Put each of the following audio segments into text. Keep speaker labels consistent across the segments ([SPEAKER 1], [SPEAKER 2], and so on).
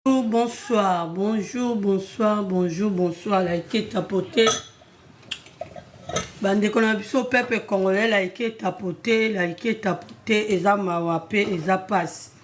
[SPEAKER 1] Bonsoir, bonjour, bonsoir, bonjour, bonsoir, like tapote. Bandeko na biso peuple congolais like tapote, like tapote eza mawa pe eza pasi.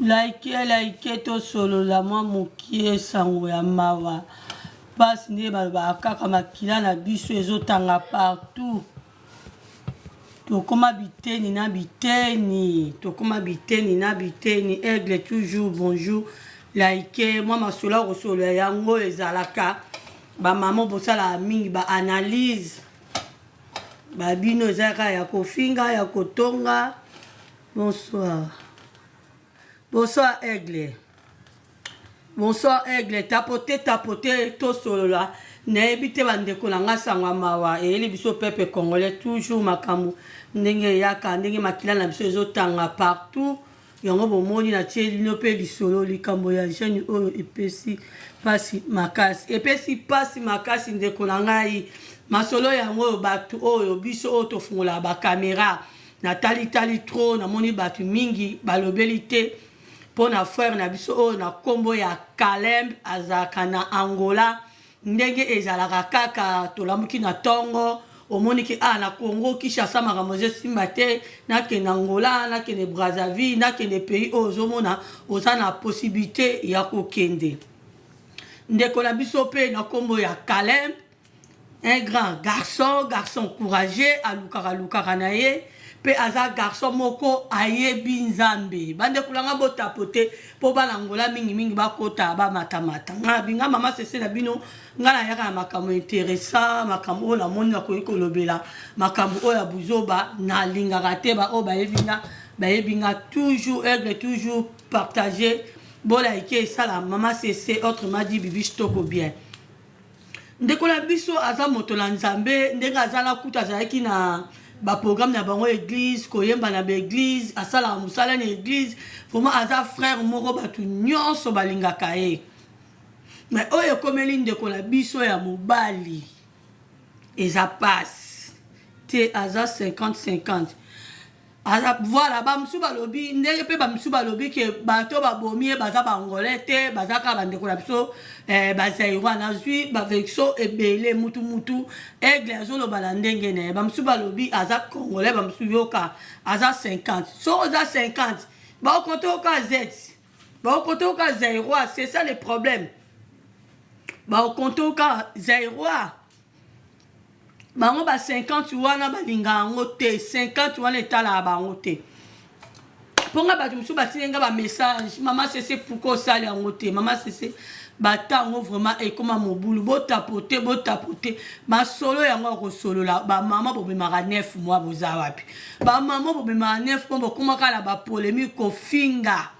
[SPEAKER 1] Like like tosolola mwa mokie sango ya mawa mpasi nde balobaka kaka makila na biso ezotanga partout Tokoma biteni na biteni, tokoma biteni na biteni. Aigle toujours bonjour. Like mwa masolo ya kosolola yango ezalaka ba mama bosalaka mingi ba analyse ba bino eza kaka ya kofinga ya kotonga. Bonsoir. Bonsoir Aigle. Bonsoir Aigle, tapote tapote tosolola. Nayebi te bandeko na nga sango ya mawa eyeli biso peuple congolais toujours makambo ndenge eyaka ndenge makila na biso ezotanga partout yango bomoni natieli bino mpe lisolo likambo ya jeune oyo epesi mpasi makasi epesi mpasi makasi ndeko na ngai masolo yango oyo bato oyo biso oyo tofungolaka bakamera Natali tali trop namoni batu mingi balobeli te pona frère na biso oyo na kombo ya Kalemb azalaka na Angola ndenge ezalaka kaka tolamuki na tongo omoni ke ah na Congo Kinshasa makambo ezo simba te nakende Angola nakende Brazzaville nakende pays oyo ozomona oza na possibilité ya kokende ndeko na biso pe na kombo ya Kalemb Un grand garçon, garçon courageux, alukaka lukaka na ye pe aza garçon moko ayebi Nzambe. Bandeko na nga botapote po bana Angola mingi mingi bakota bamata mata. Nga binga mama sese na bino, nga nayaka na makambo interessant, makambo oyo namoni nakoki kolobela, makambo oyo ya buzoba nalingaka te. Ba oyo bayebi nga, bayebi nga toujours aigle, toujours partager, bo like esala mama sese autrement dit Bibiche Toko bien. Ndeko na biso aza moto na Nzambe ndenge aza na kutu azalaki na ba programme na bango eglise koyemba na ba eglise asalaka mosala na eglise vraiment aza frère moko bato nyonso balingaka ye mais oyo ekomeli ndeko na biso ya mobali eza pasi te aza 50 50 Aza voilà ba mosusu balobi ndenge mpe ba mosusu balobi ke bato babomi ye baza ba angolais te baza kaka bandeko na biso eh, ba zaïrois nazwi ba vexo ebele mutu mutu aigle azoloba na ndenge na ye ba mosusu balobi aza congolais ba mosusu yoka aza 50 soki oza 50 bakokonte oka z bakokonte oka zaïrois c'est ça le problème bakokonte oka zaïrois Bango ba 50 wana balinga yango te 50 wana etalaka bango te mpo nga bato mosusu batindi nga ba message mama sese pourkoi osali yango te mama sese bata yango vraiment ekoma mobulu botapote botapote masolo yango ya kosolola bamama bobimaka 9 mois boza wapi bamama bobimaka 9 mois bokomaka na bapolemike kofinga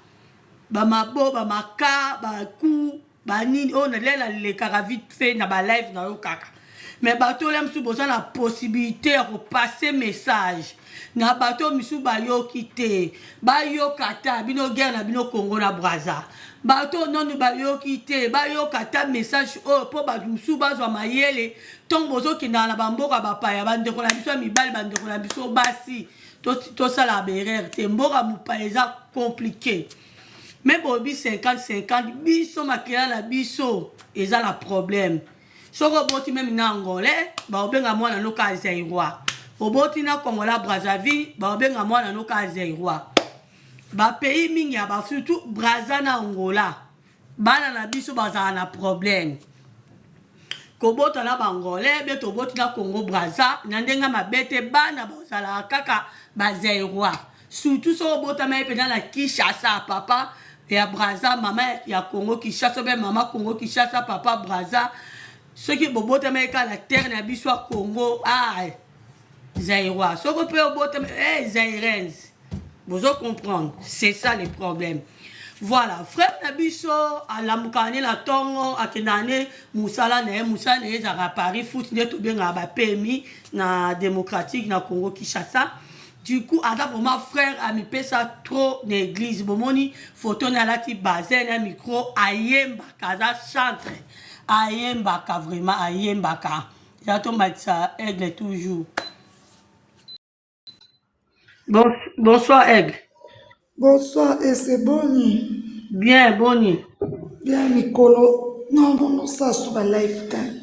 [SPEAKER 1] bamabo bamaka baku Ba nini oyo na lela lekaka vite fait na ba live na yo kaka mais bato oyo misusu boza na possibilité ya ko passer message na bato oyo misusu bayoki te bayoka ata bino guerre na bino Congo na Brazza bato oyo nanu bayoki te bayoka ata message oyo mpo bato mosusu bazwa mayele ntongo bozokendaka na bamboka bapaya bandeko na biso ya mibali bandeko na biso basi tosala baerreur te mboka mopaya eza compliqué Mais bolobi 50 50 biso makila na biso eza na problème soki oboti meme na angolais bakobenga mwana no kaka zairois oboti na congolais brazzaville bakobenga mwana no kaka zairois bapays mingi ya ba surtout braza na angola bana na biso bazala na problème kobota na bangolais be toboti na congo braza na ndenge mabe te bana bazalaka kaka bazairois surtout soki obotama ye mpenza na kinshasa papa ya braza mama ya congo kinshasa obe mama congo kinshasa papa braza soki bobotama ye kaka na terre na biso ya congo ah, zairois soki mpe obotama eh, zairens bozo comprendre c'est ça le problème. Voilà, frère na biso alamukaka ne na ntongo, akendaka ne mosala na ye. Mosala na ye ezalaka Paris foot, nde tobengaka ba PMI na démocratique na Congo Kinshasa. Du coup aza vraiment frère amipesa trop na église. Bomoni photo na alati bazin na micro, ayembaka, aza chantre, ayembaka vraiment, ayembaka. Ya tomatisa Aigle toujours. Bon, bonsoir Aigle.
[SPEAKER 2] Bonsoir, et c'est boni?
[SPEAKER 1] Bien, boni.
[SPEAKER 2] Bien, mikolo. Non, non, non, ça sur ba lifetime.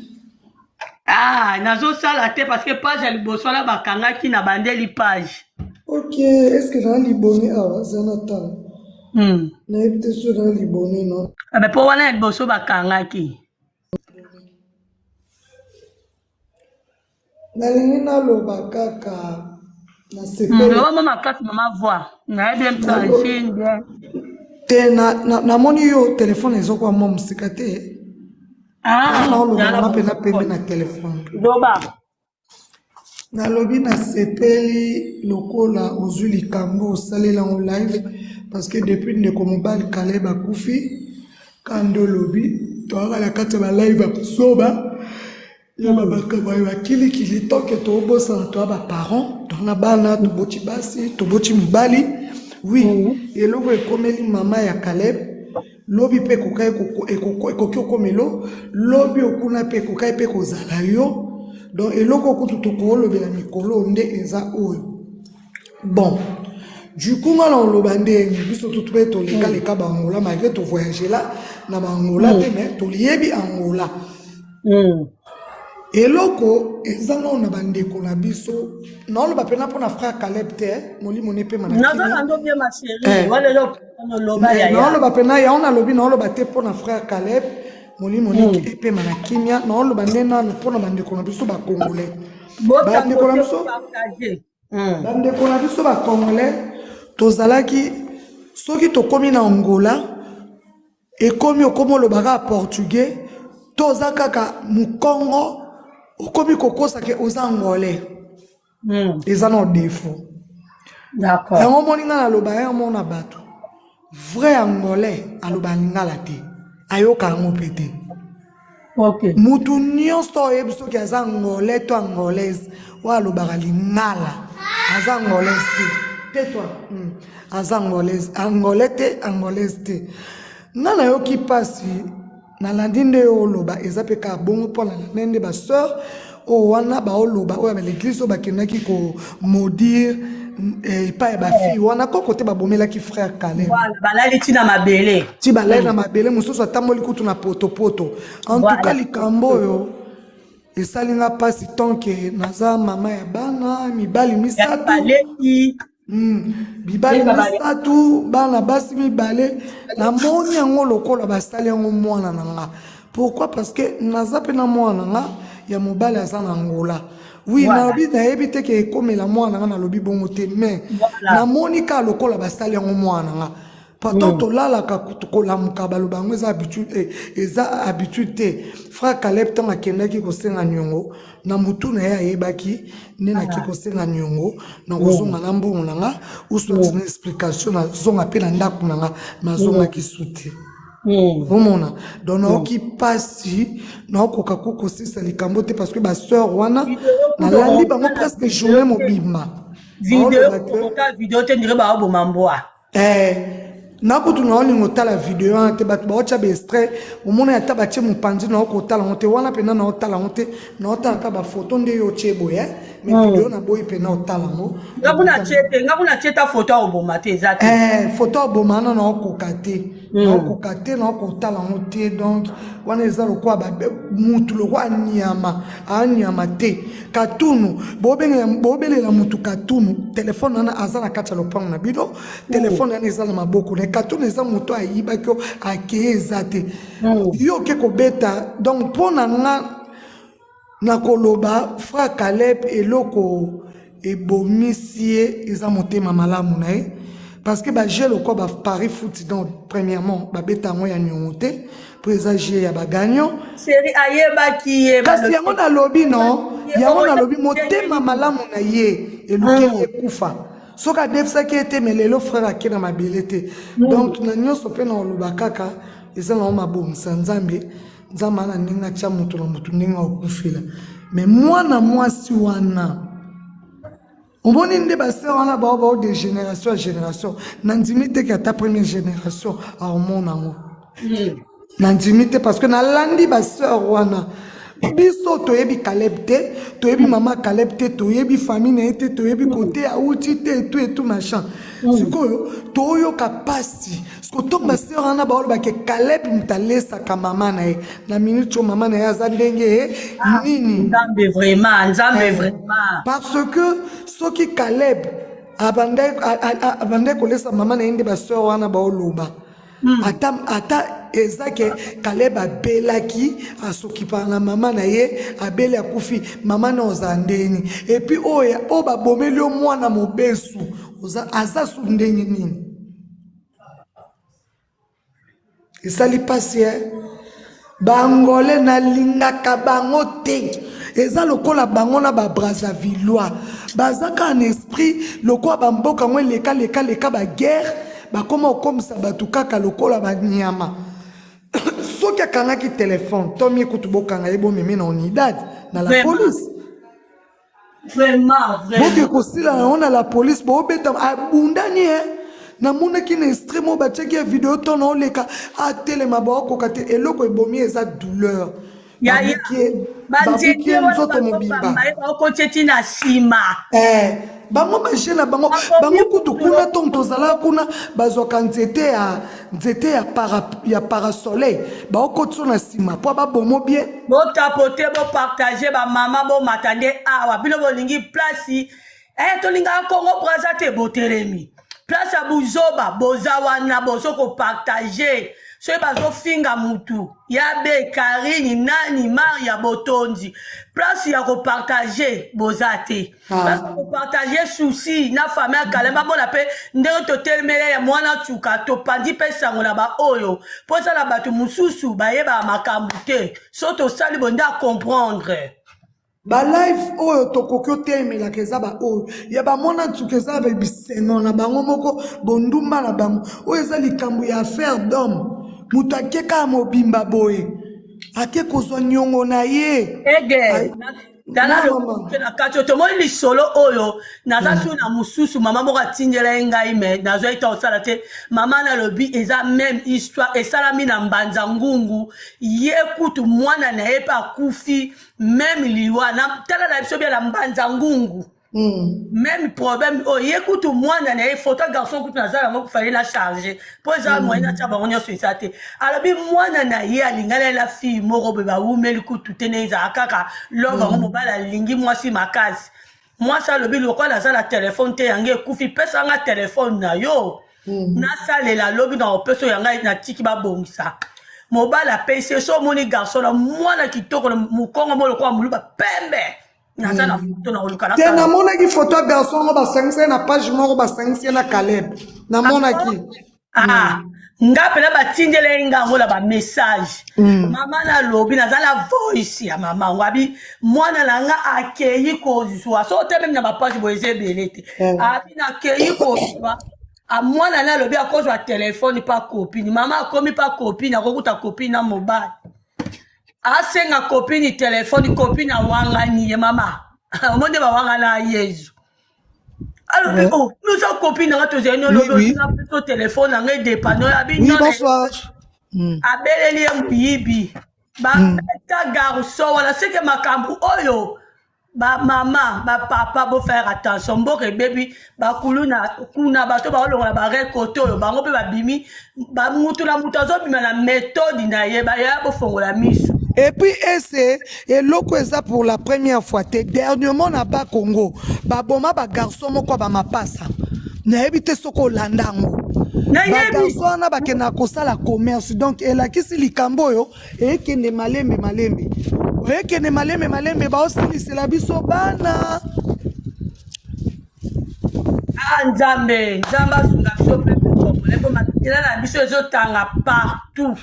[SPEAKER 1] Ah, nazosala te parce que page ya liboso wana bakangaki na bandeli page.
[SPEAKER 2] Ok, est-ce que na libone awa za na tala? Nayebi te soki na libone non.
[SPEAKER 1] Ah, mais mpo wana ya liboso bakangaki.
[SPEAKER 2] Nalingi naloba kaka nasepeli.
[SPEAKER 1] Loba mwa makasi mama voix. Nayebi ye mpe angine bien.
[SPEAKER 2] Te namoni yo telefone ezokuwa mwa mosika te.
[SPEAKER 1] Ah,
[SPEAKER 2] naoloba nanga mpe na pembe na telefone.
[SPEAKER 1] Loba.
[SPEAKER 2] Nalobi nasepeli lokola ozwi likambo osaleli yango live parce que depuis ndeko mobali Caleb akufi kanda olobi toyaka na kati ya ba live ya kozoba ya ba makambo ya bakilikili tant que tobosana toya ba parents toza na bana toboti basi toboti mibali oui eloko ekomeli mama ya Caleb lobi mpe ekoki okomelo lobi okuna mpe ekokaki mpe kozala yo donc eloko kutu tokolobela mikolo nde eza oyo bon du coup nga na oloba ndenge biso tutu mpe tolekaleka baangola malgré tovoyage la na baangola te mais toliyebi angola. Eloko eza nao na bandeko na biso naoloba mpena mpona frère Caleb te molimo ne pema na kimia.
[SPEAKER 1] Nazolanda bien ma chérie. Wana eloko oloba yaya.
[SPEAKER 2] Naoloba mpena yango nalobi naoloba te mpona frère Caleb molimo ne epema na kimia naoloba nde nanu mpona bandeko na biso bacongolais bandeko na biso bandeko na biso bacongolais tozalaki soki tokomi na Angola ekomi okomi oloba kaka portugais to oza kaka mokongo okomi kokosa ke oza angolais. Eza na défaut. Yango omoni nga naloba ya mona bato vrai angolais aloba lingala te ayoka yango mpe te. Mutu nyonso oyebi soki aza angolais to angolaise oyo alobaka lingala aza angolaise te te toi aza angolaise angolais te angolaise te. Nga nayoki mpasi nalandi nde oyo oloba eza mpe kaka bongo mpo nalandi nde basœur oyo wana baoloba oyo ya l'église oyo bakendaki komaudire epai ya bafille wana koko te babomelaki frère Caleb.
[SPEAKER 1] Balali ti na mabele.
[SPEAKER 2] Ti balali na mabele mosusu atamboli kutu na potopoto. En tout cas likambo oyo esali nga mpasi tant que naza mama ya bana mibali misato. Mibali misato bana basi mibale namoni yango lokola basali yango mwana na nga. Pourquoi? Parce que naza mpe na mwana na nga ya mobali aza na Angola. Oui, nalobi nayebi te ke ekomela mwana na nga nalobi bongo te mais namoni kaka lokola basali yango mwana na nga. Pourtant tolalaka kolamuka baloba yango eza habitude eza habitude te. Frère Caleb ntango akendaki kosenga niongo na mutu na ye ayebaki nde nake kosenga niongo na kozonga na mbongo na nga ou soit na explication nazonga mpe na ndako na nga nazongaki su te. Omona donc naoki mpasi naokoka kokosisa likambo te parce que basœur wana nalandi bango presque journée mobimba.
[SPEAKER 1] Video te ndire baoboma mbwa.
[SPEAKER 2] Nakutu naolinga otala video wana te bato baotya baextrait omona ata batie mopanzi nao kotala yango te wana mpena naotala yango te naotala ata bafoto nde yo otie boye mais video naboyi mpena otala yango.
[SPEAKER 1] Nga kuna tie ta foto akoboma te eza te.
[SPEAKER 2] Foto akoboma wana naokoka te naokoka te naokotala yango te donc wana eza lokola mutu lokola nyama anyama te katunu bobelela mutu katunu telefone wana aza na kati ya lopango na bino telefone wana eza na maboko na katunu eza moto ayibaki yo akeye eza te yo oke kobeta donc mpo na nga nakoloba frère Caleb eloko ebomisi ye eza motema malamu na ye parce que baje lokola ba Paris foot donc premièrement babeta yango ya niongo te po eza jeu ya bagagnant.
[SPEAKER 1] Chéri ayebaki ye.
[SPEAKER 2] Kasi yango nalobi non yango nalobi motema malamu na ye elukeli ekufa. Soki adefisaki ye te, mais lelo frère ake na mabele te. Donc na nyonso mpe na oloba kaka eza nango mabongisa Nzambe. Nzambe ana ndenge atya moto na moto ndenge akufela. Mais mwana mwasi wana, omoni nde basœur wana bao bao de génération ya génération, nandimi te ke ata première génération aomona yango. Nandimi te, parce que nalandi basœur wana. Biso toyebi Caleb te, toyebi mama Caleb te, toyebi famille na ye te, toyebi kote awuti te, etu etu machin. Sikoyo toyoka pasi siko ntongo basœur wana baolobake Caleb moto alesaka mama na ye. Na minute oyo mama na ye aza ndenge nini?
[SPEAKER 1] Nzambe vraiment, Nzambe vraiment.
[SPEAKER 2] Parce que soki Caleb abandaki kolesa mama na ye nde basœur wana baoloba, ata eza ke Caleb abelaki, asokipaka na mama na ye, abeli, akufi, mama na ozala ndeni? Et puis oyo oyo babomeli yo mwana mobesu, aza su ndenge nini? Esali mpasi e. Baangolais nalingaka bango te. Eza lokola bango na Babrazzavillois baza kaka na esprit lokola bamboka yango eleka leka leka baguerre, bakóma kokomisa bato kaka lokola banyama. Soki akangaki telefone to mie kutu, bokanga ye, bomemi na unidad na la police.
[SPEAKER 1] Vraiment,
[SPEAKER 2] boke
[SPEAKER 1] vraiment.
[SPEAKER 2] Kosila yango na la police, boobeta abundani e. Namonaki na extrême oyo batiaki ya video to na oleka atelema, baokoka te. Eloko ebomi eza douleur.
[SPEAKER 1] Yaya.
[SPEAKER 2] Babuki ye, babuki
[SPEAKER 1] Banzete
[SPEAKER 2] ye
[SPEAKER 1] wana
[SPEAKER 2] nzoto mobimba.
[SPEAKER 1] bazobamba ye, baokotie ti na nsima.
[SPEAKER 2] Eh, bango baje na bango.
[SPEAKER 1] Bakomi
[SPEAKER 2] Bango kutu
[SPEAKER 1] kutu
[SPEAKER 2] kuna, ntongo tozalaka kuna, bazwaka nzete ya parasoleil, baokotisa na nsima mpo babomo bien.
[SPEAKER 1] Botapote, bopartage, bamama bomata nde awa. Bino bolingi place tolingaka Congo Braza te, botelemi place ya buzoba, boza wana bozo kopartage. Soki bazofinga mutu ya be Karine nani Maria Botondi, place ya kopartage boza te. Place ya kopartage souci na famille ya Kalem, bamona mpe ndenge totelemele ya mwana tuka, topandi mpe sango na baoyo mpo eza na bato mosusu bayebaka makambo te. So tosali boye nde acomprendre.
[SPEAKER 2] Balive oyo tokoki otelemelaka eza baoyo ya bamona nsuka, eza bisengo na bango moko, bondumba na bango. Oyo eza likambo ya affaire d'homme. Moto ake kaka mobimba boye, ake kozwa niongo na ye.
[SPEAKER 1] Ege tala.
[SPEAKER 2] Na mama.
[SPEAKER 1] Lokoke na kati oyo tomoni lisolo oyo, naza su na mosusu. Mama moko atindela ye ngai, me nazwa ete osala te. Mama nalobi eza même histoire esalami na Mbanza Ngungu. Ye kutu mwana na ye mpe akufi même liwa na tala na biso bia na Mbanza Ngungu. Même problème oyo, ye kutu mwana na ye, photo ya garçon kutu naza yango, fallait na charge mpo eza moyen natia bango nyonso, eza te. Alobi mwana na ye alingani na fille moko boye, bawumeli kutu te, nde ezala kaka love yango. Mobali alingi mwasi makasi. Mwasi alobi lokola aza na telefone te, yango ekufi, pesanga telefone na yo nasalela, alobi na opesa oyo yangai natiki babongisa. Mobali apesi ye. So omoni garçon na mwana kitoko na mokongo mo lokola moluba pembe, naza na foto na koluka.
[SPEAKER 2] Te, namonaki foto ya garçon yango, basangisi ye na page moko, basangisi ye na Caleb, namonaki.
[SPEAKER 1] Ah, nga mpena batindela ye nga yango na bamessage. Mama nalobi naza na voice ya mama yango, abi mwana na nga akei kozwa so te meme na bapage boye eza ebele te. Abi nakei kozwa mwana na alobi akozwa telefone mpa copine. Mama akomi mpa copine, akokuta copine na mobali, asenga copine telefone, copine awangani ye. Mama omoni nde bawangana Yezu. Alobi oh, noza copine nanga, tozali nolobi biso telefone nanga edépendre oyo abi.
[SPEAKER 2] Oui, bonsoir.
[SPEAKER 1] Abeleli ye moyibi, babeta garçon wana. Seke makambo oyo, bamama, bapapa, bofaire attention. Mboka ebebi, bakulu na kuna, bato baolongola barekote oyo, bango mpe babimi, bamutu na mutu azobima na méthode na ye. Baya bofongola miso.
[SPEAKER 2] Et puis ese eloko eza pour la première fois te. Dernièrement na Bakongo baboma bagarçon moko ya bamapasa, nayebi te soki olanda yango.
[SPEAKER 1] Nayebi.
[SPEAKER 2] Bagarçon wana bakendaka kosala commerce. Donc elakisi likambo oyo ekende malembe malembe, ekende malembe malembe, baosilisela biso bana.
[SPEAKER 1] Ah, Nzambe, Nzambe asunga biso peuple congolais, mpo makila na biso ezotanga partout,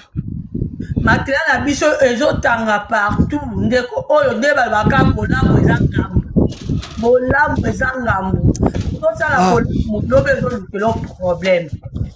[SPEAKER 1] makila na biso ezotanga partout. Ndeko oyo nde balobaka bolamu eza ngambo. Bolamu eza ngambo. Ozosala
[SPEAKER 2] Ah.
[SPEAKER 1] bolamu lobi ezolukela problème.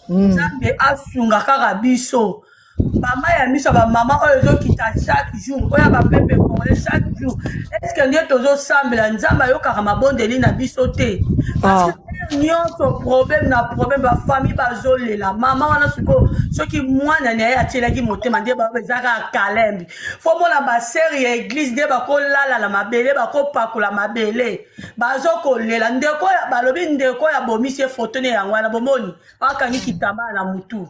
[SPEAKER 1] Nzambe asunga kaka biso. Mama ya miso ya bamama oyo ezokita chaque jour, oyo ya bapepe congolais chaque jour. Est-ce que nde tozosambela Nzambe ayokaka mabondeli na biso te? Parce
[SPEAKER 2] Ah.
[SPEAKER 1] que nyonso problème na problème, bafamille bazolela. Mama wana sikoyo soki mwana na ye atielaki motema nde eza kaka kalembi. Fo mona basere ya église nde bakolala na mabele, bakopakola mabele, bazokolela. Ndeko balobi ndeko ya bomisi ye foto ne yango wana bomoni akangi kitambala na mutu.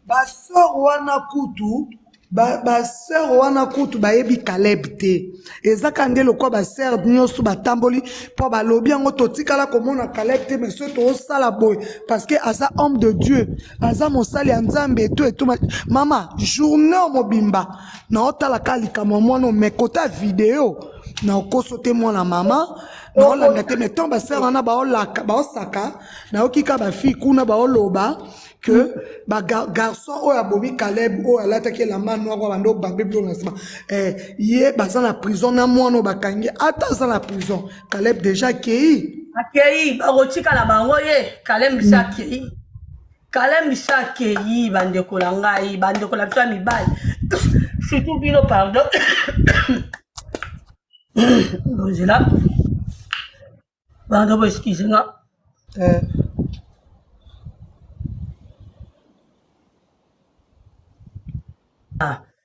[SPEAKER 2] Basœur wana kutu, basœur wana kutu bayebi Caleb te. Eza kaka nde lokwa basœur nyonso batamboli mpo balobi yango, totikala komona Caleb te. Mais soki tozosala boye, parce que aza homme de Dieu, aza mosali ya Nzambe, eto eto. Mama, journée mobimba naotala kaka likambo ya mwana, mais kota video naokoso te. Mwana mama, naolanda te. Mais ntango basœur wana baolaka baosaka, nayoki ka bafille kuna baoloba que bagarçon oyo abomi Caleb, oyo alataki elamba noir, oyo bando obambe biloko na nsima, ye baza na prison na mwana oyo bakangi. Ata aza na prison, Caleb déjà akei.
[SPEAKER 1] Akei, bakotikala bango ye Kalem biso akei, Kalem biso akei. Bandeko na ngai, bandeko na biso ya mibali, surtout bino, pardon, bozela bando, bo excuse nga.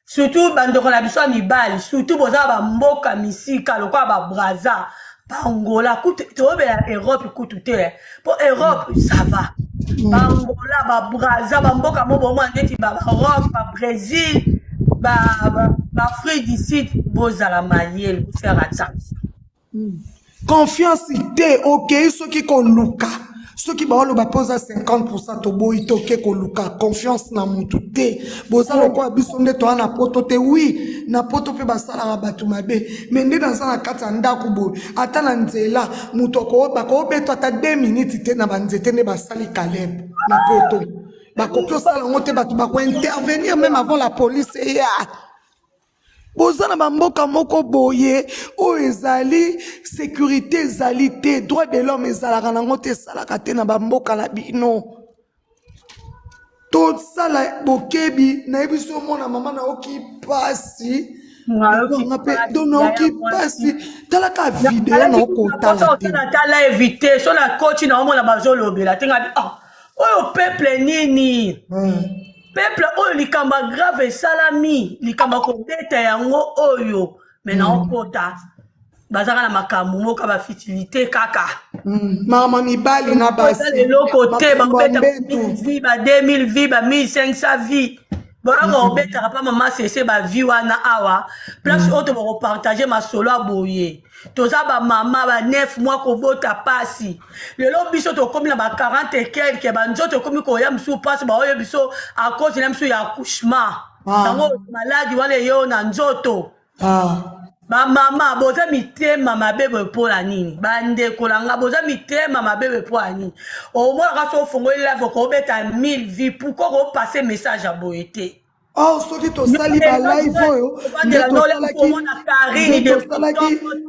[SPEAKER 1] Surtout bandeko na biso ya mibali, surtout boza bamboka misika lokola babraza, bangola kutu, toyobela Europe kutu te, mpo Europe ça va. Bangola, babraza, bamboka mo bomona neti baeurope, babrésil, baafrique du Sud, bozala mayele, bofaire attention.
[SPEAKER 2] Confiance te. Okei soki koluka, soki baoloba mpo oza 50, toboyi te. Oke koluka confiance na mutu te. Boza lokola biso nde toza na poto te. Oui, na poto mpe basalaka bato mabe, mais nde naza na kati ya ndako boye, ata na nzela moto bakobeta ata 2 minutes te na banzete nde basali Caleb na poto. Bakoki osala yango te, bato bakointervenir même avant la police eya. Boza na bamboka moko boye oyo ezali sécurité ezali te, droit de l'homme ezalaka nango te, esalaka te na bamboka na bino. Tosala bokebi. Nayebi so omona mama, nayoki pasi mpe donc nayoki pasi. Talaka video, naokotala te.
[SPEAKER 1] Tala évite so na koti na omona bazolobela te. Ngabi, ah, oyo peuple nini? Peuple oyo, likambo ya grave esalami, likambo ya kobeta yango oyo, me naokota bazaka na makambo moko bafutilité kaka.
[SPEAKER 2] Mama, mibali na basi.
[SPEAKER 1] Eloko te. Bakobeta vues, ba 2000 vues, ba 1500 vues. Bona bakobetaka mpa mama sese bavues wana. Awa place oyo to bakopartage masolo ya boye, toza bamama ba 9 mois kobota pasi. Lelo biso tokómi na ba 40 et quelque, banzoto ekomi koya mosusu mpasi. Baoyo biso à cause na biso ya accouchement, yango maladi wana eyo na nzoto. Bamama, boza mitema mabe boye mpo na nini? Bandeko na nga, boza mitema mabe boye mpo na nini? Omonaka so ofongoli live, okobeta 1000 vues, pourquoi kopasser message ya boye te?
[SPEAKER 2] Or soki tosali balive oyo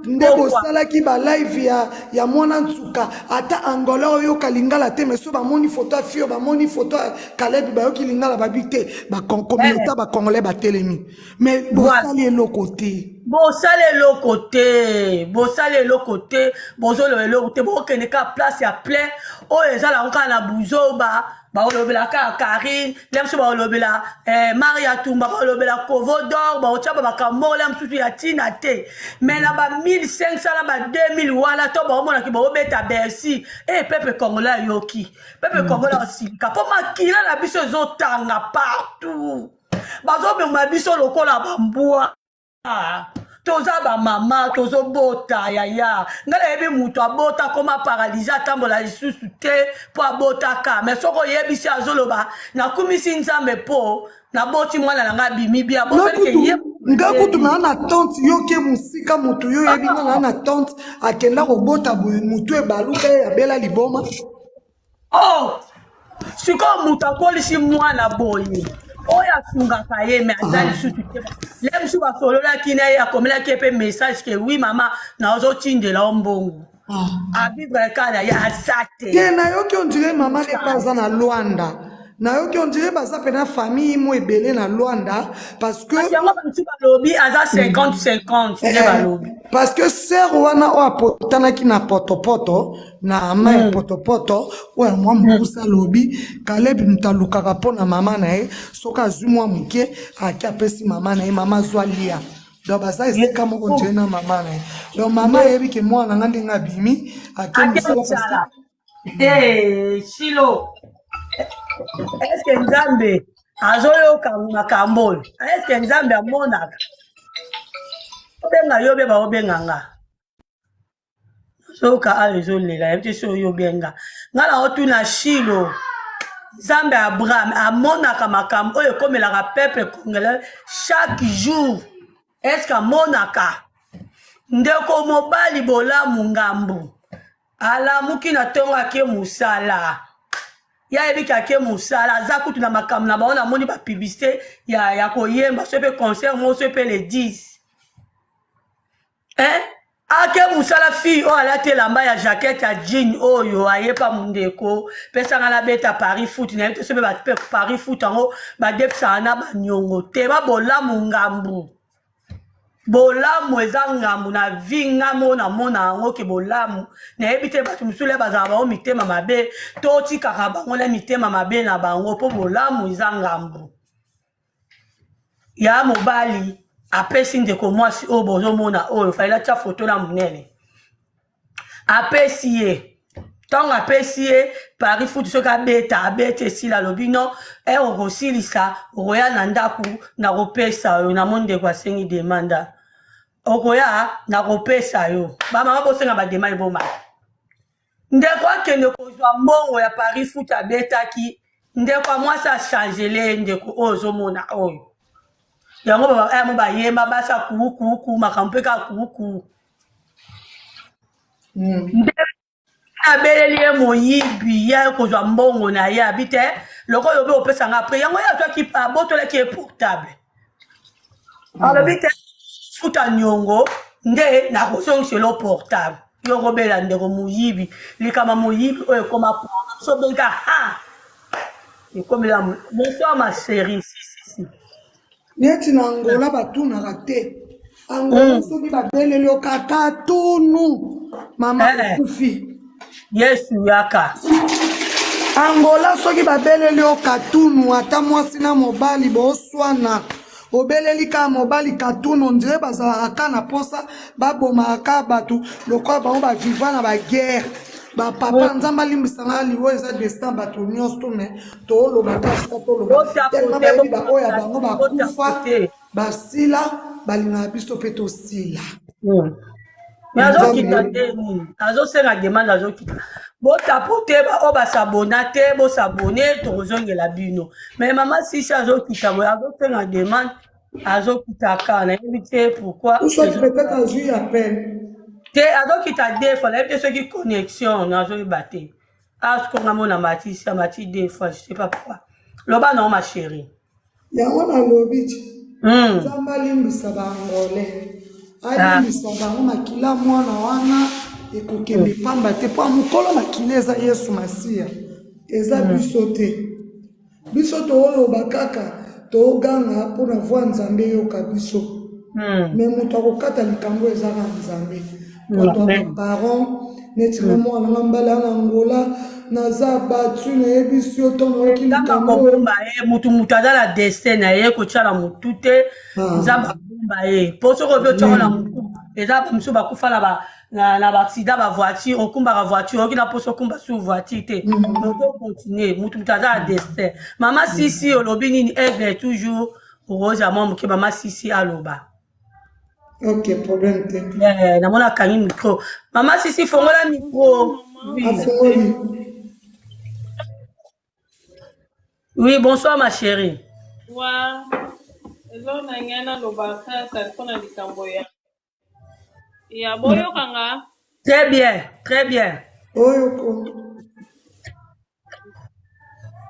[SPEAKER 2] nde bosalaki balive ya mwana nsuka, ata Angola oyoka lingala te, mais so bamoni foto ya fio, bamoni foto ya Kalebi, bayoki lingala, babi te, bacommunauté bacongolais batelemi. Mais bosali eloko te.
[SPEAKER 1] Bosala eloko te, bosala eloko te, bozoloba eloko te. Bokende kaka place ya plein oyo ezalaka kaka na buzoba. Bakolobela kaka Karine le mosusu, bakolobela Maria Tumba, bakolobela Kovo d'Or, bakotia ba makambo moko le mosusu ya ntina te. Mais na ba 1500 na ba 2000 wana to baomonaki baobeta Bercy e peuple congolais ayoki, peuple congolais asilika mpo makila na biso ezotanga partout. Bazobema biso lokola bambwa. Toza bamama, tozobota. Yaya, ngai nayebi moto abota koma paralyse, atambola lisusu te mpo abotaka. Mais soki oyebisi, azoloba: "Nakumisi Nzambe mpo naboti mwana na ngai abimi bia." Bosalike ye.
[SPEAKER 2] Nga kutu naa na tante, yoke mosika motu yo oyebi nga naa na tante akenda kobota boye, motu ebaluka ye, abela liboma.
[SPEAKER 1] Oh, sikoyo moto akolisi mwana boye. Oyo asungaka ye me aza lisusu te. Le mosusu basololaki na ye, akomelaki ye mpe message ke oui mama, nazotindela yo mbongo. Avivre kaka na ye, aza te.
[SPEAKER 2] Te, nayoki ondire mama ne mpe aza na Luanda. Nayoki ondire baza mpe na famille mo ebele na Luanda parce que
[SPEAKER 1] Kasi yango bamosusu balobi aza 50 50 nde balobi.
[SPEAKER 2] Parce que sœur wana oyo apotanaki na potopoto na ama ya potopoto oyo ya mwa mokuse alobi Caleb moto alukaka mpo na mama na ye, soki azwi mwa moke ake apesi mama na ye, mama azwa lia. Donc baza esika moko nje na mama na ye. Donc mama ayebi ke mwana nga ndenge abimi ake
[SPEAKER 1] Ake
[SPEAKER 2] mosala parce
[SPEAKER 1] mosala. Hey, Shilo, est-ce que Nzambe azoyoka makambo oyo? Est-ce que Nzambe amonaka? Obenga yo be baobenga nga. Soka awa ezolela, yebi te soki oyo obenga nga. Na otuna Shilo, Nzambe ya Abraham amonaka makambo oyo ekomelaka peuple congolais chaque jour? Est-ce que amonaka? Ndeko mobali Bolamu Ngambu alamuki na ntongo, ake mosala. Ye ayebiki ake mosala, aza kutu na makambo na bango. Namoni bapublicité ya koyemba so mpe concert moko so mpe le 10, hein? Ake mosala, fille oyo alati elamba ya jaquette ya jean oyo ayepa mondeko pesanga nabeta pari foot. Nayebi te so mpe pari foot yango badefisaka na baniongo te. Babolamu Ngambu, bolamu eza ngambu na vi. Ngambo oyo namona yango ke bolamu, nayebi te bato mosusu le bazala bango mitema mabe, totikaka bango na mitema mabe na bango, mpo bolamu eza ngambu. Ya mobali apesi ndeko mwasi oyo bozomona oyo fallait atia foto na monene. Apesi ye, ntango apesi ye pari foot, soki abeta, abeti, esila, alobi non, e okosilisa, okoya na ndako nakopesa yo. Namoni ndeko asengi demanda, okoya nakopesa yo. Bamama bosenga bademande, ebomaka. Ndeko akende kozwa mbongo ya pari foot abetaki. Ndeko ya mwasi achangele ye. Ndeko oyo ozomona oyo, yango mo bayemba basi akukuku, makambo mpe kaka kuku. Nde abeleli ye moyibi, ye kozwa mbongo na ye. Abi te, lokola obi opesanga après yango, ye azwaki, abotolaki ye portable. Alobi te, futa niongo nde nakozongisela portable. Yo kobela ndeko moyibi, likama moyibi oyo ekoma so benka ha ekomela. Bonsoir ma chérie, si si si.
[SPEAKER 2] Neti na Angola batunaka te. Angola, soki babeleli yo kaka tunu mama, okufi.
[SPEAKER 1] Yesu yaka.
[SPEAKER 2] Angola, soki babeleli yo katunu, ata mwasi na mobali boswana, obeleli kaka mobali katunu, ondire bazalaka kaka na posa babomaka kaka bato lokola bango baviva na baguerre. Bapapa, Nzambe alimbisanga, liwa eza destin bato nyonso to me toloba kaka toloba tellement bayebi baoyo ya bango bakufa, basila, balingaka biso mpe tosila.
[SPEAKER 1] Me azokita te nini, azosenga demande, azokita. Botapo te, oyo basabona te, bosabone, tokozongela bino. Mais mama Sisi azokita boye, azosenga demande, azokita kaka, nayebi te pourquoi.
[SPEAKER 2] Soki peut-être azwi appel.
[SPEAKER 1] Te, azokita deux fois, nayebi te soki connexion, nazoyeba te. Asikonga mona matisi, amati deux fois, je sais pas pourquoi. Loba nango, ma chérie.
[SPEAKER 2] Yango nalobi ti Nzambe alimbisa Baangolais, alimbisa bango. Makila mwana wana ekokende pamba te, mpo mokolo makila eza Yesu Masiya, eza biso te. Biso tooloba kaka, tooganga mpona voix Nzambe eyoka biso, mais moto akokata likambo eza na Nzambe. Po baparent neti nga, mwana nga mbala ya na Angola, naza batu nayebisi yo to nayoki likambo.
[SPEAKER 1] Akobomba ye mutu, mutu aza na destin na ye, kotia na motu te. Nzambe abomba ye, mpo soki obi otiango na motu, eza bamosusu bakufa na baaccident bavoiture. Okumbaka voiture, oyoki na mposa okumba sur voiture te, ozocontinue. Mutu, mutu aza na destin. Mama Sisi, olobi nini? Aigle toujours okozala mwa moke. Mama Sisi aloba.
[SPEAKER 2] Ok, problème te.
[SPEAKER 1] Namoni akangi micro. Mama Sisi, fongola micro.
[SPEAKER 2] Oui. Afongoli.
[SPEAKER 1] Oui, bonsoir ma chérie.
[SPEAKER 3] Wa eza na ngai naloba kaka mpona likambo ya boyokanga.
[SPEAKER 1] Très bien, très bien.
[SPEAKER 2] Oyo ko.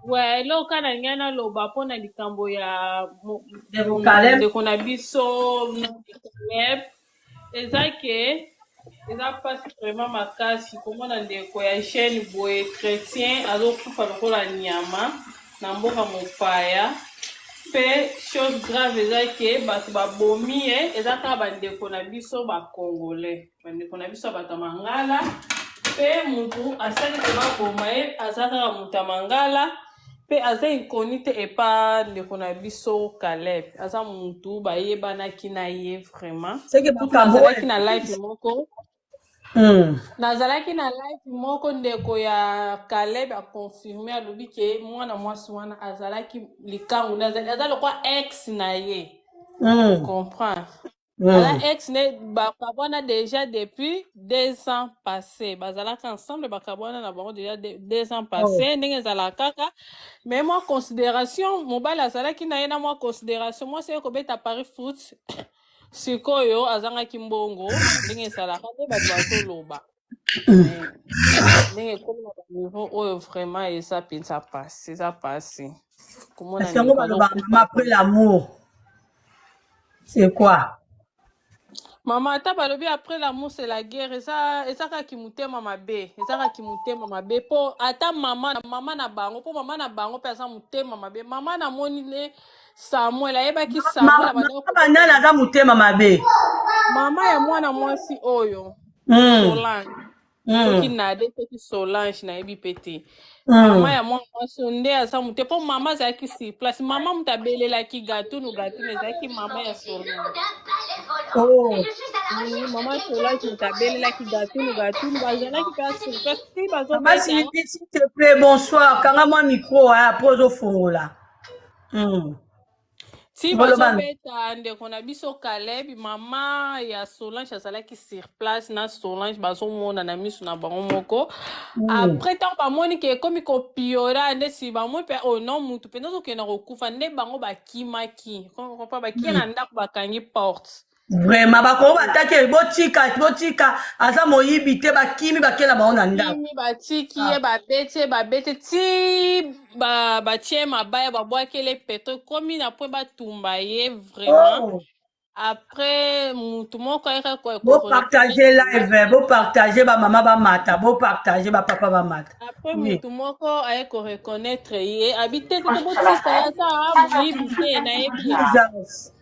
[SPEAKER 3] Ouais, eloko kaka nalingai naloba mpona likambo ya
[SPEAKER 1] Ndeko Caleb.
[SPEAKER 3] ndeko na biso Caleb, eza ke eza mpasi vraiment makasi komona ndeko ya jeune boye chrétien azokufa lokola nyama na mboka mopaya. Mpe chose grave eza ke bato babomi ye eza kaka bandeko na biso bacongolais, bandeko na biso ya bato ya mangala. Mpe mutu asali ke baboma ye aza kaka moto ya mangala, mpe aza inconnu te epa ndeko na biso Caleb. Aza mutu bayebanaki na ye vraiment.
[SPEAKER 1] Seke
[SPEAKER 3] Kutu
[SPEAKER 1] makambo oyo
[SPEAKER 3] nazalaki na live moko, nazalaki na live moko, ndeko ya Caleb aconfirme, alobi ke mwana mwasi wana azalaki likangu nde, aza lokwa ex na ye. Comprendre? Aza ex ne, bakabwana déjà depuis 2 ans passé. Bazalaka ensemble, bakabwana na bango déjà 2 ans passé. Ndenge ezalaka kaka, mais mwa considération mobali azalaki na ye, na mwa considération mwasi aye kobeta Paris foot. Sikoyo azangaki mbongo, ndenge ezalaka nde bato bazoloba. Mais ndenge ekomi na baniveau oyo, vraiment eza mpenza pasi, eza pasi komona
[SPEAKER 1] Parce que yango
[SPEAKER 3] ndeko
[SPEAKER 1] balobaka,
[SPEAKER 3] azokufa.
[SPEAKER 1] mama, après l'amour c'est quoi?
[SPEAKER 3] Mama, ata balobi après l'amour c'est la guerre, eza kaka motema mabe, eza kaka motema mabe. Mpo ata mama na bango, mpo mama na bango mpe aza motema mabe. Mama namoni ne Samuel ayebaki Samuel abandaki
[SPEAKER 1] Mama banani aza motema mabe?
[SPEAKER 3] Mama ya mwana mwasi oyo, Solange, soki Nade, soki Solange, nayebi mpe te. Mama ya mwana mwasi oyo nde aza mote, mpo mama azalaki sur place. Mama moto abelelaki gatunu gatunu, ezalaki mama ya Solange.
[SPEAKER 1] Oh.
[SPEAKER 3] Mama Solange moto abelelaki gatunu gatunu, bazalaki mpe sur place ti
[SPEAKER 1] Mama
[SPEAKER 3] bazobeta.
[SPEAKER 1] Sylvie, s'il te plaît, bonsoir. Kanga mwa micro, hein, après ozofongola.
[SPEAKER 3] Ti
[SPEAKER 1] Boloba.
[SPEAKER 3] bazobeta ndeko na biso Caleb, mama ya Solange azalaki sur place na Solange, bazomona na miso na bango moko. Après, ntango bamoni ke ekomi kopiora, nde si bamoni mpe oh non, mutu mpenza ozokende kokufa, nde bango bakimaki kompa, bakie na ndako, bakangi porte.
[SPEAKER 1] Vraiment, bakoki bataki, botika, botika, aza moyibi te. Bakimi, bakela bango na ndako.
[SPEAKER 3] Kimi, batiki ye, babeti ye, babeti ti batie mabaya, babwakele petro, ekomi na point batumba ye vraiment.
[SPEAKER 1] Oh.
[SPEAKER 3] Après mutu moko ayaka
[SPEAKER 1] Bopartage live, bopartage, bamama bamata, bopartage, bapapa bamata.
[SPEAKER 3] Après, mutu moko aye koreconnaître ye, abi te te te, botika ye, aza moyibi te, nayebi ye.
[SPEAKER 1] Jesus.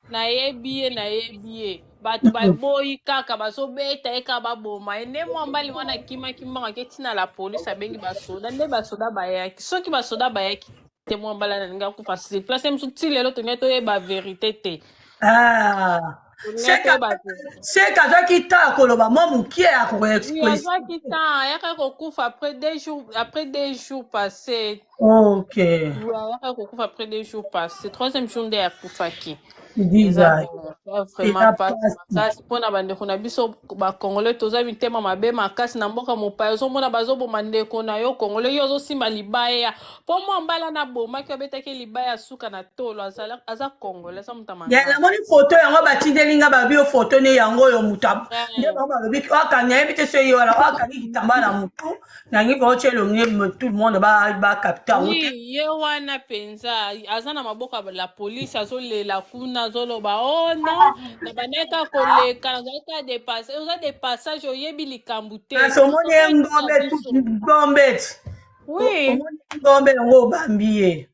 [SPEAKER 3] Nayebi ye, nayebi ye. Bato baboyi kaka, bazobeta ye kaka, baboma ye. Nde mwa mbali wana akimaki mbango, ake ntina la police, abengi basoda, nde basoda bayaki. Soki basoda bayaki te, mwa mbali alingi akufa sur place. Mosusu ti lelo tolingai toyeba vérité te.
[SPEAKER 1] Ah.
[SPEAKER 3] Tolingai
[SPEAKER 1] Seka
[SPEAKER 3] toyeba vérité.
[SPEAKER 1] Seka azwaki temps ya koloba mwa mokie ya
[SPEAKER 3] Oui,
[SPEAKER 1] koexprime.
[SPEAKER 3] azwaki temps, ayaka kokufa après 2 jours, après 2 jours passés. Oui, ayaka kokufa après 2 jours passés, troisième jour nde akufaki. Eza
[SPEAKER 1] Diza
[SPEAKER 3] eza vraiment
[SPEAKER 1] eza
[SPEAKER 3] pasi
[SPEAKER 1] pasi.
[SPEAKER 3] Makasi mpona bandeko na biso bacongolais. Toza mitema mabe makasi. Na mboka mopaya, ozomona bazoboma ndeko na yo congolais, yo ozosimba libaya. Mpo mwa mbala nabomaki, abetaki libaya ya suka na tolo, aza congolais, aza moto ya
[SPEAKER 1] Ya,
[SPEAKER 3] mangala.
[SPEAKER 1] Namoni foto yango batindeli nga, babi yo foto ne yango oyo, moto nde bango balobi akangi, nayebi te so ye wana oyo akangi kitamba na motu, nangi baotia elongi, tout le monde bacapte yango te.
[SPEAKER 3] Oui, ye wana mpenza aza na maboko ya la police, azolela kuna, azoloba: "Oh non, na bandaki kaka koleka, nazalaki kaka de passage." Oza de passage, oyebi likambo te.
[SPEAKER 1] Kasi omoni ye
[SPEAKER 3] Ozoyebisa
[SPEAKER 1] ngombe
[SPEAKER 3] biso.
[SPEAKER 1] Ngombe ti omoni ngombe yango, obambi ye.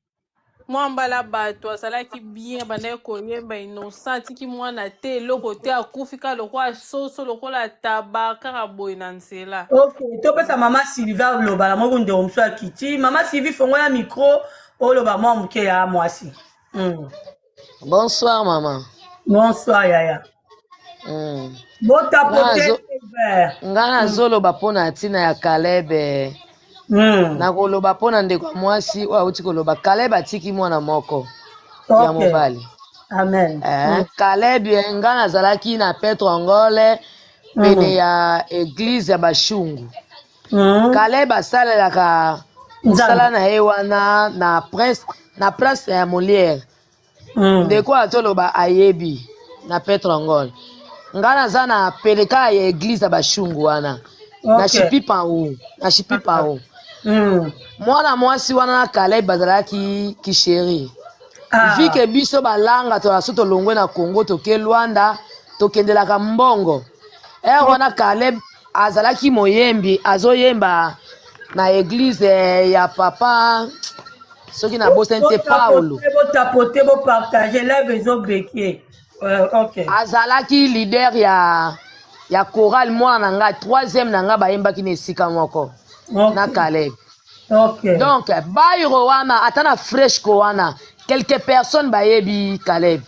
[SPEAKER 3] Mwa mbala bato azalaki bien, bandaki koyemba, innocent, atiki mwana te, eloko te, akufi kaka lokola soso, lokola taba, kaka boye na nzela.
[SPEAKER 1] Ok, topesa mama Sylvie aloba. Na moko ndeko mosusu akiti. Mama Sylvie, fongola micro, oloba mwa moke ya mwasi.
[SPEAKER 4] Bonsoir maman.
[SPEAKER 1] Bonsoir yaya. Botapote.
[SPEAKER 4] Nga nazoloba mpo na ntina ya Caleb. Nakoloba mpo na ndeko ya mwasi oyo awuti koloba. Caleb atiki mwana moko ya mobali.
[SPEAKER 1] Amen.
[SPEAKER 4] Caleb, nga nazalaki na Petrongole, pene ya église ya Bashungu. Caleb asalelaka mosala
[SPEAKER 1] Nzambe
[SPEAKER 4] na ye wana na prince, na place ya Molière. Ndeko azoloba ayebi na Petrongol. Nga naza na pene kaka ya église ya Bashungu wana na Shipipa, na Shipipa. Mwana mwasi wana na Caleb bazalaki kisheri.
[SPEAKER 1] Ah.
[SPEAKER 4] Vi ke biso balanga tola so tolongwe na Congo toke Luanda tokendelaka mbongo. Heure wana Caleb azalaki moyembi azoyemba na eglise eh, ya papa soki nabosani te Paulo.
[SPEAKER 1] Botapote bopartage live ezobreke. Ok.
[SPEAKER 4] Azalaki leader ya ya chorale mwana na ngai troisième na ngai bayembaki na esika moko na Caleb. Donc bairo wana ata na fresco wana quelques personnes bayebi Caleb.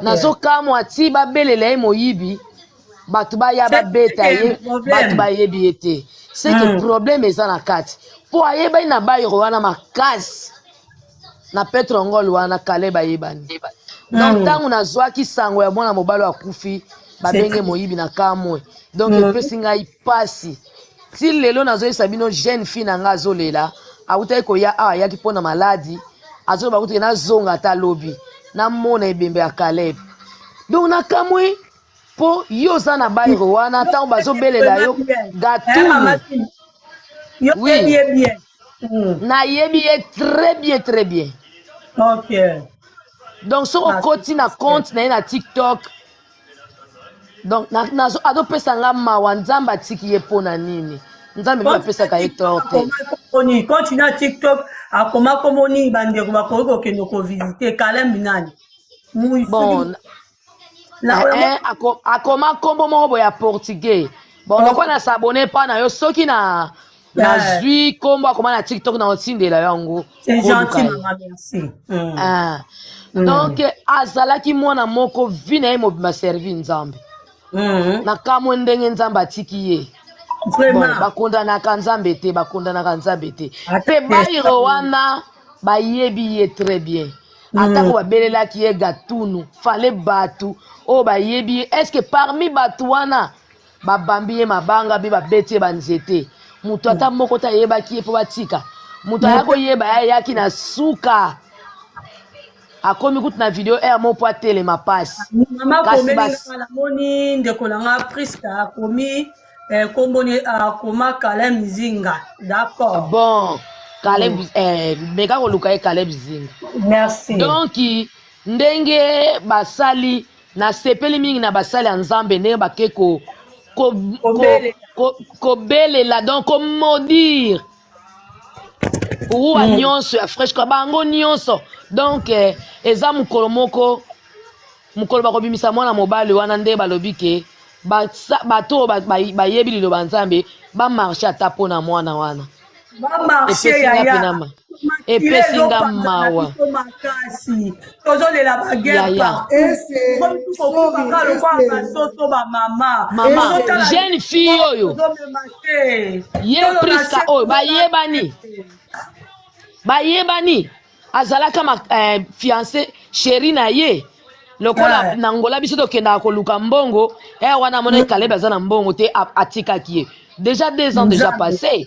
[SPEAKER 4] Nazokamwa ti babelela ye moyibi bato baya babeta ye bato bayebi ye te c'est que problème eza na kati mpo ayebani na bairo wana makasi na petrongol wana Caleb ayebani. Donc ntango nazwaki sango ya mwana mobali oyo akufi babenge moyibi na kamwe donc epesi ngai pasi ti lelo nazoyebisa bino jeune fille na ngai azolela awutaki koya awa ayaki mpo na maladi azoloba kutu ke nazonga ata lobi namona ebembe ya Caleb. Donc na kamwe mpo yo oza na bairo wana ntango bazobelela yo gatulu. Oui. Nayebi ye très bien très bien. Donc soki okoti na compte na ye na TikTok donc azopesa nga mawa nzambe atiki ye mpo na nini nzambe mpe apesaka ye tort te.
[SPEAKER 1] Continue na TikTok akoma kombo nini bandeko bakoki kokende kovisite Caleb nani?
[SPEAKER 4] Bon, akoma kombo moko boye ya portugais. Bon, lokola na s'abonner pa na yo soki na nazwi kombo akoma na TikTok na otindela yango.
[SPEAKER 1] C'est gentil maman, merci.
[SPEAKER 4] Donc azalaki mwana moko vi na ye mobima servi nzambe. Na kamwe ndenge nzambe atiki ye.
[SPEAKER 1] Vraiment.
[SPEAKER 4] Bon, bakondanaka nzambe te, bakondanaka nzambe te. Pe bairo wana bayebi ye très bien. Atako babelelaki ye gatunu, fallait batu oyo bayebi ye. Est-ce que parmi batu wana babambi ye mabanga be babeti ye banzete moto ata moko te ayebaki ye mpo batika moto aya koyeba ye ayaki na suka akomi kutu na video air moko mpo atelema pasi.
[SPEAKER 1] Mama komeli nga namoni ndeko na nga Priska akomi kombo ni akoma Caleb Zinga. D'accord.
[SPEAKER 4] Bon, Caleb meka koluka ye Caleb Zinga.
[SPEAKER 1] Merci.
[SPEAKER 4] Donc ndenge basali nasepeli mingi na basali ya nzambe ndenge bake ko kobelela donc komaudire ruwa nyonso ya fraîche kwa bango nyonso. Donc eza mokolo moko mokolo bakobimisa mwana mobali wana nde balobi ke bato bayebi liloba nzambe bamarche ata mpona mwana wana.
[SPEAKER 1] Bamarche yaya
[SPEAKER 4] epesi nga mawa
[SPEAKER 1] makasi tozolela baguerre partout bamama
[SPEAKER 4] mama jeune fille oyo ye Priska oyo bayebani bayebani azalaka ma fiancé chéri na ye lokola na Angola biso tokendaka koluka mbongo wana amona Caleb aza na mbongo te atikaki ye déjà 2 ans déjà passé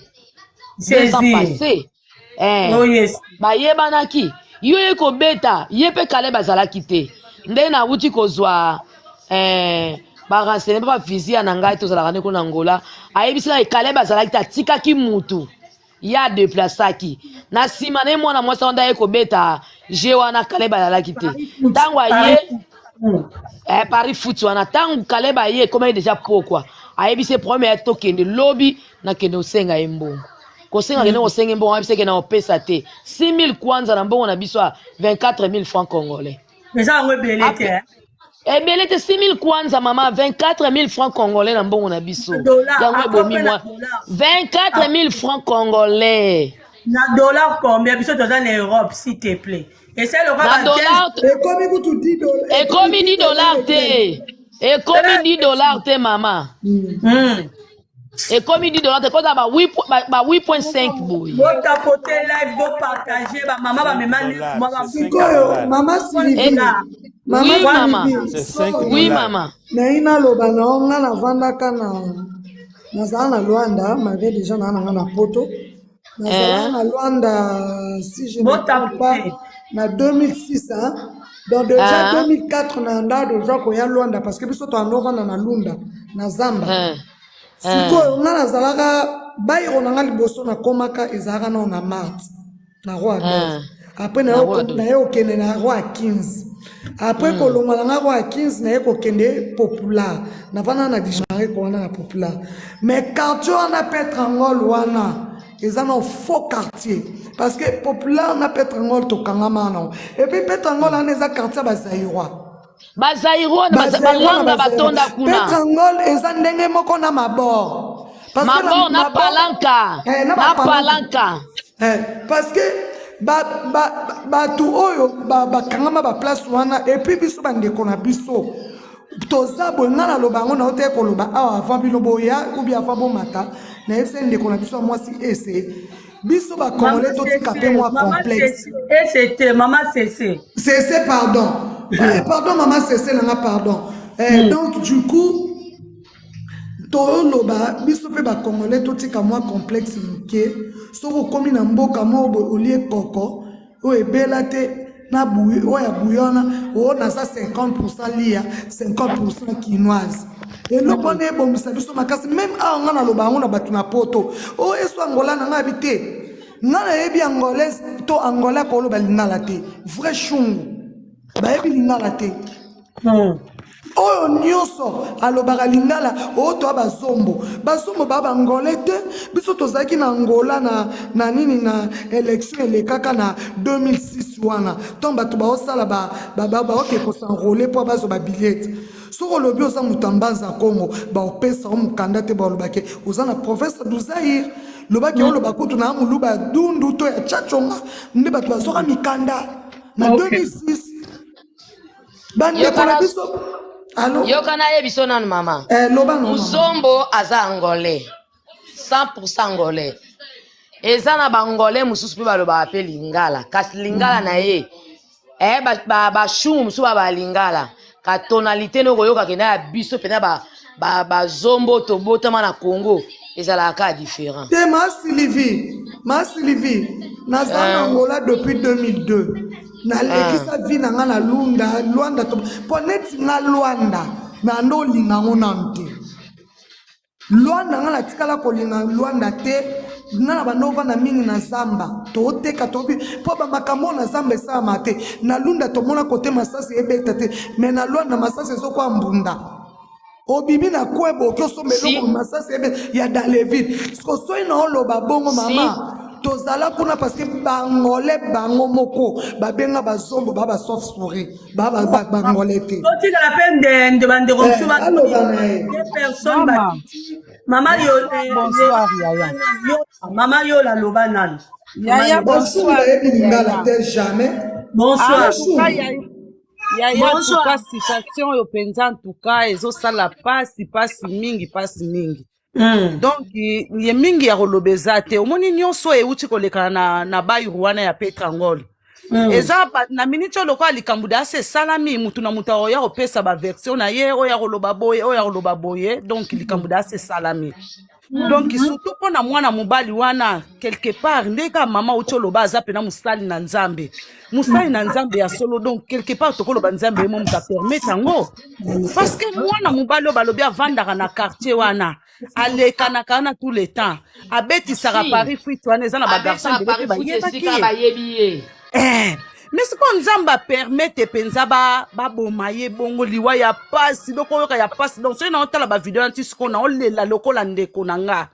[SPEAKER 4] 2 ans passé bayebanaki yo ye kobeta ye mpe Caleb azalaki te nde nawuti kozwa barenseignement bavizia na ngai tozalaka nde kuna Angola ayebisi ngai Caleb azalaki te atikaki mutu ya déplaçaki na nsima na ye mwana mwasi wana aye kobeta je wana Caleb azalaki te ntango aye Paris foot wana ntango Caleb aye ekomaki déjà pokwa ayebisi ye problème ya tokende lobi nakende kosenga ye mbongo kosenga kende kosenga mbongo ayebisi eke na opesa te 6000 kwanza na mbongo na biso ya 24000 francs congolais.
[SPEAKER 1] Eza yango ebele te.
[SPEAKER 4] Ebele te 6000 kwanza mama 24000 francs congolais na mbongo na biso. Yango ebomi mwa 24000 francs congolais.
[SPEAKER 1] Na dollar combien biso toza na Europe s'il te plaît. Essaye le
[SPEAKER 4] na dollar
[SPEAKER 2] ekomi kutu 10 dollars.
[SPEAKER 4] Ekomi 10 dollars te. Ekomi 10 dollars te mama. Ekomi 10 dollars te koza ba 8.5 boye.
[SPEAKER 1] Botapote live bopartage ba mama ba mema
[SPEAKER 2] mama sikoyo mama Sylvie.
[SPEAKER 4] Mama Sylvie. Oui mama.
[SPEAKER 2] Nayi naloba na nga navandaka na nazala na Luanda malgré déjà na nga na poto. Nazala na Luanda si je ne me trompe pas na 2006 hein. Donc déjà 2004 na nda déjà koya Luanda parce que biso toando vanda na Lunda na Zamba. Sikoyo nga nazalaka Bairo na nga liboso nakomaka ezalaka nao na Marte, na Roi Adolphe. Après
[SPEAKER 4] Na Roi Adolphe.
[SPEAKER 2] naye kokende na Roi 15. Après kolongwa na nga Roi 15, naye kokende Popular. Navanda na Dijareko wana na Popular. Mais quartier wana Petrangol wana eza na faux quartier, parce que Popular na Petrangol tokangama wana. Et puis Petrangol wana eza quartier ya Bazaïrois.
[SPEAKER 4] Bazaïrois na
[SPEAKER 2] Bazaïrois na
[SPEAKER 4] balanga
[SPEAKER 2] Bazaïrois.
[SPEAKER 4] batonda kuna.
[SPEAKER 2] Petrangol eza ndenge moko na Mabor. Parce que
[SPEAKER 4] Mabor na Palanka.
[SPEAKER 2] Eh, na
[SPEAKER 4] Na
[SPEAKER 2] Bapalanka.
[SPEAKER 4] Palanka.
[SPEAKER 2] Eh, parce que bato oyo bakangama baplace wana. Et puis biso bandeko na biso toza boye. Nga naloba yango, na te koloba awa avant bino boya ou bien avant bomata. Nayebisa ndeko na biso ya mwasi ese biso Bacongolais totika mpe mwa complexe.
[SPEAKER 1] Ese mama Cc.
[SPEAKER 2] Cc, pardon. Eh, pardon mama Cc nanga, pardon. Eh, donc du coup toloba biso mpe Bacongolais totika mwa complexe moke. Soki okomi na mboka moko boye, olie koko oyo ebela te na buyi oyo ya buyi wana, oyo naza 50 lia, 50 kinoise, eloko wana ebongisa biso makasi. Même awa nga naloba yango na bato na Poto oyo eso Angola na ngai abi te. Nga nayebi Angolaise to Angolais akoloba lingala te, vrai shungu bayebi lingala te. Oyo nyonso alobaka lingala oyo toya Bazombo, Bazombo baa Bangolais te. Biso tozalaki na Angola na nini, na élection elekaka na 2006 wana, ntango bato baosala baoke kos'enrôler mpo bazwa babillets. Soki olobi oza moto ya Mbanza Kongo, baopesa o mokanda te. Balobake oza na province du Zaire, lobaki oloba kutu na moluba ya Dundu to ya Tchatshonga nde bato bazwaka mikanda na 2006. Bandeko na biso, alo?
[SPEAKER 4] Yoka, nayebi so nanu mama.
[SPEAKER 2] Eh, loba no mama.
[SPEAKER 4] Muzombo aza Angolais, 100 Angolais. Eza na Bangolais mosusu mpe balobaka mpe lingala, kasi lingala na ye eh, bashungu mosusu ba balingala ka tonalité no koyoka kenda ya biso mpena Bazombo tobotama na Congo ezalaka kaka différent.
[SPEAKER 2] Te, ma Sylvie, ma Sylvie, naza na Angola depuis 2002. Nalekisa vie na nga na Lunda, Lwanda to mpo neti nga Lwanda na nde olinga yango nanu te. Lwanda, nga natikala kolinga Lwanda te. Nga na bando ovanda mingi na zamba, toteka tobi mpo bamakambo oyo na zamba esalama te. Na Lunda tomona kote masasi ebeta te, mais na Lwanda masasi ezokwa mbunda. Obimi na kwebo, oki osomba eloko, masasi ebe ya dans le vide. Siko soki na oloba bongo, mama, tozala kuna parce que Bangolais bango moko babenga Bazombo ba bachauve-souris, Bangolais te.
[SPEAKER 1] Totikala mpe ndende bandeko mosusu.
[SPEAKER 2] Eh, aloba na ye.
[SPEAKER 1] Personne.
[SPEAKER 5] Mama.
[SPEAKER 1] Bakiti mama yo eh,
[SPEAKER 5] Bonsoir, yaya.
[SPEAKER 1] Mama Yola, loba nani.
[SPEAKER 5] Yaya,
[SPEAKER 2] Basumu
[SPEAKER 5] bonsoir.
[SPEAKER 2] bayebi lingala
[SPEAKER 5] Yaya.
[SPEAKER 2] te jamais.
[SPEAKER 1] Bonsoir.
[SPEAKER 5] En tout cas, yaya, yaya, en tout
[SPEAKER 1] Bonsoir.
[SPEAKER 5] cas, situation oyo mpenza, en tout cas, ezosala pasi, pasi mingi, pasi mingi. Donc ye mingi ya koloba eza te. Omoni nyonso oyo euti kolekana na bairo wana ya Petrangol. Eza na miniti oyo lokola likambo dasi esalami, mutu na mutu akoya kopesa baversion na ye, oyo akoloba boye, oyo akoloba boye. Donc likambo dasi esalami. Donc surtout mpo na mwana mobali wana, quelque part nde kaka mama auti oloba, aza mpena mosali na Nzambe, mosali na Nzambe ya solo. Donc quelque part tokoloba Nzambe ye mo moto apermettre yango, parce que mwana mobali oyo balobi avandaka na quartier wana, alekanaka wana tout le temps, abetisaka pari foot wana, eza na bagarçon
[SPEAKER 4] Abetaka
[SPEAKER 5] ebele mpe
[SPEAKER 4] pari foot
[SPEAKER 5] bayebaki
[SPEAKER 4] esika
[SPEAKER 5] ye.
[SPEAKER 4] Bayebi ye.
[SPEAKER 5] Eh, mais sikoyo Nzambe apermettre mpenza baboma ye bongo, liwa ya pasi, donc oyoka ya pasi. Donc soki naotala bavideo wana ti sikoyo, naolela lokola ndeko na nga,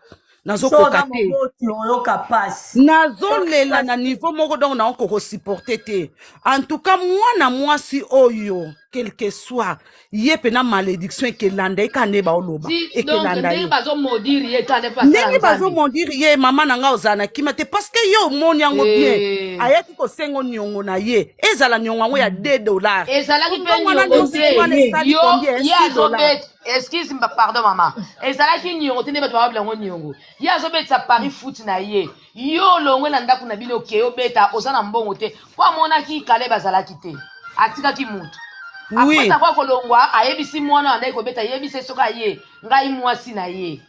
[SPEAKER 5] nazokoka
[SPEAKER 1] Soza
[SPEAKER 5] te.
[SPEAKER 1] moboti, oyoka pasi.
[SPEAKER 5] Nazolela na niveau moko, donc naokoka kosupporter te. En tout cas mwana mwasi oyo, quelque soit ye mpena, malédiction ekelanda ye kaka nde baoloba.
[SPEAKER 4] Si, donc
[SPEAKER 5] Ekelanda
[SPEAKER 4] ndenge
[SPEAKER 5] ye.
[SPEAKER 4] bazomaudire ye kaka nde mpe asala
[SPEAKER 5] Ndenge
[SPEAKER 4] Nzambe.
[SPEAKER 5] Bazomaudire ye, mama na ngai, ozala na kima te, parce que ye omoni yango bien. Ayaki kosenga niongo na ye, ezala niongo yango ya 2 dollars.
[SPEAKER 4] Ezalaki mpe
[SPEAKER 5] Mbongo wana
[SPEAKER 4] niongo
[SPEAKER 5] nyonso
[SPEAKER 4] te.
[SPEAKER 5] wana esali
[SPEAKER 4] Yo
[SPEAKER 5] combien?
[SPEAKER 4] ye
[SPEAKER 5] 6 dollars.
[SPEAKER 4] azobeta, excuse, pardon mama, ezalaki niongo te nde bato bababela yango niongo. Ye azobetisa pari foot na ye, yo olongwe na ndako na bino, okei obeta, oza na mbongo te, mpo amonaki Kaleb azalaki te, atikaki mutu. Après avoir kolongwa, ayebisi mwana andaki kobeta, ayebisi ye soki aye ngai mwasi na ye.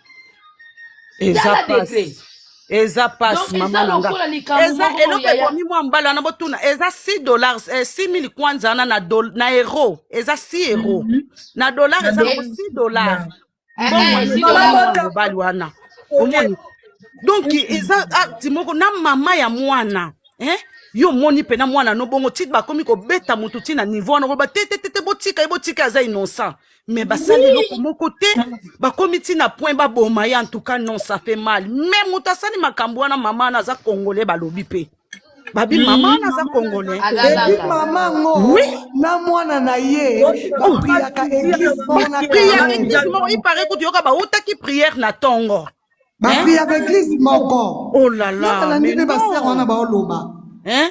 [SPEAKER 5] Eza
[SPEAKER 4] Tala degré.
[SPEAKER 5] pasi, eza
[SPEAKER 4] Donc
[SPEAKER 5] pasi,
[SPEAKER 4] eza
[SPEAKER 5] mama na nga.
[SPEAKER 4] lokola likambo
[SPEAKER 5] Eza
[SPEAKER 4] moko
[SPEAKER 5] eloko
[SPEAKER 4] yaya.
[SPEAKER 5] ebomi mwa mbala wana, botuna, eza 6 dollars, eh, 6000 kwanza wana na euro eza 6 euro, na dollar eza nango 6 dollars.
[SPEAKER 4] Eh,
[SPEAKER 5] Mbongo
[SPEAKER 4] eh,
[SPEAKER 5] wana
[SPEAKER 4] 6
[SPEAKER 5] ebongi
[SPEAKER 4] dollars.
[SPEAKER 5] mwana mobali wana, omoni. Donc eza acte moko na mama ya mwana, hein? Yo omoni mpena mwana no bongo ti bakomi kobeta motu ti na niveau wana, koloba te te te te, botika ye, botika, aza innocent. Mais basali eloko moko te, bakomi ti na point baboma ye. En tout cas, non, ça fait mal. Mais moto asali makambo wana, mama wana aza Congolais. Balobi mpe babi mama wana aza Congolais.
[SPEAKER 4] Aza
[SPEAKER 2] Et puis
[SPEAKER 4] langa.
[SPEAKER 2] Mama ngo na mwana na ye bapriaka église moko na
[SPEAKER 5] Bapriaka
[SPEAKER 2] Caleb.
[SPEAKER 5] église moko. Il paraît kutu yoka bautaki prière na ntongo, hein?
[SPEAKER 2] Bapriaka église moko.
[SPEAKER 5] Oh là là.
[SPEAKER 2] Nakalandi
[SPEAKER 5] Mais
[SPEAKER 2] nde basere wana
[SPEAKER 5] non
[SPEAKER 2] baoloba.
[SPEAKER 5] Hein?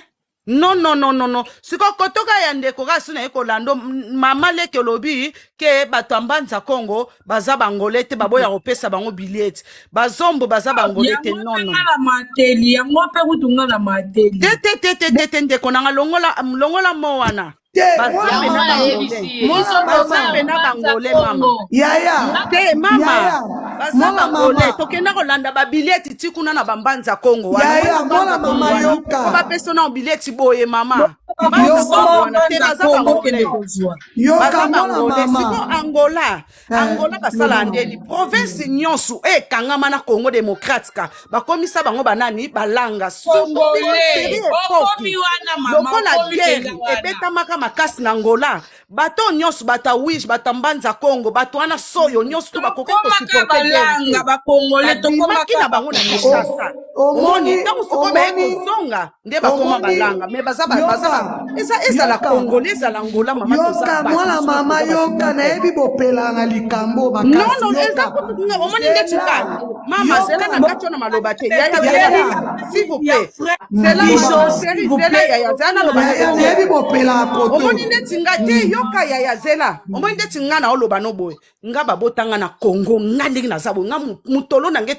[SPEAKER 5] Non, non, non, non, non. Sikoyo kotoka ya ndeko kaka so naye kolanda mama leki olobi ke bato ya Mbanza Kongo baza bangole te, baboya kopesa bango billet, bazombo baza bangole te.
[SPEAKER 6] Yango
[SPEAKER 5] Non,
[SPEAKER 6] mpe
[SPEAKER 5] non.
[SPEAKER 6] nga na mateli yango mpe kutu nga na mateli.
[SPEAKER 5] Te, te, te, te, te, te, ndeko nanga, longola, longola mo wana.
[SPEAKER 2] Te.
[SPEAKER 5] Baza
[SPEAKER 2] Mwana
[SPEAKER 4] Yango
[SPEAKER 5] pena
[SPEAKER 4] nga
[SPEAKER 2] mama.
[SPEAKER 4] nayebisi
[SPEAKER 5] bangole.
[SPEAKER 4] ye.
[SPEAKER 6] Biso
[SPEAKER 2] Mwana
[SPEAKER 6] toza
[SPEAKER 5] Baza
[SPEAKER 2] mama.
[SPEAKER 5] pena
[SPEAKER 6] Mbanza
[SPEAKER 5] bangole, mama.
[SPEAKER 6] Kongo.
[SPEAKER 2] Yaya.
[SPEAKER 5] Te, mama.
[SPEAKER 2] Yaya.
[SPEAKER 5] Baza
[SPEAKER 2] Mwana
[SPEAKER 5] bangole.
[SPEAKER 2] mama.
[SPEAKER 5] Tokenda kolanda babilieti ti kuna na bambanza Kongo wana.
[SPEAKER 2] Yaya.
[SPEAKER 5] Omoni
[SPEAKER 2] Mwana
[SPEAKER 5] bambanza Kongo
[SPEAKER 2] mama.
[SPEAKER 5] wana po
[SPEAKER 2] Yoka.
[SPEAKER 5] bapesa na bileti boye, mama. Mbanza
[SPEAKER 2] Yoka.
[SPEAKER 5] Kongo
[SPEAKER 6] Soma
[SPEAKER 5] wana te,
[SPEAKER 6] Mbanza
[SPEAKER 5] baza
[SPEAKER 6] Kongo,
[SPEAKER 5] bangole.
[SPEAKER 6] kende kozwa.
[SPEAKER 2] Yoka.
[SPEAKER 5] Baza
[SPEAKER 2] Mwana
[SPEAKER 5] bangole. Siko
[SPEAKER 2] mama.
[SPEAKER 5] Angola,
[SPEAKER 2] Eh,
[SPEAKER 5] Angola basala
[SPEAKER 2] loba.
[SPEAKER 5] ndeni province nyonso ekangama na Congo démocratique, bakomisa bango banani, balanga, surtout biso
[SPEAKER 6] Congolais
[SPEAKER 5] série
[SPEAKER 6] okomi
[SPEAKER 5] epoki
[SPEAKER 6] wana, mama.
[SPEAKER 5] lokola
[SPEAKER 6] Okomi
[SPEAKER 5] guerre
[SPEAKER 6] mpenza wana.
[SPEAKER 5] ebetamaka makasi na Angola, bato nyonso, bato ya Wish, bato ya Mbanza Congo, bato wana soyo nyonso to bakoki
[SPEAKER 6] Tokomaka
[SPEAKER 5] kosupporter guerre
[SPEAKER 6] balanga
[SPEAKER 5] te.
[SPEAKER 6] bakongole.
[SPEAKER 5] Babimaki
[SPEAKER 6] Tokomaka
[SPEAKER 5] na bango na
[SPEAKER 6] bakongole.
[SPEAKER 5] Kinshasa. Omoni
[SPEAKER 2] Omoni.
[SPEAKER 5] ntango sikoyo baye
[SPEAKER 2] Omoni.
[SPEAKER 5] kozonga nde bakoma
[SPEAKER 2] Omoni.
[SPEAKER 5] balanga. Me baza baza
[SPEAKER 2] Yoka.
[SPEAKER 5] eza ezala
[SPEAKER 2] Yoka.
[SPEAKER 5] Congolais, ezala Angola, mama, toza
[SPEAKER 2] Yoka.
[SPEAKER 5] bato.
[SPEAKER 2] Mwana
[SPEAKER 5] Biso nyonso
[SPEAKER 2] mama.
[SPEAKER 5] toza bato
[SPEAKER 2] Yoka.
[SPEAKER 5] moko.
[SPEAKER 2] Nayebi bopela na likambo
[SPEAKER 5] Non,
[SPEAKER 2] makasi.
[SPEAKER 5] non, eza
[SPEAKER 2] Yoka.
[SPEAKER 5] kutu omoni ndeti
[SPEAKER 2] Zela.
[SPEAKER 5] nga, mama, zela
[SPEAKER 2] Yoka.
[SPEAKER 5] na kati wana maloba te. Yaya, zela,
[SPEAKER 2] Yaya.
[SPEAKER 5] s'il vous
[SPEAKER 6] Ya
[SPEAKER 5] plaît,
[SPEAKER 6] frère
[SPEAKER 5] zela, mama
[SPEAKER 6] Biso, s'il
[SPEAKER 5] chérie,
[SPEAKER 6] vous
[SPEAKER 5] zela.
[SPEAKER 6] plaît.
[SPEAKER 5] Yaya, zela naloba
[SPEAKER 2] Yaya,
[SPEAKER 5] sikoyo.
[SPEAKER 2] nayebi bopela koto.
[SPEAKER 5] Omoni ndeti nga te, yoka yaya, zela. Omoni ndeti nga na oloba no boye, nga babotanga na Congo, nga ndenge naza boye, nga mutolo na nge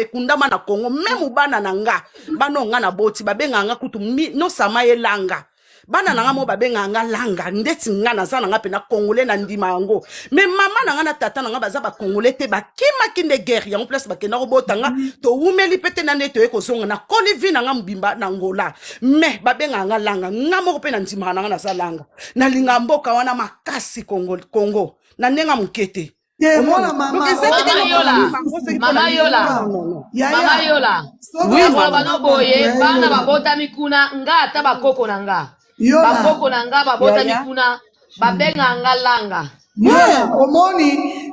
[SPEAKER 5] ekundama na Congo. Meme bana na nga, bana oyo nga naboti, babengaka nga kutu nosama elanga. Bana na nga mo babengaka nga langa. Ndeti nga naza na nga mpena Congolais, na ndima yango. Me mama na nga na tata na nga baza bacongolais te, bakimaki nde guerre yango place bakenda kobota nga. Towumeli mpe te na nde toye kozonga, nakoli vie na nga mobimba na Ngola. Me babengaka nga langa. Nga moko mpe na ndimaka na nga naza langa, nalinga mboka wana makasi, Congo, Congo na ndenge ya moke te.
[SPEAKER 2] Te.
[SPEAKER 5] Omoni
[SPEAKER 2] Mwana
[SPEAKER 5] donc
[SPEAKER 2] mama.
[SPEAKER 5] eza te
[SPEAKER 4] Mama
[SPEAKER 5] ke
[SPEAKER 4] Yola,
[SPEAKER 5] nakobima yango soki mpo na
[SPEAKER 4] mama
[SPEAKER 5] nini.
[SPEAKER 4] Yola,
[SPEAKER 5] Non, non, non.
[SPEAKER 4] mama
[SPEAKER 2] Yaya.
[SPEAKER 4] Yola.
[SPEAKER 2] Soki
[SPEAKER 5] Oui.
[SPEAKER 4] Nakoloba
[SPEAKER 5] Mama.
[SPEAKER 4] no boye,
[SPEAKER 2] Yaya.
[SPEAKER 4] bana
[SPEAKER 2] Yola.
[SPEAKER 4] babotami kuna, nga ata bakoko na nga.
[SPEAKER 2] Yola.
[SPEAKER 4] Bakoko na nga babotami
[SPEAKER 5] Yaya.
[SPEAKER 4] kuna, babenga nga langa.
[SPEAKER 2] Yola, omoni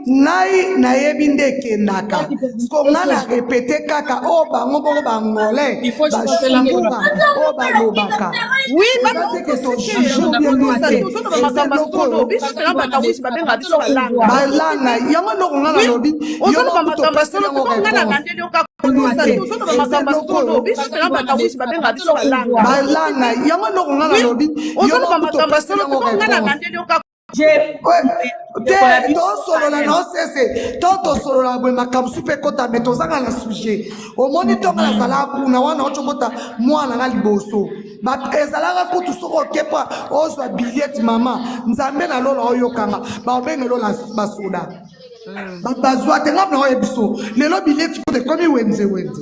[SPEAKER 2] ngai nayebi nde ekendaka siko ngai na répéter kaka oyo bango moko bangolais bashumbura oyo balobaka.
[SPEAKER 5] Oui.
[SPEAKER 2] Eza te ke tojuge ou bien nini te.
[SPEAKER 5] Tozoloba
[SPEAKER 2] Eza
[SPEAKER 5] makambo ya
[SPEAKER 2] eloko
[SPEAKER 5] solo.
[SPEAKER 2] oyo
[SPEAKER 5] Biso mpena bato ya Wish babengaka biso balanga.
[SPEAKER 2] Balanga yango, eloko ngai nalobi, yo
[SPEAKER 5] Ozoloba
[SPEAKER 2] moko
[SPEAKER 5] makambo ya
[SPEAKER 2] topeseli
[SPEAKER 5] solo.
[SPEAKER 2] yango
[SPEAKER 5] Siko nga na
[SPEAKER 2] réponse.
[SPEAKER 5] landeli yo kaka te, tozoloba
[SPEAKER 2] Eza
[SPEAKER 5] makambo ya
[SPEAKER 2] eloko
[SPEAKER 5] solo.
[SPEAKER 2] oyo
[SPEAKER 5] Biso mpena bato ya Wish babengaka biso balanga.
[SPEAKER 2] Balanga yango, eloko ngai nalobi, yo
[SPEAKER 5] Ozoloba
[SPEAKER 2] moko
[SPEAKER 5] makambo ya
[SPEAKER 2] topeseli
[SPEAKER 5] solo.
[SPEAKER 2] yango
[SPEAKER 5] Siko nga na
[SPEAKER 2] réponse.
[SPEAKER 5] landeli yo kaka.
[SPEAKER 2] Te, tosolola na osese to tosolola boye, makambo su mpe ekota. Me tozanga na sujet. Omoni, ntongo nazalaka kuna wana, ocobota mwana nga liboso. Ezalaka kutu soki okepa ozwa billet, mama, Nzambe na lola oyokanga, baobengelo na basoda. Bato bazwa te. Nga na oyebi biso lelo billet kutu ekomi wenze wenze.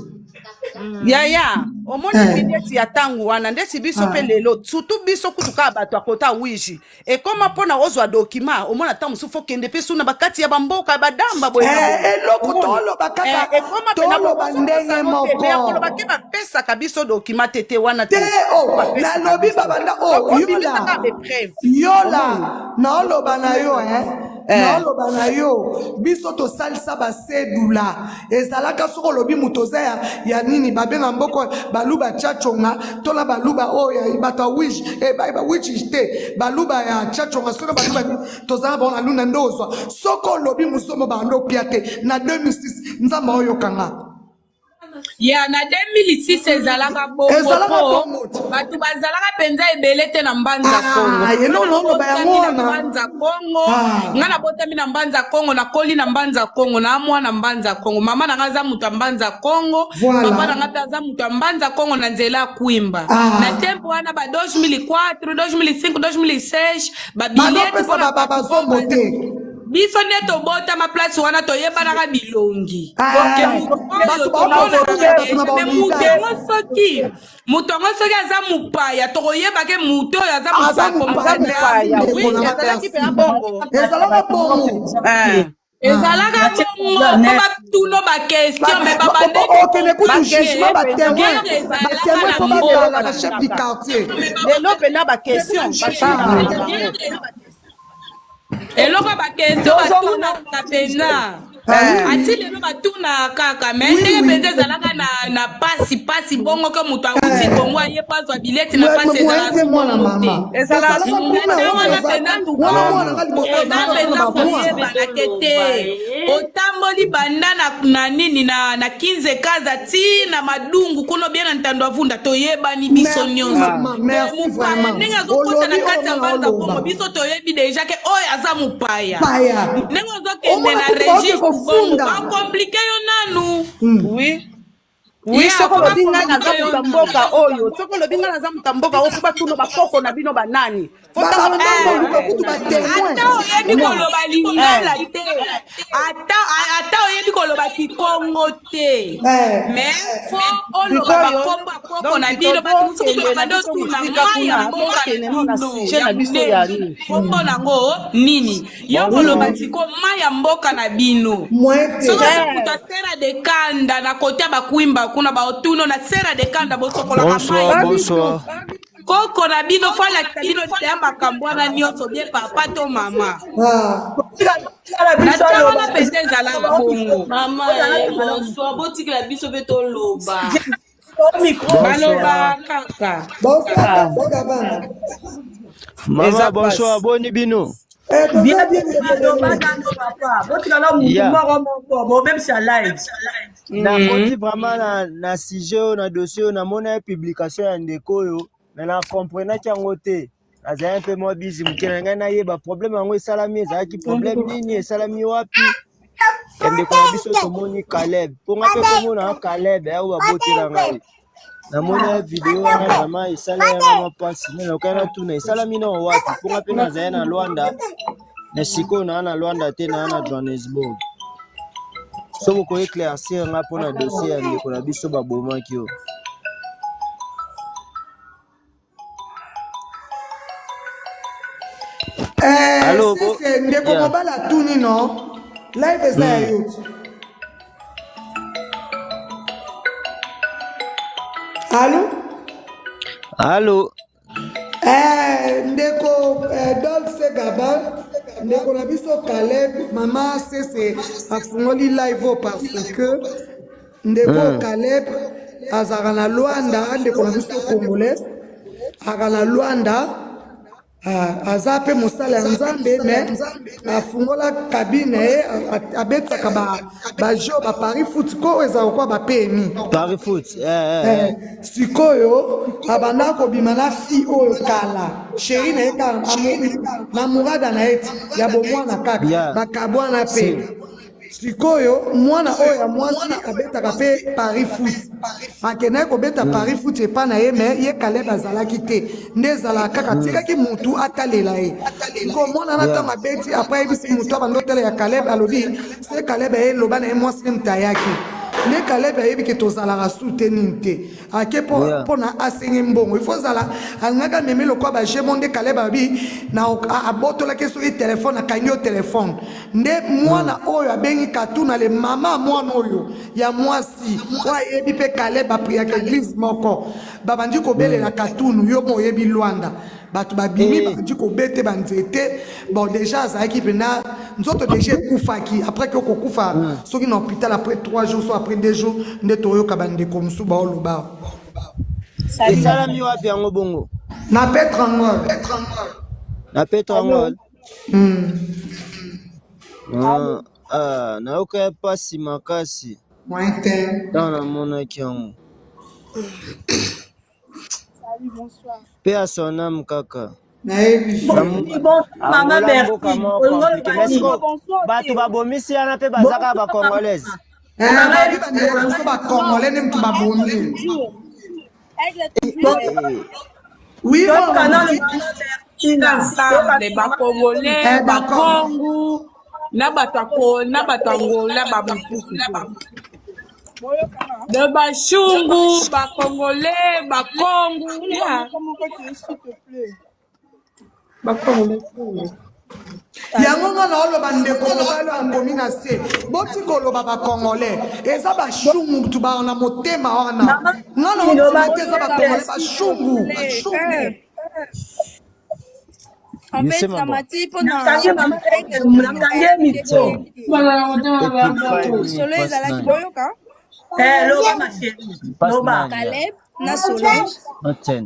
[SPEAKER 5] Yaya, omoni
[SPEAKER 2] Eh.
[SPEAKER 5] bileti ya ntango wana ndeti biso mpe
[SPEAKER 2] Ah.
[SPEAKER 5] lelo, surtout biso kutu kaka bato ya kota Wiji, ekoma mpona ozwa document, omona ntango mosusu fokende mpe suna bakati ya bamboka ya badamba boye na
[SPEAKER 2] Eh,
[SPEAKER 5] boye.
[SPEAKER 2] eloko
[SPEAKER 5] Omoni?
[SPEAKER 2] toloba kaka
[SPEAKER 5] Eh, ekoma mpena
[SPEAKER 2] toloba ndenge
[SPEAKER 5] te, me ya
[SPEAKER 2] moko.
[SPEAKER 5] koloba ke bapesaka biso document te, te wana
[SPEAKER 2] te
[SPEAKER 5] te.
[SPEAKER 2] o
[SPEAKER 5] Bapesaka
[SPEAKER 2] nalobi
[SPEAKER 5] biso.
[SPEAKER 2] babanda o
[SPEAKER 5] Obimisaka
[SPEAKER 2] Yola.
[SPEAKER 5] bapreuve.
[SPEAKER 2] Yola, naoloba na yo, eh.
[SPEAKER 5] Eh.
[SPEAKER 2] Naoloba na yo, biso tosalisa basedula. Ezalaka soki olobi moto oza ya nini, babenga mboka baluba Tchatonga to na baluba oyo ya bato ya Wish, eh, Wish te, baluba ya Tchatonga. Soki baluba tozala bango na Lunda nde ozwa. Soki olobi mosomo, bando opia te. Na 2006, Nzambe oyokanga.
[SPEAKER 6] Ya na 2006 ezalaka bongo.
[SPEAKER 2] Ezalaka
[SPEAKER 6] po
[SPEAKER 2] bongo te.
[SPEAKER 6] Bato bazalaka mpenza ebele te na Mbanza Kongo.
[SPEAKER 2] Ah, eloko naoloba yango
[SPEAKER 6] Nabotami na
[SPEAKER 2] wana.
[SPEAKER 6] Mbanza Kongo.
[SPEAKER 2] Ah.
[SPEAKER 6] Nga nabotami na Mbanza Kongo, nakoli na Mbanza Kongo, na mwana Mbanza Kongo. Mama na nga aza moto ya Mbanza Kongo.
[SPEAKER 2] Voilà.
[SPEAKER 6] Papa na nga mpe aza moto ya Mbanza Kongo na nzela ya Kwimba.
[SPEAKER 2] Ah.
[SPEAKER 6] Na tempo wana ba 2004, 2005, 2006, babilieti
[SPEAKER 2] Bazopesa
[SPEAKER 6] mpona
[SPEAKER 2] bazombo te.
[SPEAKER 6] Biso nde tobotama place wana, toyebanaka bilongi.
[SPEAKER 2] Ah,
[SPEAKER 6] Ke moto oyo
[SPEAKER 2] bato
[SPEAKER 6] tomonaka
[SPEAKER 2] baokofuta bato na
[SPEAKER 6] déjà, me moto
[SPEAKER 2] baovisage.
[SPEAKER 6] yango, soki moto yango soki aza mopaya, tokoyeba ke moto oyo aza
[SPEAKER 2] Aza
[SPEAKER 6] mopaya.
[SPEAKER 2] mopaya.
[SPEAKER 5] Aza mopaya.
[SPEAKER 2] Ndeko
[SPEAKER 5] Oui,
[SPEAKER 2] na nga,
[SPEAKER 5] ezalaki
[SPEAKER 2] merci.
[SPEAKER 5] mpena bongo.
[SPEAKER 2] Ezalaka bongo.
[SPEAKER 5] Eh.
[SPEAKER 6] Ezalaka bongo po batuna baquestion me
[SPEAKER 2] babandekokende kutu jugement batémoin batémoin fo bazala ba chef du quartier
[SPEAKER 5] lelo mpena baquestion
[SPEAKER 6] eloko baquestion batunaka mpena
[SPEAKER 2] Ah
[SPEAKER 6] ati lelo batunaka kaka me ndenge mpenza ezalaka na, na pasi pasi bongo ke moto awuti eh. kongo aye po azwa bileti na pasi
[SPEAKER 2] ezalaka bongo
[SPEAKER 6] te wana mpenza eza mpenza koyebana ke te otamboli banda na, na nini na, na kinze kaza ti na madungu kuna obie na ntando avunda toyebani biso nyonso mopaya ndenge azokota na kati ya mbanza kongo biso toyebi deja ke oyo aza mopaya ndenge ozokende na regime
[SPEAKER 2] kofunda
[SPEAKER 6] bakomplike yo nanu
[SPEAKER 2] hmm.
[SPEAKER 5] oui oui soki olobi ngai naza moto ya mboka oyo soki olobi ngai naza moto ya mboka oyo fo batuna bakoko na bino banani
[SPEAKER 6] ata oyebi koloba lingala te ata oyebi koloba kikongo te
[SPEAKER 2] eh.
[SPEAKER 6] mais fo oloba bakombo ya koko na bino bato mosusu babanda otuna mai ya mboka na bino ya monene kombo nango nini yo koloba siko mai ya mboka na bino soki moto asera de kanda na kote ya bakwimba kuna baotuno na sera de kanda bosokolaka mai koko na bino fo alakisa bino ya makambo wana nyonso bie papa to mama
[SPEAKER 2] ah.
[SPEAKER 6] na ntango wana mpenza ezalaka bongo
[SPEAKER 3] mama eh, bonsoir botikela biso mpe toloba
[SPEAKER 6] baloba kaka
[SPEAKER 7] mama bonsoir boni bino
[SPEAKER 2] eh,
[SPEAKER 1] botikala mutu moko moko bobebisa live
[SPEAKER 7] nakoti vraiment na, na sujet oyo na dossier oyo namona ye publication ya ndeko oyo me na comprenaki yango te nazalaki mpe mwa bizi moke na ngai nayeba problème yango esalami ezalaki problème nini esalami wapi ya ndeko na biso tomoni Caleb mpo nga mpe komona Caleb oyo babotela ngai namoni ya video wana vraiment esala yanga mwa mpasi me nakoki natuna esalami nao wapi mpo nga mpe nazali na Luanda na sikoyo naa na Luanda te naa na Johannesburg soki okoki éclaircir nga mpo na dossier ya ndeko na biso babomaki oyo
[SPEAKER 2] Eh,
[SPEAKER 7] Allo, bo-
[SPEAKER 2] sese ndeko
[SPEAKER 7] Yeah.
[SPEAKER 2] mobali atuni no live eza ya yo ti allo
[SPEAKER 7] Allo,
[SPEAKER 2] Eh, ndeko eh, dolce gabal ndeko na biso caleb mama sese afungoli live oyo parce que ndeko caleb azalaka na luanda ndeko na biso congolais azalaka na luanda Ah, aza mpe mosala ya nzambe mais afungola cabine na ye abetisaka bajeu ba paris foot ko oyo ezalaka kwa ba pmi
[SPEAKER 7] Paris foot eh, eh, eh.
[SPEAKER 2] Eh, sikoyo abanda kobima na fille oyo kala sheri na ye kaka na murada na ye ti ya bomwana kaka
[SPEAKER 7] Yeah.
[SPEAKER 2] bakabwana mpe
[SPEAKER 7] Si.
[SPEAKER 2] Sikoyo mwana oyo ya mwasi abetaka pe Paris foot, akendaki kobeta Paris foot epa na ye mais ye Caleb azalaki te, nde ezalaka kaka atikaki mutu atalela ye. Sikoyo mwana wana ntango abeti après ayebisi mutu abandi otala ya Caleb, alobi se Caleb aye loba na ye mwasi ne mutu ayaki nde Caleb ayebi ke tozalaka su te nini te ake po
[SPEAKER 7] Yeah.
[SPEAKER 2] pona asenge mbongo il faut zala alingaki amemi lokola ba jeu nde Caleb abi na abotolaki soki telefone akangi yo telefone Nde mwana oyo abengi Katuna le mama mwana oyo ya mwasi oyo ayebi mpe Caleb apriaka eglise moko babandi kobelela Katunu yo mo oyebi Luanda bato babimi
[SPEAKER 7] Eh.
[SPEAKER 2] babandi kobete banzete bon deja azalaki mpena nzoto deja ekufaki après ke okokufa soki na hôpital après 3 jours so après 2 jours nde toyoka bandeko mosusu baoloba
[SPEAKER 7] Esalami wapi yango bongo?
[SPEAKER 2] na Petrangol
[SPEAKER 7] Na Petrangol.
[SPEAKER 2] Mm.
[SPEAKER 7] Ah, ah, nayoka ya pasi makasi
[SPEAKER 2] Moyen te.
[SPEAKER 7] ntango namonaki yango.
[SPEAKER 8] Salut, bonsoir.
[SPEAKER 7] Pe ya son âme kaka.
[SPEAKER 2] Nayebi.
[SPEAKER 1] Bon, bonsoir mama
[SPEAKER 7] Angola
[SPEAKER 1] merci.
[SPEAKER 7] mboka moko
[SPEAKER 1] Olingo
[SPEAKER 7] compliqué.
[SPEAKER 1] loba
[SPEAKER 7] Mais
[SPEAKER 1] nini?
[SPEAKER 7] sikoyo
[SPEAKER 8] Bonsoir
[SPEAKER 7] bato
[SPEAKER 8] te.
[SPEAKER 7] babomisi wana mpe baza kaka ba congolaise.
[SPEAKER 2] Eh, babi bandeko na biso ba congolais nde mutu babomi.
[SPEAKER 8] Toujours. Aigle toujours.
[SPEAKER 7] Eh,
[SPEAKER 2] Oui,
[SPEAKER 1] Toyoka
[SPEAKER 2] mwana
[SPEAKER 1] nanu
[SPEAKER 2] moki.
[SPEAKER 1] mama Bertina.
[SPEAKER 6] ensemble bacongolais
[SPEAKER 2] Eh, d'accord.
[SPEAKER 6] bakongu na bato ya na bato ya angola bamosusu te
[SPEAKER 8] Boyokana.
[SPEAKER 6] de bashungu bacongolais bakongu
[SPEAKER 8] Tuna
[SPEAKER 6] ya
[SPEAKER 8] moko moko te, s'il te plaît.
[SPEAKER 6] bacongolais.
[SPEAKER 2] Yango nga naoloba ndeko mobali akomi na se botika oloba ba congolais eza bashungu mutu ba na motema wana nga naotima te eza ba congolais bashungu bashungu.
[SPEAKER 8] En fait, namati mpo na solo ezalaki boyoka.
[SPEAKER 1] Loba ma chérie, loba.
[SPEAKER 8] Caleb na Solange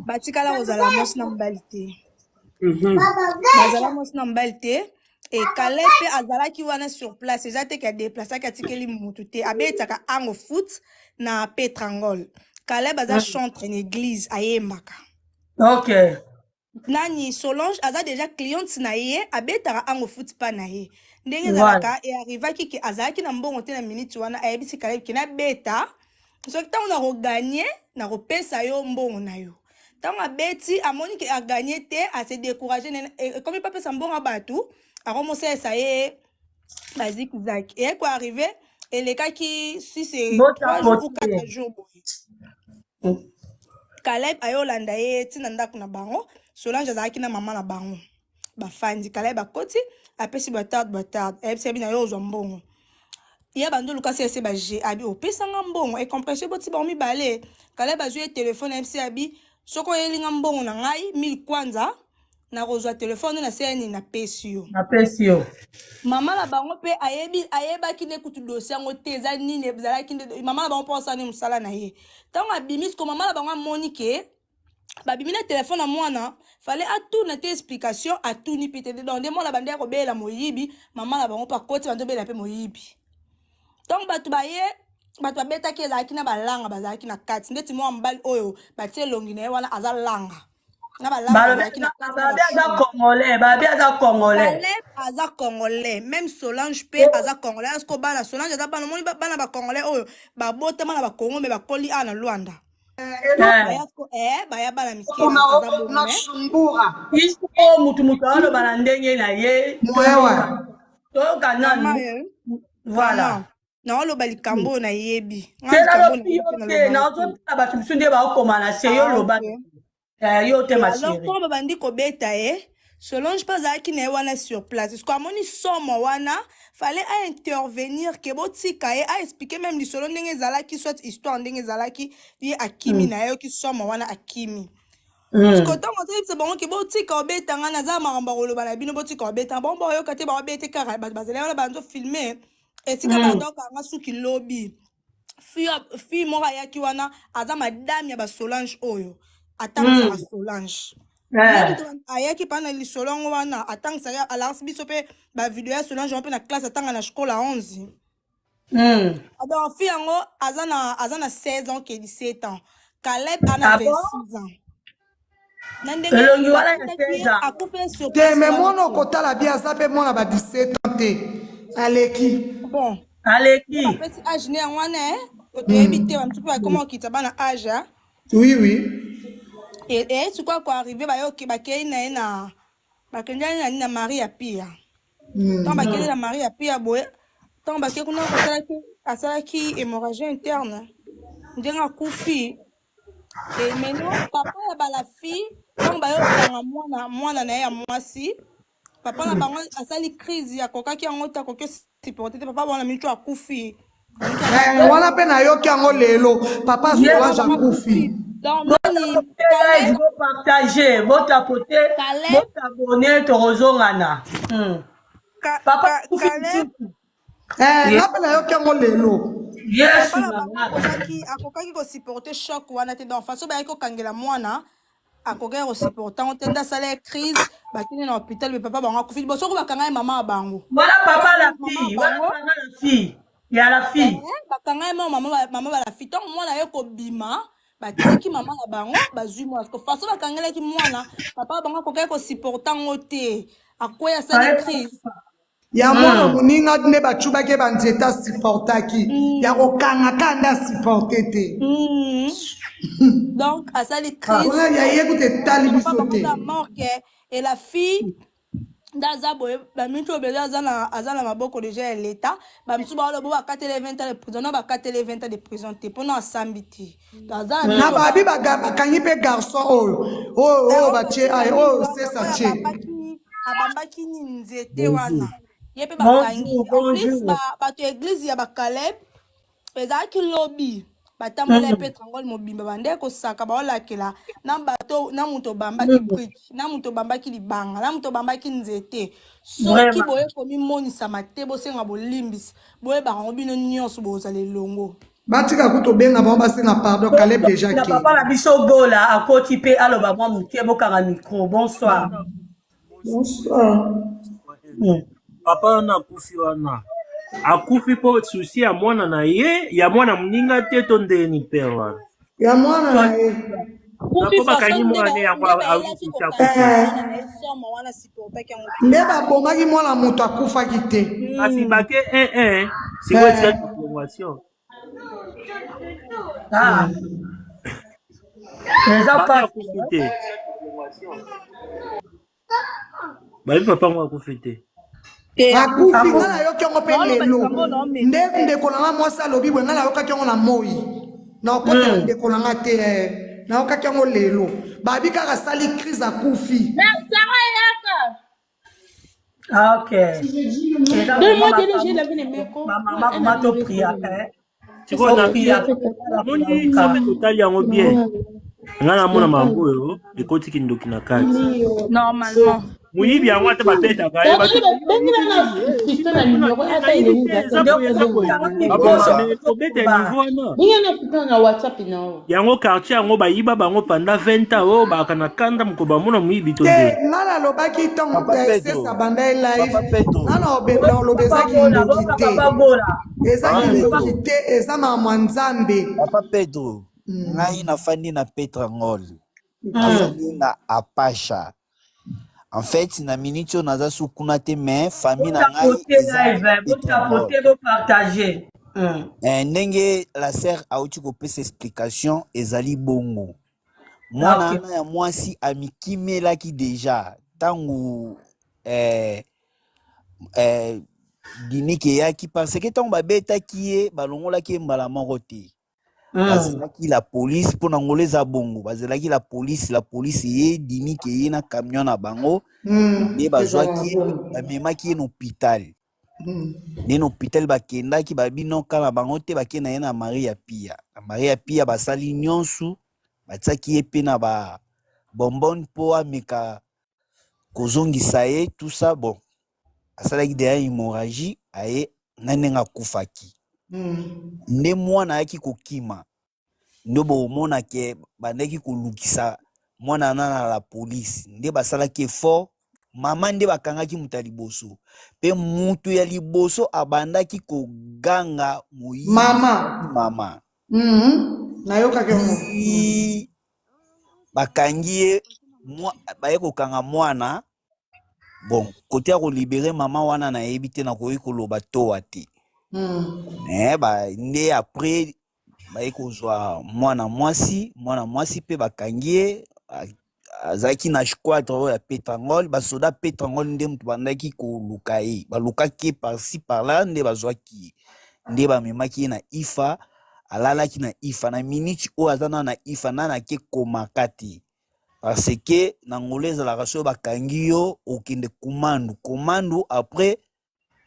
[SPEAKER 8] batikala kozala mwasi na mobali te. Bazala mwasi na mobali te. E Caleb mpe azalaki wana sur place, eza te ke adeplasaki atikeli mutu te. Abetaka ango foot na Petrangol. Caleb aza chantre na église, ayembaka. Nani Solange aza déjà cliente na ye, abetaka ango foot pa na ye. Ndenge ezalaka, e arrivaki ke azalaki na mbongo te na minute wana, ayebisi Caleb ke nabeta soki ntango nakoganye nakopesa yo mbongo na yo. Ntango abeti amoni ke aganye te, ase découragé, ekomi mpe apesa mbongo ya bato, akomosalisa ye ba zigzag. Eye koarrive elekaki si c'est 3 jours ou 4 jours boye, Caleb ayolanda ye ntina ndako na bango. Solange azalaki na mama na bango bafandi. Caleb akoti, apesi batarde batarde, ayebisi abi na yo ozwa mbongo ya bando lukasi ese baje abi opesanga mbongo ecompression boti bango mibale. Caleb azwi ye telefone, ayebisi abi soki oyelinga mbongo na ngai 1000 kwanza, nakozwa telefone na se ya nini napesi yo.
[SPEAKER 1] Napesi yo.
[SPEAKER 8] Mama na bango mpe ayebi, ayebaki nde kutu dossier yango te eza nini ezalaki nde mama na bango mpo asala nde mosala na ye. Ntango abimi siko, mama na bango amoni ke babimi na telefone ya mwana, fale atuna te explication, atuni mpe te. Donc nde mwana bande ya kobelela moyibi, mama na bango mpe akoti bande obelela mpe moyibi. Ntango bato baye, bato babetaki ezalaki na balanga bazalaki na kati, ndeti mwa mobali oyo batie elongi na ye wana aza langa na balanga
[SPEAKER 1] bazalaki na kati. Babi aza congolais, babi aza congolais.
[SPEAKER 8] Caleb aza congolais, même Solange mpe aza congolais. Asko bana Solange aza bana, omoni bana bacongolais oyo babotama na bakongo me bakoli awa na Lwanda. Baya siko baya bana mike aza bongo
[SPEAKER 2] na sumbura.
[SPEAKER 1] Biso mutu mutu aloba na ndenge na ye. Toyoka nanu. Voilà.
[SPEAKER 8] Naoloba likambo oyo nayebi.
[SPEAKER 1] Te, nalobi yo te, nazotala bato mosusu nde baokoma na se. Yo loba yo te, ma
[SPEAKER 8] alors
[SPEAKER 1] chérie.
[SPEAKER 8] Ntango babandi kobeta ye, Solange mpe azalaki na ye wana sur place. Siko amoni somo wana, fallait aintervenir ke botika ye aexplike même lisolo ndenge ezalaki, soit histoire ndenge ezalaki. Ye akimi na ye, ayoki somo wana, akimi. Siko ntango azoyebisa bango ke botika obeta nga, naza makambo ya koloba na bino, botika obeta nga, bango bayoka te, baobete kaka. Bato bazali wana banzo filme esika banda okanga suki lobi. Fille moko ayaki wana, aza madame ya basolange oyo atangisaka Solange. Ye moto ayaki mpa na lisolo yango wana, atangisaka, alakisi biso mpe bavideo ya Solange yango mpe na classe atanga na shkola 11. Donc fille yango aza na 16 ans ke 17 ans, Caleb ana
[SPEAKER 1] Ah bon?
[SPEAKER 8] 26 ans na ndenge
[SPEAKER 1] Elongi wana ya
[SPEAKER 8] bakutaki ye
[SPEAKER 1] 16 ans.
[SPEAKER 8] akufi sur
[SPEAKER 2] Te
[SPEAKER 8] place
[SPEAKER 2] me
[SPEAKER 8] wana
[SPEAKER 2] mwana
[SPEAKER 8] te.
[SPEAKER 2] okotala bi aza mpe mwana ba 17 ans te, aleki.
[SPEAKER 8] Bon,
[SPEAKER 1] Aleki.
[SPEAKER 8] bapesi age ne yango wana toyebi te, bamosusu mpe bakoma kokita bana age.
[SPEAKER 2] Oui.
[SPEAKER 8] E sikoyo koarrive bayoki bakei na ye na bakendani na nini na Marie ya Pia. Ntango bakei na Marie ya Pia boye, ntango bakei kuna, asalaki hémorragie interne ndenge akufi. E maintenant papa ya bala fille, ntango bayokanga mwana na ye ya mwasi, papa na bango asali crise, akokaki yango te, akoki supporte te. Papa wana mitu akufi.
[SPEAKER 2] Wana mpe nayoki yango lelo, papa Solange akufi.
[SPEAKER 8] Donc nani?
[SPEAKER 1] Live, bopartage, botapote,
[SPEAKER 8] Caleb.
[SPEAKER 1] bosabone, tokozongana. Papa akufi
[SPEAKER 8] Caleb.
[SPEAKER 1] lisusu.
[SPEAKER 2] Nga mpe nayoki yango lelo.
[SPEAKER 1] Yesu
[SPEAKER 8] Papa na
[SPEAKER 1] na
[SPEAKER 8] bango
[SPEAKER 1] nga.
[SPEAKER 8] akokaki kosupporte choc wana te. Donc façon bayaki kokangela mwana, akokaki kosupporte yango te, nde asala ye crise, bakende na hôpital. Me papa bango akufi liboso ko bakanga ye mama ya bango.
[SPEAKER 1] Wana papa la
[SPEAKER 8] Mama
[SPEAKER 1] fille, wana
[SPEAKER 8] bango.
[SPEAKER 1] papa la fille ya la fille.
[SPEAKER 8] Bakanga ye mama bala fille. Ntango mwana ye kobima, batiki mama na bango, bazwi mwana. Parce que façon bakangelaki mwana, papa bango akokaki kosupporte yango te, akwei, asali crise.
[SPEAKER 2] Ya mwana moninga nde bacubaki ye banzete, asupportaki. Ya kokanga ka nde asupporte te.
[SPEAKER 8] Donc asali crise.
[SPEAKER 2] Wana ya ye kuta etali
[SPEAKER 8] Papa
[SPEAKER 2] biso
[SPEAKER 8] bango
[SPEAKER 2] te.
[SPEAKER 8] aza morgue et la fille nde aza boye. Baminti oyo beza aza na maboko deja ya leta. Bamisusu baoloba bakateli 20 ans de prison. No, bakateli 20 ans de prison te mpona asambi te. Donc aza na
[SPEAKER 2] Na
[SPEAKER 8] miniti oyo
[SPEAKER 2] babi bakangi mpe garçon oyo batie aye oyo sesa tie.
[SPEAKER 8] abambaki nini nzete wana ye mpe bakangi
[SPEAKER 1] Bonjour,
[SPEAKER 8] en plus
[SPEAKER 1] bonjour.
[SPEAKER 8] bato ya eglise ya bakaleb ezalaki lobi batambola ye mpe trangole mobimba bande kosaka baolakela na bato na moto obambaki brike na moto obambaki libanga na moto obambaki nzete soki
[SPEAKER 1] Vraiment.
[SPEAKER 8] boye komimonisama te bosenga bolimbisi boyebaka yango bino nyonso bozala elongo.
[SPEAKER 2] Batika kutu obenga bango basenga pardon Caleb deja
[SPEAKER 1] Na
[SPEAKER 2] ke.
[SPEAKER 1] papa na biso Gola akoti pe aloba mwa moke bokanga micro. Bonsoir.
[SPEAKER 2] Bonsoir.
[SPEAKER 9] Papa wana akufi wana akufi mpo susi ya mwana na ye ya mwana moninga te to ndeni pere wana
[SPEAKER 2] Ya mwana na ye.
[SPEAKER 3] Kufi
[SPEAKER 9] mpo bakangi
[SPEAKER 8] façon nde
[SPEAKER 9] mwana ne yango
[SPEAKER 8] nde bayelaki
[SPEAKER 9] auti susi
[SPEAKER 8] kokanga
[SPEAKER 9] akufi
[SPEAKER 2] Eh,
[SPEAKER 8] mwana na ye somo wana supportaki yango te
[SPEAKER 2] nde babomaki mwana moto akufaki te.
[SPEAKER 9] kasi bake 1 sikoyo
[SPEAKER 2] Eh.
[SPEAKER 9] etikaki prolongation
[SPEAKER 1] Ah, eza
[SPEAKER 9] bake
[SPEAKER 1] pasi.
[SPEAKER 9] akufi te bayebi papa yango akufi te
[SPEAKER 8] te
[SPEAKER 2] Akufi
[SPEAKER 8] akufi
[SPEAKER 2] nga nayoki yango mpe
[SPEAKER 8] naoloba
[SPEAKER 2] lelo.
[SPEAKER 8] likambo
[SPEAKER 2] Nde
[SPEAKER 8] naomeka
[SPEAKER 2] ndeko na nga mwasi alobi boye nga nayokaki yango na moi. Na okotela ndeko na nga te. Eh. Nayokaki yango lelo. Babi kaka asali crise akufi.
[SPEAKER 3] Sarah yaka.
[SPEAKER 1] Ah, ok. Eza
[SPEAKER 3] Donne-moi
[SPEAKER 1] vraiment
[SPEAKER 3] de l'eau, j'ai
[SPEAKER 1] makambo.
[SPEAKER 3] lavé les mains.
[SPEAKER 1] Bamama
[SPEAKER 3] Un
[SPEAKER 1] vraiment
[SPEAKER 3] ami
[SPEAKER 1] topriaka. Eh.
[SPEAKER 9] sikoyo na
[SPEAKER 1] Topriaka.
[SPEAKER 9] omoni soki totali yango bien ngai namona makambo oyo ekoti kindoki na kati
[SPEAKER 8] normalement
[SPEAKER 9] moyibi yango ata babetaka ye bato
[SPEAKER 3] Fiston na numéro ata
[SPEAKER 9] nayibi
[SPEAKER 3] eleli
[SPEAKER 9] te eza
[SPEAKER 3] ata
[SPEAKER 9] boye eza boye
[SPEAKER 1] Kanga micro
[SPEAKER 9] baboma
[SPEAKER 1] soki
[SPEAKER 9] me kobeta
[SPEAKER 1] ozoloba.
[SPEAKER 9] niveau wana
[SPEAKER 3] Benga na Fiston na WhatsApp na yo.
[SPEAKER 9] yango quartier yango bayiba bango pendant 20 ans oyo baaka na kanda moko bamona moyibi to
[SPEAKER 2] Te
[SPEAKER 9] nde
[SPEAKER 2] nga nalobaki ntango
[SPEAKER 7] Papa
[SPEAKER 2] sese
[SPEAKER 7] Pedro,
[SPEAKER 2] abanda ye live
[SPEAKER 7] Papa Pedro,
[SPEAKER 2] nga naloba
[SPEAKER 1] Boka
[SPEAKER 2] eza
[SPEAKER 1] papa Gola,
[SPEAKER 2] kindoki
[SPEAKER 1] boka
[SPEAKER 2] te
[SPEAKER 1] papa Gola.
[SPEAKER 2] eza
[SPEAKER 7] Papa
[SPEAKER 2] kindoki
[SPEAKER 7] Pedro,
[SPEAKER 2] te eza makambo ya Nzambe.
[SPEAKER 7] Papa Pedro, ngai nafandi na Petrangol, nafandi na Apasha. En fait, na minute oyo naza su kuna te mais famille na ngai
[SPEAKER 1] Botapote
[SPEAKER 7] eza na
[SPEAKER 1] live, eh,
[SPEAKER 7] Petrangol.
[SPEAKER 1] botapote, bopartage.
[SPEAKER 7] Eh, ndenge la sœur auti kopesa explication ezali bongo. Mwana
[SPEAKER 1] Ok.
[SPEAKER 7] wana ya mwasi amikimelaki deja ntango eh, eh, dinike eyaki parce que ntango babetaki ye balongolaki ye mbala moko te. Bazelaki la police mpo na ngolo eza bongo bazelaki la police la police ye dinike ye na camion na bango nde
[SPEAKER 2] Ezalaka
[SPEAKER 7] bazwaki ye
[SPEAKER 2] bongo.
[SPEAKER 7] bamemaki ye na hôpital nde na hôpital bakendaki babinoka na bango te bakei na ye na Maria Pia na Maria Pia basali nyonso batiaki ye mpe na ba bonbonne mpo ameka kozongisa ye tout ça bon asalaki deja hémorragie aye na ndenge akufaki nde mwana ayaki kokima nde bomona ke bandaki kolukisa mwana wana na la police nde basalaki effort mama nde bakangaki moto ya liboso mpe moto ya liboso abandaki koganga moyibi
[SPEAKER 2] Mama.
[SPEAKER 7] ezalaki mama
[SPEAKER 2] Nayokaki yango.
[SPEAKER 7] ti bakangi ye baye kokanga mwana bon kote ya kolibere mama wana nayebi te nakoki koloba towa te ba, nde après baye kozwa mwana mwasi mpe bakangi ye azalaki na squadre oyo ya Petrangol basoda Petrangol nde moto bandaki koluka ye balukaki ye par-ci par-là nde bazwaki ye nde bamemaki ye na IFA alalaki na IFA na minute oyo aza na IFA nana ake komaka te parce que na ngolo ezalaka soki bakangi yo okende komandu komandu après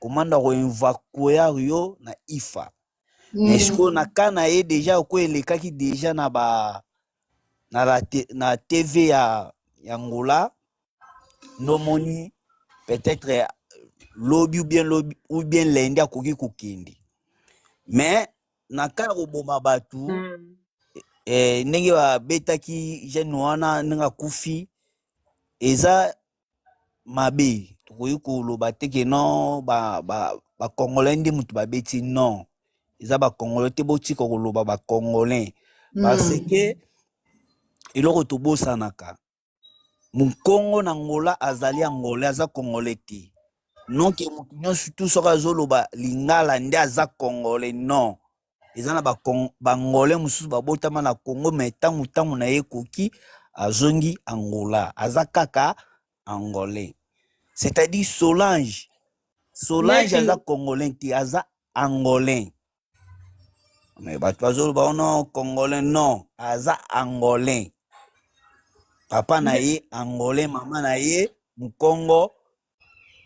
[SPEAKER 7] komanda koevakuer yo na IFA mais sikoyo na ka na ye deja okoyo elekaki deja na ba na, la te, na TV ya Angola ndomoni peut-être lobi ou bien lobi ou bien lundi akoki kokende mais na ka ya koboma bato ndenge babetaki jeune wana ndenge akufi eza mabe tokoki koloba te ke non ba ba ba congolais nde moto babeti non eza ba congolais te botika koloba ba congolais parce que eloko tobosanaka mokongo na Angola azali angolais aza congolais te non ke moto nyonso tu soki azoloba lingala nde aza congolais non eza na bangolais mosusu babotama na Congo mais ntango ntango na ye ekoki azongi Angola aza kaka angolais c'est-à-dire Solange Solange aza congolais te aza angolais mais bato bazoloba oh non congolais non aza angolais papa na ye angolais mama na ye mokongo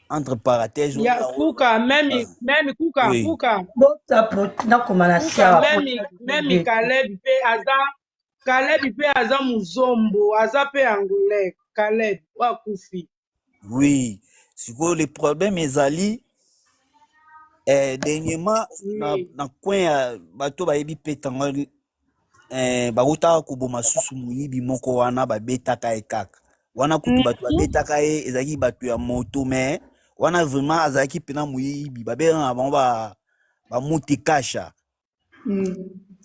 [SPEAKER 10] Entre parenthèses,
[SPEAKER 11] Ya kuka meme meme kuka
[SPEAKER 10] oui.
[SPEAKER 11] kuka.
[SPEAKER 1] Bota nakoma na
[SPEAKER 11] Kuka
[SPEAKER 1] sawa.
[SPEAKER 11] meme meme Caleb pe aza Caleb pe aza muzombo aza pe angolais Caleb oyo akufi.
[SPEAKER 10] Oui. Sikoyo le problème ezali eh, dernièrement na,
[SPEAKER 11] Oui.
[SPEAKER 10] na coin ya bato bayebi petanga eh, bakotaka koboma susu moyibi moko wana babetaka ye kaka wana kutu bato babetaka ye ezalaki bato ya moto mais wana vraiment azalaki mpena moyibi babengaka na bango ba bamuti kasha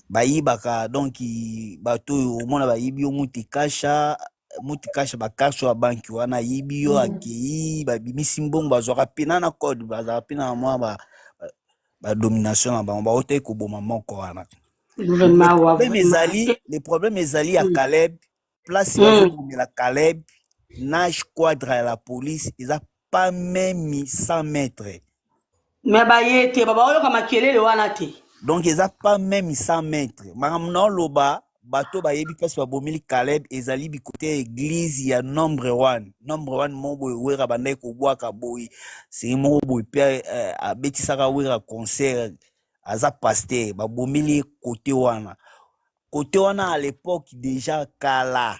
[SPEAKER 10] bayibaka donc bato oyo omona bayibi yo muti kasha muti kasha bakasha ya banki wana ayibi yo akei babimisi mbongo bazwaka mpena na code bazalaka mpena na mwa ba, ba domination na bango baotaki koboma moko wana. Le
[SPEAKER 1] Vraiment, wa
[SPEAKER 10] problème
[SPEAKER 1] vraiment.
[SPEAKER 10] ezali le problème ezali ya Caleb place bazobomela Caleb na squadre ya la police eza pas même 100 mètres.
[SPEAKER 1] Me baye te, babaoyoka makelele wana te.
[SPEAKER 10] Donc eza pas même 100 mètres. Makambo na oloba bato bayebi place babomeli Caleb ezali bikote ya église ya nombre 1 nombre 1 moko boye wera bandaki kobwaka boye seri moko boye mpe eh, abetisaka wera concert aza pasteur babomeli ye kote wana kote wana à l'époque déjà kala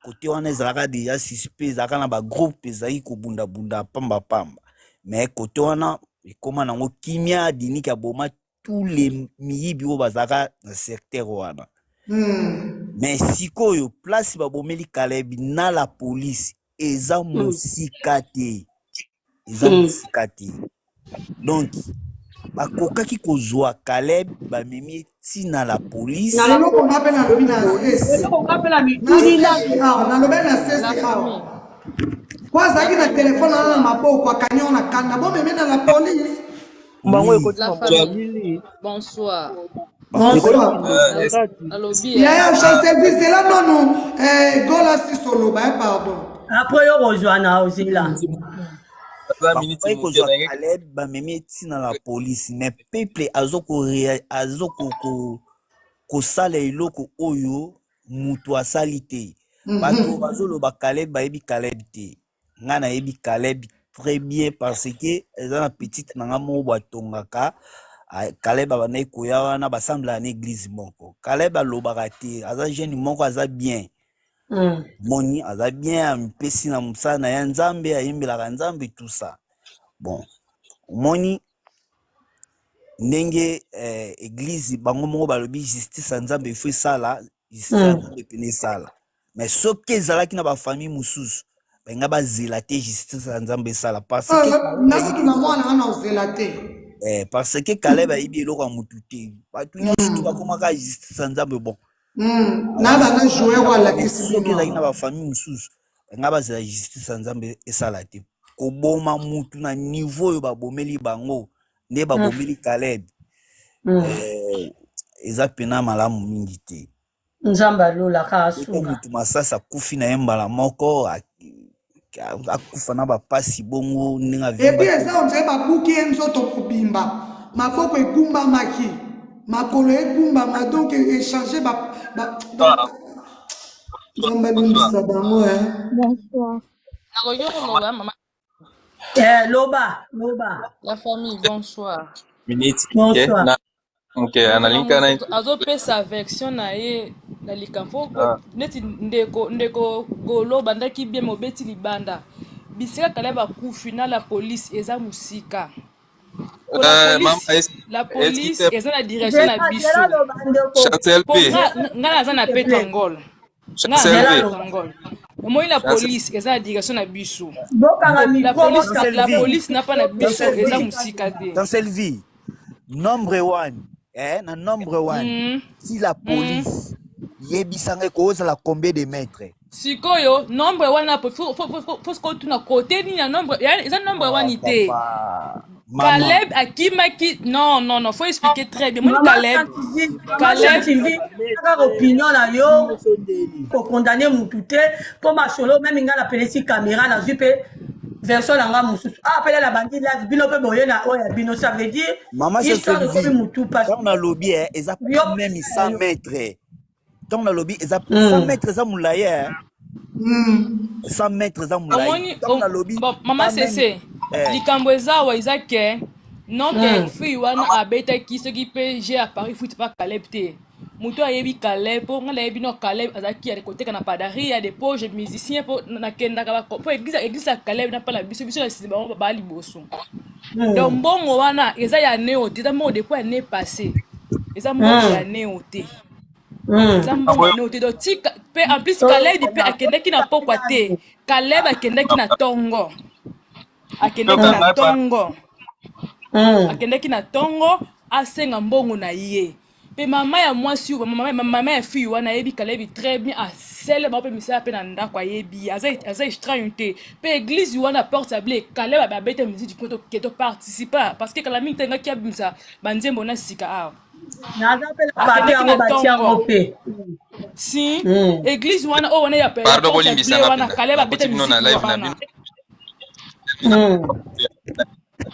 [SPEAKER 10] kote wana ezalaka déjà suspect ezalaka na bagroupe ezalaki kobundabunda pambapamba mais kote wana ekóma nango kimia diniki aboma tous les miyibi oyo bazalaka na secteur wana. Mais sikoyo place babomeli Caleb na la police eza mosika te, eza mosika te. Donc bakokaki kozwa Caleb bamemi ye ntina la police.
[SPEAKER 1] Na la
[SPEAKER 2] Eloko nga mpe nalobi na
[SPEAKER 10] Police
[SPEAKER 2] sese
[SPEAKER 1] eloko nga mpe na
[SPEAKER 2] na
[SPEAKER 1] mituni
[SPEAKER 2] sese
[SPEAKER 1] nanu.
[SPEAKER 2] awa nalobaki na
[SPEAKER 3] La
[SPEAKER 2] sese awa
[SPEAKER 3] famille.
[SPEAKER 2] po
[SPEAKER 3] La
[SPEAKER 2] azalaki na
[SPEAKER 3] famille,
[SPEAKER 2] telefone wana na
[SPEAKER 3] bonsoir.
[SPEAKER 2] maboko akangi yango na kanda bomeme na la police.
[SPEAKER 7] Bango
[SPEAKER 10] oui
[SPEAKER 7] ekoti
[SPEAKER 3] La
[SPEAKER 7] na
[SPEAKER 3] famille,
[SPEAKER 7] molili
[SPEAKER 3] bonsoir.
[SPEAKER 10] bakokaki
[SPEAKER 2] Bonsoir.
[SPEAKER 7] ekoti na kati.
[SPEAKER 3] Nalobi eh.
[SPEAKER 2] Yaya Chancelvi zela nanu eh, gola sisoloba eh, pardon.
[SPEAKER 1] Après yo kozwa na ozela.
[SPEAKER 10] bakokaki kozwa Caleb bamemi ye ntina la police mais peuple azo korea- azo ko- ko- kosala eloko oyo mutu asali te. Bato bazoloba Caleb bayebi Caleb te. Nga nayebi Caleb très bien parce que eza na petite na nga moko boye atongaka Caleb abandaki koya wana basamblaka na église moko. Caleb alobaka te, aza jeune moko aza bien. Moni aza bien amipesi na mosala na ye Nzambe ayembelaka Nzambe tout ça. Bon, omoni ndenge eh, église bango moko balobi justice ya Nzambe ifo esala, justice ya Nzambe pene esala. Mais soki ezalaki na bafamille mosusu balinga bazela te justice ya Nzambe esala parce que Caleb
[SPEAKER 2] Nga
[SPEAKER 10] ayebi
[SPEAKER 2] kutu na
[SPEAKER 10] eloko
[SPEAKER 2] mwana wana ozela te.
[SPEAKER 10] eh, parce que Caleb ayebi eloko ya mutu te. Bato nyonso tu bakomaka justice ya Nzambe bon.
[SPEAKER 2] Na bana joueur oyo
[SPEAKER 10] Mais
[SPEAKER 2] alakisi
[SPEAKER 10] soki
[SPEAKER 2] bino
[SPEAKER 10] ezalaki na
[SPEAKER 2] awa.
[SPEAKER 10] bafamille mosusu balinga bazela justice ya Nzambe esala te. Koboma mutu na niveau oyo babomeli bango nde babomeli Caleb eh, eza pena malamu mingi te.
[SPEAKER 1] Nzambe alolaka
[SPEAKER 10] Ete
[SPEAKER 1] asunga.
[SPEAKER 10] mutu masasi akufi na ye mbala moko akufa na bapasi bongo ndenge
[SPEAKER 2] Epuis
[SPEAKER 10] avimbaki
[SPEAKER 2] eza ondire babuki ye nzoto mobimba maboko egumbamaki makolo egumbama donc echange ba, ba, donc Nzambe alimbisa bango eh.
[SPEAKER 12] Bonsoir.
[SPEAKER 3] Nakoki koloba mama.
[SPEAKER 1] Eh, loba, loba.
[SPEAKER 3] La famille, bonsoir.
[SPEAKER 13] Minute moke
[SPEAKER 1] Bonsoir.
[SPEAKER 13] na moke
[SPEAKER 3] Namona
[SPEAKER 13] analinga na
[SPEAKER 3] moto azopesa version na ye na likambo
[SPEAKER 13] ah,
[SPEAKER 3] neti ndeko ndeko golo bandaki bien mobeti libanda bisika kala bakufi na la police eza mosika po la
[SPEAKER 13] mama
[SPEAKER 3] police la
[SPEAKER 13] est-ce que
[SPEAKER 3] police
[SPEAKER 13] te
[SPEAKER 3] eza na direction na
[SPEAKER 1] Zela, zela
[SPEAKER 3] biso
[SPEAKER 1] loba ndeko.
[SPEAKER 13] Chancel
[SPEAKER 3] po
[SPEAKER 13] P
[SPEAKER 3] nga nga naza
[SPEAKER 1] S'il
[SPEAKER 3] na
[SPEAKER 1] te plaît.
[SPEAKER 3] petrangol nga naza
[SPEAKER 13] Chancel
[SPEAKER 3] na
[SPEAKER 1] Zela
[SPEAKER 13] V
[SPEAKER 1] loba.
[SPEAKER 3] petrangol omoni la
[SPEAKER 13] Chancel
[SPEAKER 3] police eza na direction na biso
[SPEAKER 1] Bokanga
[SPEAKER 3] la
[SPEAKER 1] micro,
[SPEAKER 3] police
[SPEAKER 1] bokanga
[SPEAKER 3] la
[SPEAKER 10] Chancel V
[SPEAKER 3] police na pa na biso
[SPEAKER 10] Chancel
[SPEAKER 3] eza
[SPEAKER 10] V
[SPEAKER 3] mosika te.
[SPEAKER 10] Chancel V nombre 1 eh, na nombre 1 si la police yebisanga ekozala combien de mètres
[SPEAKER 3] Sikoyo nombre wana faut kotuna kote nini ya nombre eza nombre
[SPEAKER 10] ah,
[SPEAKER 3] wani te.
[SPEAKER 10] papa mama
[SPEAKER 3] Caleb akimaki non non non faut expliquer très bien moni
[SPEAKER 1] Mama
[SPEAKER 3] Caleb
[SPEAKER 1] Chantilly, Mama
[SPEAKER 3] Caleb
[SPEAKER 1] Chantilly, kaka opinion na yo kokondane mutu te mpo masolo meme ngai napelesi caméra nazwi mpe version na ngai mosusu ah pele na bandi live bino mpe boye na oyo ya bino ça veut dire
[SPEAKER 10] mama
[SPEAKER 1] histoire
[SPEAKER 10] Chancel
[SPEAKER 1] ekomi
[SPEAKER 10] V
[SPEAKER 1] mutu parce
[SPEAKER 10] ntango nalobi eh, eza
[SPEAKER 1] yo
[SPEAKER 10] pas même 100 mètres ntango nalobi eza 100 mètres eza molai eh. 100 mètres eza molai
[SPEAKER 3] omoni
[SPEAKER 10] ntango nalobi
[SPEAKER 3] bon mama
[SPEAKER 10] pas même
[SPEAKER 3] Cece
[SPEAKER 10] Eh.
[SPEAKER 12] Likambo eza awa eza ke non ke fille wana
[SPEAKER 10] Mama,
[SPEAKER 12] abetaki soki pe jeu ya Paris foot pa Caleb te. Moto ayebi Caleb po nga nayebi no Caleb azalaki ya koteka na padaria ya depoge musicien po nakendaka ba po église église ya Caleb na pala biso biso na sima bango ba liboso. Donc mbongo wana eza ya neo te, eza mbongo depuis année passée. Eza mbongo ya neo te. Eza mbongo ya neo te. Donc tika pe en plus Caleb pe akendaki na pokwa te. Caleb akendaki na tongo. Akendaki na tongo. Akendaki na tongo asenga mbongo na ye. Pe mama ya mwasi mama, mama ya fille wana ayebi Caleb très bien asele bango pe misala pe na ndako ayebi ye. Aza aza extragne te. Pe église wana porte ya blé Caleb abeta musique du to ke to participa parce que kala mingi te ngaki abimisa ba nzembo na sika awa.
[SPEAKER 1] Naza pe na papier
[SPEAKER 12] Akendaki
[SPEAKER 1] yango
[SPEAKER 12] na
[SPEAKER 1] batia yango
[SPEAKER 12] tongo.
[SPEAKER 1] pe.
[SPEAKER 12] Si église wana oyo wana ya ya
[SPEAKER 13] Pardon,
[SPEAKER 12] porte ya
[SPEAKER 13] bolimbisa
[SPEAKER 12] blé
[SPEAKER 13] nga
[SPEAKER 12] wana
[SPEAKER 13] mpenza.
[SPEAKER 12] Caleb abeta
[SPEAKER 13] Nakoti bino na
[SPEAKER 12] musique
[SPEAKER 13] live na
[SPEAKER 12] wana.
[SPEAKER 13] bino.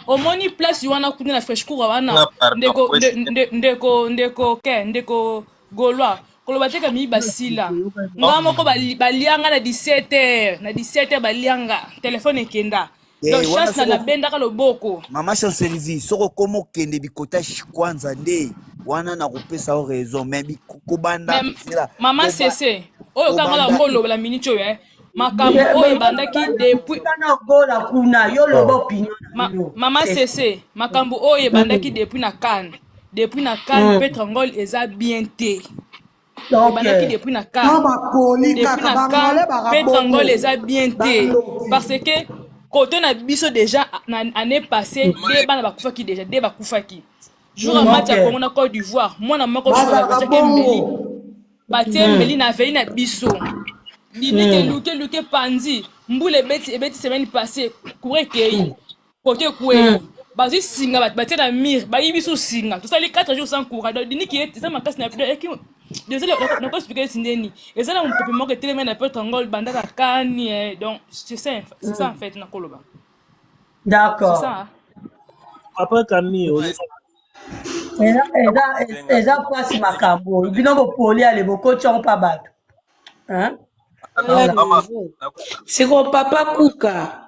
[SPEAKER 12] Omoni place wana kuna na fresh cour wana
[SPEAKER 13] Nga pardon.
[SPEAKER 12] ndeko
[SPEAKER 13] Wes-
[SPEAKER 12] ndeko ndeko ke ndeko Gaulois koloba te kami basila nga moko balianga na 17h na 17h balianga telefone ekenda
[SPEAKER 10] Eh,
[SPEAKER 12] donc
[SPEAKER 10] wana
[SPEAKER 12] chance na
[SPEAKER 10] soko
[SPEAKER 12] nabendaka loboko.
[SPEAKER 10] Mama Chancelvie, soko okoma okende bikota kwanza nde wana nakopesa yo raison mais kobanda
[SPEAKER 12] Mais
[SPEAKER 10] zela
[SPEAKER 12] mama
[SPEAKER 10] koba,
[SPEAKER 12] Cece oyo kanga na
[SPEAKER 10] kobanda
[SPEAKER 12] kolobela minute oyo eh makambo oyo ebandaki depuis
[SPEAKER 1] na gola kuna yo loba opinion na yo.
[SPEAKER 12] Mama Cece makambo oyo ebandaki depuis na Cannes, depuis na Cannes Petrangol eza bien te. Ebandaki depuis na
[SPEAKER 2] Non,
[SPEAKER 12] Cannes,
[SPEAKER 2] bapoli
[SPEAKER 12] depuis
[SPEAKER 2] kaka
[SPEAKER 12] na
[SPEAKER 2] bangolais
[SPEAKER 12] Cannes
[SPEAKER 2] baka
[SPEAKER 12] Petrangol
[SPEAKER 2] bongo
[SPEAKER 12] eza bien te
[SPEAKER 2] bandoki.
[SPEAKER 12] parce que côté na biso déjà na année passée de bana bakufaki déjà de bakufaki jour ya match ya Congo na Côte d'Ivoire mwana moko biso
[SPEAKER 2] Bazalaka
[SPEAKER 12] batiaki mbeli
[SPEAKER 2] bongo.
[SPEAKER 12] batie mbeli na vei na biso linike luke luke panzi mbula ebeti ebeti semaine passée courant ekei kote ekwei bazwi singa batie na mire bayibi biso singa tosali 4 jours sans courant. Donc liniki eza makasi na désolé nako expliquer esi ndeni eza na mopepe moko etelemi na Petrangol bandaka kani eh, donc c'est ça en fait nakoloba. C'est
[SPEAKER 1] D'accord.
[SPEAKER 12] ça hein.
[SPEAKER 9] Papa Camille,
[SPEAKER 1] Eza eza eza mpasi makambo oyo. Bino bopoli ale bokoti yango mpa bato. Hein?
[SPEAKER 6] Siko papa Kuka,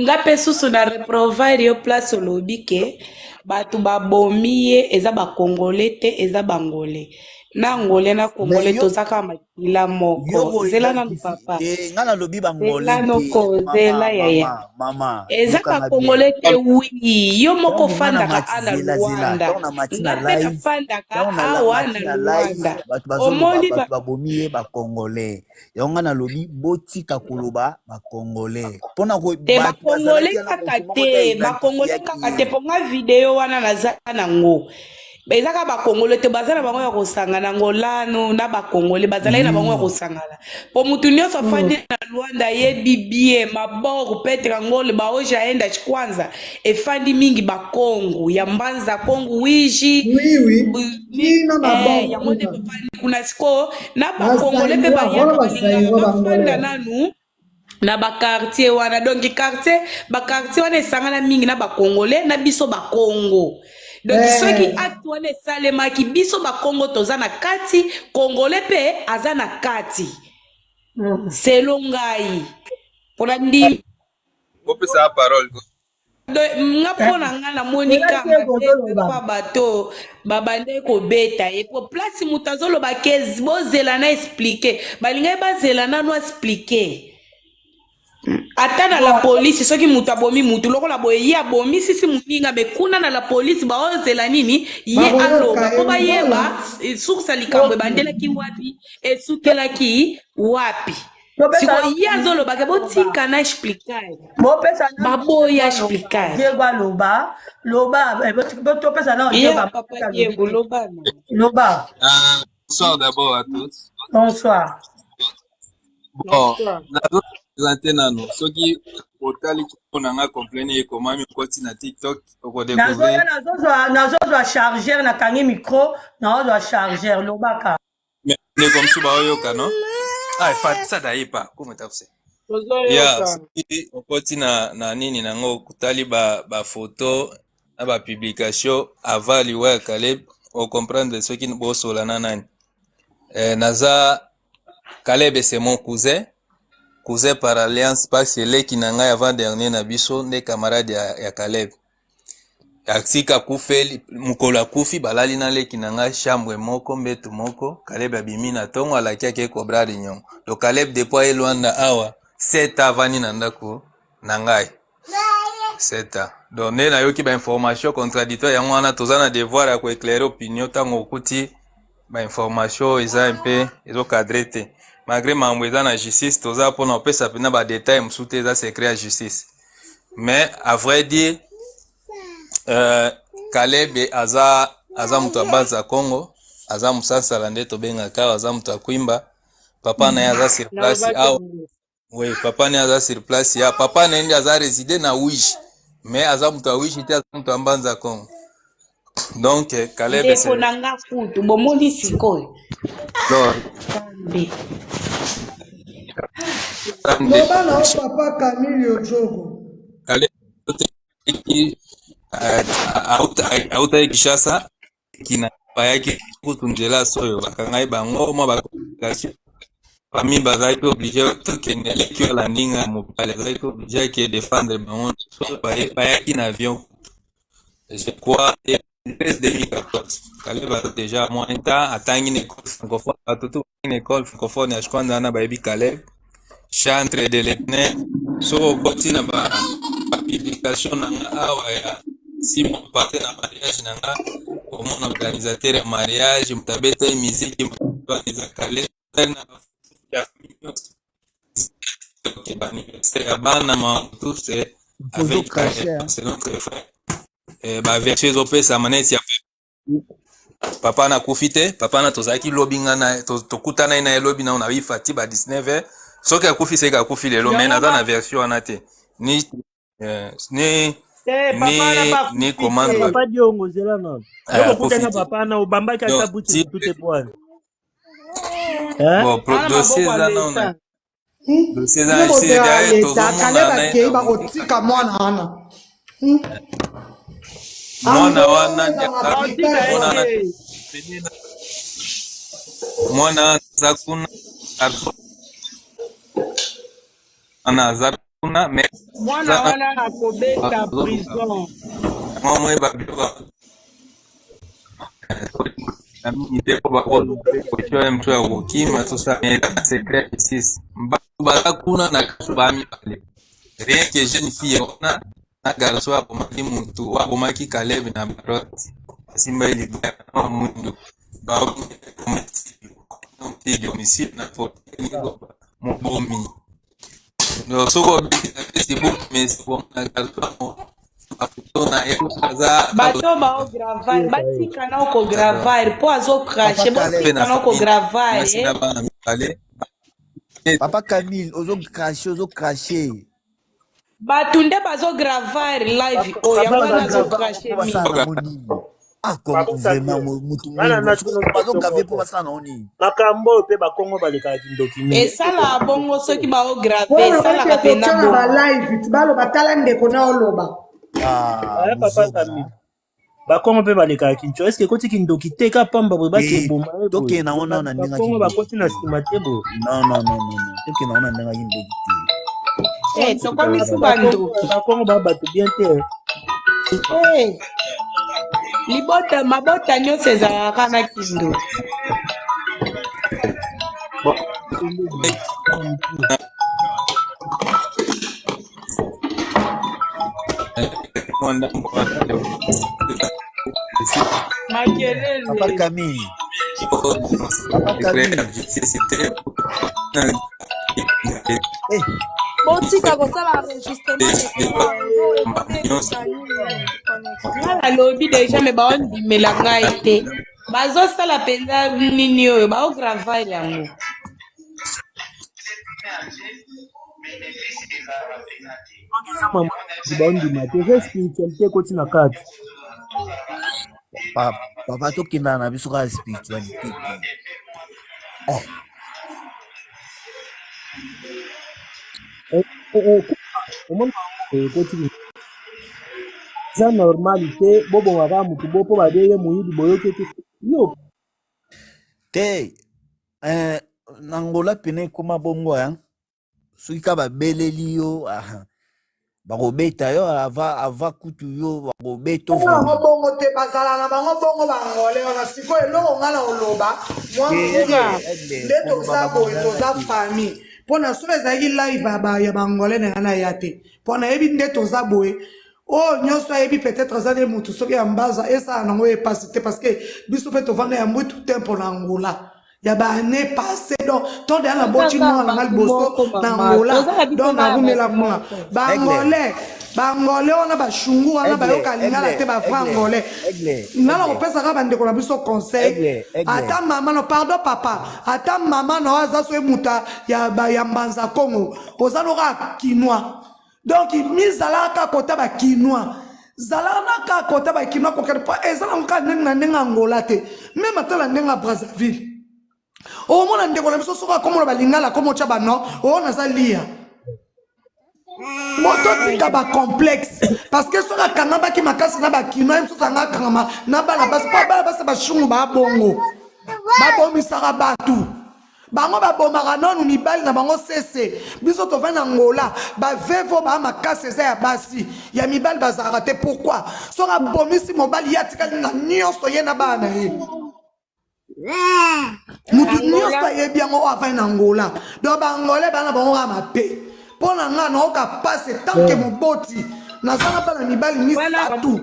[SPEAKER 6] nga mpe susu na reprovide yo place olobi ke bato babomi ye eza bakongole te, eza bangole na angolais na
[SPEAKER 10] mais
[SPEAKER 6] congolais
[SPEAKER 10] yo
[SPEAKER 6] toza kaka makila
[SPEAKER 10] yo
[SPEAKER 6] moko. Zela nanu
[SPEAKER 10] koidentifie
[SPEAKER 6] papa,
[SPEAKER 10] te nga nalobi bangolais
[SPEAKER 6] zela
[SPEAKER 10] te
[SPEAKER 6] noko,
[SPEAKER 10] mama
[SPEAKER 6] zela yaya,
[SPEAKER 10] mama mama
[SPEAKER 6] eza
[SPEAKER 10] yokanga bien.
[SPEAKER 6] bakongole te. Wi yo moko
[SPEAKER 10] Ntango nga na
[SPEAKER 6] ofandaka
[SPEAKER 10] mati
[SPEAKER 6] a na
[SPEAKER 10] zela zela
[SPEAKER 6] Luanda,
[SPEAKER 10] ntango na mati
[SPEAKER 6] nga
[SPEAKER 10] na
[SPEAKER 6] mpe
[SPEAKER 10] live
[SPEAKER 6] nafandaka
[SPEAKER 10] ntango na
[SPEAKER 6] awa
[SPEAKER 10] mati
[SPEAKER 6] na
[SPEAKER 10] na live
[SPEAKER 6] Luanda,
[SPEAKER 10] bato bazoloba
[SPEAKER 6] omoni
[SPEAKER 10] bato babomi ye bacongolais yango nga nalobi botika koloba bacongolais mpona
[SPEAKER 6] te
[SPEAKER 10] bato
[SPEAKER 6] bakongole
[SPEAKER 10] bazalaki wana
[SPEAKER 6] kaka
[SPEAKER 10] moto moko te
[SPEAKER 6] te, bakongole
[SPEAKER 10] aidentifiaki
[SPEAKER 6] kaka te
[SPEAKER 10] ye.
[SPEAKER 6] mpo nga video wana naza nango eza kaka bakongole te, baza na bango ya kosangana ngolano na bakongole bazalaki na bango ya kosangana mpo mutu nyonso afandi na Luanda ayebi bien mabor Petrangol baoja aenda kwanza efandi mingi bakongo ya mbanza kongo wiji
[SPEAKER 2] Oui, oui. Tina mabor
[SPEAKER 6] yango nde
[SPEAKER 2] kuna.
[SPEAKER 6] bafandi kuna sikoyo na bakongole mpe
[SPEAKER 2] Bazaïrois, wana
[SPEAKER 6] bayaka balingaka
[SPEAKER 2] bazaïrois
[SPEAKER 6] bafanda
[SPEAKER 2] bangolais.
[SPEAKER 6] nanu na bakartier wana. Donc quartier bakartier wana esangana mingi na bakongole na biso bakongo. Donc soki
[SPEAKER 2] Eh,
[SPEAKER 6] acte wana esalemaki biso bakongo toza na kati, kongole mpe aza na kati selo ngai mpona ndi
[SPEAKER 13] Bopesa parole.
[SPEAKER 6] Nga mpo na nga namoni
[SPEAKER 1] Eza
[SPEAKER 6] ka
[SPEAKER 1] te
[SPEAKER 6] mabe
[SPEAKER 1] kozoloba.
[SPEAKER 6] pa bato babande kobeta ye po place moto azoloba ke bozela na explike, balingai bazela nanu explike ata na la polisi. Soki moto abomi mutu lokola boye ye abomi sisi moninga me kuna na la polisi baozela nini ye
[SPEAKER 2] bakoyoka
[SPEAKER 6] aloba mpo
[SPEAKER 2] ye
[SPEAKER 6] bayeba
[SPEAKER 2] voilà.
[SPEAKER 6] source ya likambo ebandelaki wapi esukelaki wapi.
[SPEAKER 1] Topesa
[SPEAKER 6] Sikoyo ye azolobaka
[SPEAKER 1] loba.
[SPEAKER 6] botika na explike,
[SPEAKER 1] Bopesa nanu
[SPEAKER 6] baboya
[SPEAKER 1] Diego aloba.
[SPEAKER 6] explike.
[SPEAKER 1] Diego aloba. Loba topesa nanu
[SPEAKER 6] Ye
[SPEAKER 1] Diego
[SPEAKER 6] papa
[SPEAKER 1] alobi
[SPEAKER 6] Diego
[SPEAKER 1] te.
[SPEAKER 6] loba na.
[SPEAKER 1] Loba.
[SPEAKER 13] Bonsoir d'abord à tous.
[SPEAKER 1] Bonsoir.
[SPEAKER 13] Bon,
[SPEAKER 11] Bonsoir.
[SPEAKER 13] nazo présenter nano. Soki otali kombo na nga complain ekomami okoti na TikTok okodécouvrir.
[SPEAKER 1] Nazoya nazozwa nazozwa chargeur nakangi micro nazozwa chargeur lobaka.
[SPEAKER 13] Mais ndeko mosusu baoyoka no? Ah, ça d'ailleurs pas. Comment t'as fait? Ya,
[SPEAKER 11] Tozoyoka.
[SPEAKER 13] soki okoti na nini nango otali ba photo na ba publication avant liwa ya Caleb, ocomprendre soki bosola na nani. Naza Caleb c'est mon cousin. Cousin par alliance parce leki na ngai avant dernier na biso nde camarade ya, ya Caleb. Atika akufeli mokolo akufi balali na leki na ngai chambre moko mbetu moko. Caleb abimi na tongo alaki ake kobra réunion. Donc Caleb depuis aye Luanda awa 7 ans avandi na ndako na ngai. 7 ans. Donc nde nayoki ba information contradictoire yango wana toza na devoir ya koéclairer opinion ntango okuti ba information eza un peu ezo cadre te. Malgré makambo eza na justice toza mpona kopesa mpena ba détail mosusu te eza secret ya justice. Mais à vrai dire Caleb aza aza moto ya Banza Congo, aza mosansala nde tobengaka awa, aza moto ya Kwimba. Papa na ye aza sur place
[SPEAKER 11] Nalobaki
[SPEAKER 13] awa.
[SPEAKER 11] yango.
[SPEAKER 13] Oui, papa na ye aza sur place ya papa na ye nde aza réside na Wish. Mais aza moto ya Wish te, aza moto ya Mbanza Congo. Donc Caleb
[SPEAKER 6] Ndeko
[SPEAKER 13] c'est
[SPEAKER 6] na nga kutu bomoni sikoyo.
[SPEAKER 13] donc
[SPEAKER 6] Nzambe.
[SPEAKER 13] nde
[SPEAKER 2] Loba na yo papa Camille Ojogo.
[SPEAKER 13] Caleb autaki Kinshasa kina bayaki kutu nzela soyo bakangai bango mwa ba complication famille bazalaki oblige tokende leki oyo alandi nga mobali azalaki oblige ake défendre bango so bayaki na avion je crois 2013 2014 Caleb aza déjà mwa un temps atangi na école francophone bato to na école francophone ya Shkwanza wana bayebi Caleb chantre de l'éternel soki okoti na ba ba publication na nga awa ya six mois passé na mariage na nga omona organisateur ya mariage moto abeta ye miziki moto eza Caleb na ba ya famille nyonso ok ba anniversaire ya bana makambo tout c'est
[SPEAKER 10] Ozo
[SPEAKER 13] avec
[SPEAKER 10] cracher,
[SPEAKER 13] Caleb
[SPEAKER 10] hein.
[SPEAKER 13] c'est notre frère. Ba version ezopesama neti ya papa nakufi te papa na tozalaki lobi nga na tokutana ye na ye lobi na na fati ba 19 heures soki akufi seke akufi lelo mais
[SPEAKER 11] Yango
[SPEAKER 13] naza
[SPEAKER 11] nga
[SPEAKER 13] na version wana te ni ni
[SPEAKER 11] te papa wana
[SPEAKER 13] ni
[SPEAKER 11] mpe
[SPEAKER 13] ni
[SPEAKER 11] akufi
[SPEAKER 13] commande
[SPEAKER 11] te.
[SPEAKER 13] ba
[SPEAKER 9] Papa Diongo zela nano. Yo
[SPEAKER 13] akufi
[SPEAKER 9] kokutana
[SPEAKER 13] te
[SPEAKER 9] papa na obambaki ata
[SPEAKER 13] donc
[SPEAKER 9] buti
[SPEAKER 13] ti
[SPEAKER 9] mutu te pwani. Hein?
[SPEAKER 13] bon
[SPEAKER 11] Wana
[SPEAKER 13] dossier
[SPEAKER 11] maboko ya
[SPEAKER 13] eza nano na
[SPEAKER 11] leta.
[SPEAKER 13] dossier eza
[SPEAKER 2] Bino
[SPEAKER 13] na justice
[SPEAKER 2] bozela
[SPEAKER 13] d'ailleurs
[SPEAKER 2] leta
[SPEAKER 13] tozomona
[SPEAKER 2] Caleb
[SPEAKER 13] na ye
[SPEAKER 2] akei
[SPEAKER 13] na
[SPEAKER 2] bakotika mwana wana.
[SPEAKER 13] mwana
[SPEAKER 2] Angola
[SPEAKER 13] wana nde
[SPEAKER 2] ezala
[SPEAKER 13] aza
[SPEAKER 11] Baotika
[SPEAKER 2] prepare
[SPEAKER 11] ye
[SPEAKER 13] mwana wana
[SPEAKER 11] te.
[SPEAKER 13] mwana wana aza kuna garçon wana aza kuna mais
[SPEAKER 11] Mwana
[SPEAKER 13] aza
[SPEAKER 11] wana akobeta
[SPEAKER 13] azoluka
[SPEAKER 11] prison.
[SPEAKER 13] mwa moyeba biloko na mingi te mpo bakoki oyo motu ya kokima tosala mais eza na secret ya justice bato baza kuna na kaso baa mibale rien que jeune fille wana na garçon abomaki motu oyo abomaki Caleb na barot asimba ye libaya na mwindu baomicide na mobomi donc soki obeti na Facebook mais na garçon bafoto na ye aza
[SPEAKER 6] Bato baogravar batika na kogravar mpo
[SPEAKER 10] Papa
[SPEAKER 6] azocrache
[SPEAKER 10] Caleb.
[SPEAKER 13] mpe
[SPEAKER 6] botika
[SPEAKER 13] na
[SPEAKER 6] na
[SPEAKER 13] famille
[SPEAKER 6] kogravar
[SPEAKER 13] mwasi na bana mibale.
[SPEAKER 10] Papa Camille, ozo cracher, ozo cracher.
[SPEAKER 6] Bato nde bazogravar live oyo yango
[SPEAKER 9] Papa
[SPEAKER 6] wana
[SPEAKER 9] Camille.
[SPEAKER 6] azocrache
[SPEAKER 10] Po
[SPEAKER 6] mingi.
[SPEAKER 10] basala nango nini? Ah,
[SPEAKER 9] Papa
[SPEAKER 10] comme vraiment
[SPEAKER 9] Camille.
[SPEAKER 10] mutu
[SPEAKER 9] Nga na
[SPEAKER 10] mwindu.
[SPEAKER 9] natuna
[SPEAKER 10] Sikoyo
[SPEAKER 9] question
[SPEAKER 10] bazograve po
[SPEAKER 9] moko.
[SPEAKER 10] basala nango nini?
[SPEAKER 9] Makambo oyo mpe bakongo balekaka kindoki mingi.
[SPEAKER 6] Esalaka bongo soki baograve
[SPEAKER 2] wana
[SPEAKER 6] esalaka
[SPEAKER 2] bake
[SPEAKER 6] mpena
[SPEAKER 2] kotya na
[SPEAKER 6] bongo.
[SPEAKER 2] balive ti baloba tala ndeko na oloba.
[SPEAKER 10] Ah,
[SPEAKER 9] Eh, papa
[SPEAKER 10] buzoba.
[SPEAKER 9] Camille. Bakongo mpe balekaka kincho. Est-ce que ekoti kindoki te ka pamba boye bake
[SPEAKER 10] Eh,
[SPEAKER 9] eboma ye boye.
[SPEAKER 10] tokende nango nano na ndenge ya
[SPEAKER 9] Bakongo
[SPEAKER 10] kindoki
[SPEAKER 9] bakoti na
[SPEAKER 10] te.
[SPEAKER 9] nsima te boye.
[SPEAKER 10] Non, non, non, non, non. Tokende nango na ndenge ya kindoki te.
[SPEAKER 6] Eh, tokomi su
[SPEAKER 9] Bakongo
[SPEAKER 6] bandoki.
[SPEAKER 9] bakongo ba bato bien te.
[SPEAKER 6] Eh, libota mabota nyonso ezalaka na kindoki.
[SPEAKER 13] Bon, mwa ndambo wana
[SPEAKER 10] Papa
[SPEAKER 11] Makelele.
[SPEAKER 10] Camille. Papa
[SPEAKER 13] secret ya
[SPEAKER 10] Camille.
[SPEAKER 13] justice te.
[SPEAKER 10] Eh,
[SPEAKER 8] Botika kosala enregistrement d'écran
[SPEAKER 13] nyonso
[SPEAKER 8] ezobebisa nini connexion.
[SPEAKER 6] Nga nalobi deja me baondimela ngai te bazosala mpenza nini oyo baogravar yango.
[SPEAKER 9] Eza mama baondima te. Eza spiritualité ekoti na kati.
[SPEAKER 10] Papa tokendaka na biso kaka spiritualité te. Eh,
[SPEAKER 9] Eh, eh, eh, omoni bango ekoti eza normal te bobonga kaka motu bo mpo babeye moyibi boyoki te yo
[SPEAKER 10] te na Angola pene ekoma bongo hein. Soki kaka babeleli yo, ah, bakobeta yo ava ava kutu yo bakobeta yo
[SPEAKER 2] Yango
[SPEAKER 10] vraiment.
[SPEAKER 2] bongo te, bazala na bango bongo bangole wana. Sikoyo eloko nga na oloba mwa
[SPEAKER 10] Te
[SPEAKER 2] moke,
[SPEAKER 10] aigle, aigle,
[SPEAKER 2] nde
[SPEAKER 10] koloba
[SPEAKER 2] toza boye,
[SPEAKER 10] bangolais
[SPEAKER 2] toza
[SPEAKER 10] wana te.
[SPEAKER 2] famille. Mpo na soki ezalaki live ya bangole na nga naya te, mpo nayebi nde toza boye. Oyo nyonso ayebi peut-être aza nde motu soki ya mbaza esala nango ye mpasi te, parce que biso mpe tovanda ya mbwitu te mpo na Angola ya ba année passée. Donc to deya
[SPEAKER 3] Toza
[SPEAKER 2] naboti
[SPEAKER 3] kaka
[SPEAKER 2] mwana na nga
[SPEAKER 3] bato
[SPEAKER 2] liboso
[SPEAKER 3] moko
[SPEAKER 2] na
[SPEAKER 3] mama,
[SPEAKER 2] Angola,
[SPEAKER 3] toza na biso
[SPEAKER 2] donc
[SPEAKER 3] kaka
[SPEAKER 2] narumela
[SPEAKER 3] bato
[SPEAKER 2] kuna.
[SPEAKER 3] moko.
[SPEAKER 10] Aigle,
[SPEAKER 2] Bangolais, bangolais wana bashungu wana
[SPEAKER 10] aigle,
[SPEAKER 2] bayoka lingala
[SPEAKER 10] aigle,
[SPEAKER 2] te, bavrai
[SPEAKER 10] aigle,
[SPEAKER 2] angolais.
[SPEAKER 10] aigle,
[SPEAKER 2] Nga na
[SPEAKER 10] aigle,
[SPEAKER 2] kopesaka bandeko na biso conseil,
[SPEAKER 10] aigle, aigle.
[SPEAKER 2] ata mama no, pardon papa, ata mama no aza soki moto ya mbanza Congo, oza noka kinois. Donc mizalaka kaka kota ba kinois, zalaka na kaka kota ba kinois, kokende po eza nango kaka ndenge na ndenge Angola te, meme ata na ndenge ya Brazzaville. Omona ndeko na biso soki akomona balingala akoma otya bano oyo naza lia moto tika bacomplexe, parce que soki akangamaki makasi na bakinois, ye mosusu anga akangama na bana basi, mpo bana basi bashungu babongo babomisaka bato, bango babomaka nanu mibali na bango sese. Biso tovandi na Angola, bavevo baa makasi eza ya basi, ya mibali bazalaka te. Pourquoi? Soki abomisi mobali, ye atikali na nyonso, ye na bana na ye, mutu nyonso
[SPEAKER 3] Angola.
[SPEAKER 2] ayebi yango oyo avandi na Angola. Donc baangolais bana bango kaka mabe. Mpo na nga naoka pase tant que moboti, naza na bana mibali
[SPEAKER 11] Wana
[SPEAKER 2] misato.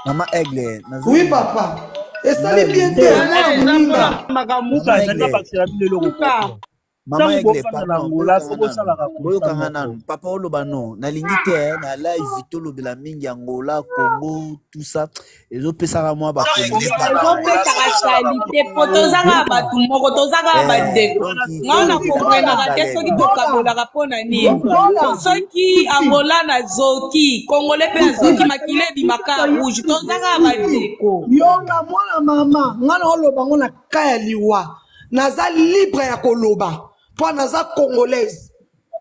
[SPEAKER 10] Mama Aigle,
[SPEAKER 2] Oui
[SPEAKER 10] nazolinga.
[SPEAKER 2] papa,
[SPEAKER 10] Nga
[SPEAKER 2] esali bien
[SPEAKER 10] nalingi
[SPEAKER 2] te
[SPEAKER 10] te.
[SPEAKER 2] mwana
[SPEAKER 11] wana eza
[SPEAKER 2] moninga.
[SPEAKER 11] mpona makambo
[SPEAKER 10] Mama
[SPEAKER 9] Muka
[SPEAKER 10] Aigle,
[SPEAKER 9] nanga bakisela bino eloko
[SPEAKER 11] suka.
[SPEAKER 9] moko.
[SPEAKER 10] Mama
[SPEAKER 9] Ntango
[SPEAKER 10] Aigle,
[SPEAKER 9] bofanda na
[SPEAKER 10] pardon,
[SPEAKER 9] Angola,
[SPEAKER 10] boyokanga
[SPEAKER 9] fo
[SPEAKER 10] nanu.
[SPEAKER 9] bosalaka constat
[SPEAKER 10] Boyokanga
[SPEAKER 9] moko.
[SPEAKER 10] nanu. Papa oloba non, nalingi te eh, na live tolobela mingi Angola, Congo, tout ça. Ezopesaka mwa ba polémique na bango.
[SPEAKER 6] Ezopesaka salite po toza kaka bato moko, toza kaka
[SPEAKER 10] Eh,
[SPEAKER 6] bandeko.
[SPEAKER 10] donc
[SPEAKER 6] Nga na
[SPEAKER 10] tolobela kaka
[SPEAKER 6] komprenaka te
[SPEAKER 10] Caleb.
[SPEAKER 6] soki tokabolaka mpo na nini. Po
[SPEAKER 2] Gola,
[SPEAKER 6] soki Angola nazoki, Congolais mpe azoki, makila ebimaka ya rouge, toza kaka bandeko.
[SPEAKER 2] Yoka mwana mama, nga na oloba ngo na ka ya liwa, naza libre ya koloba mpo naza congolaise.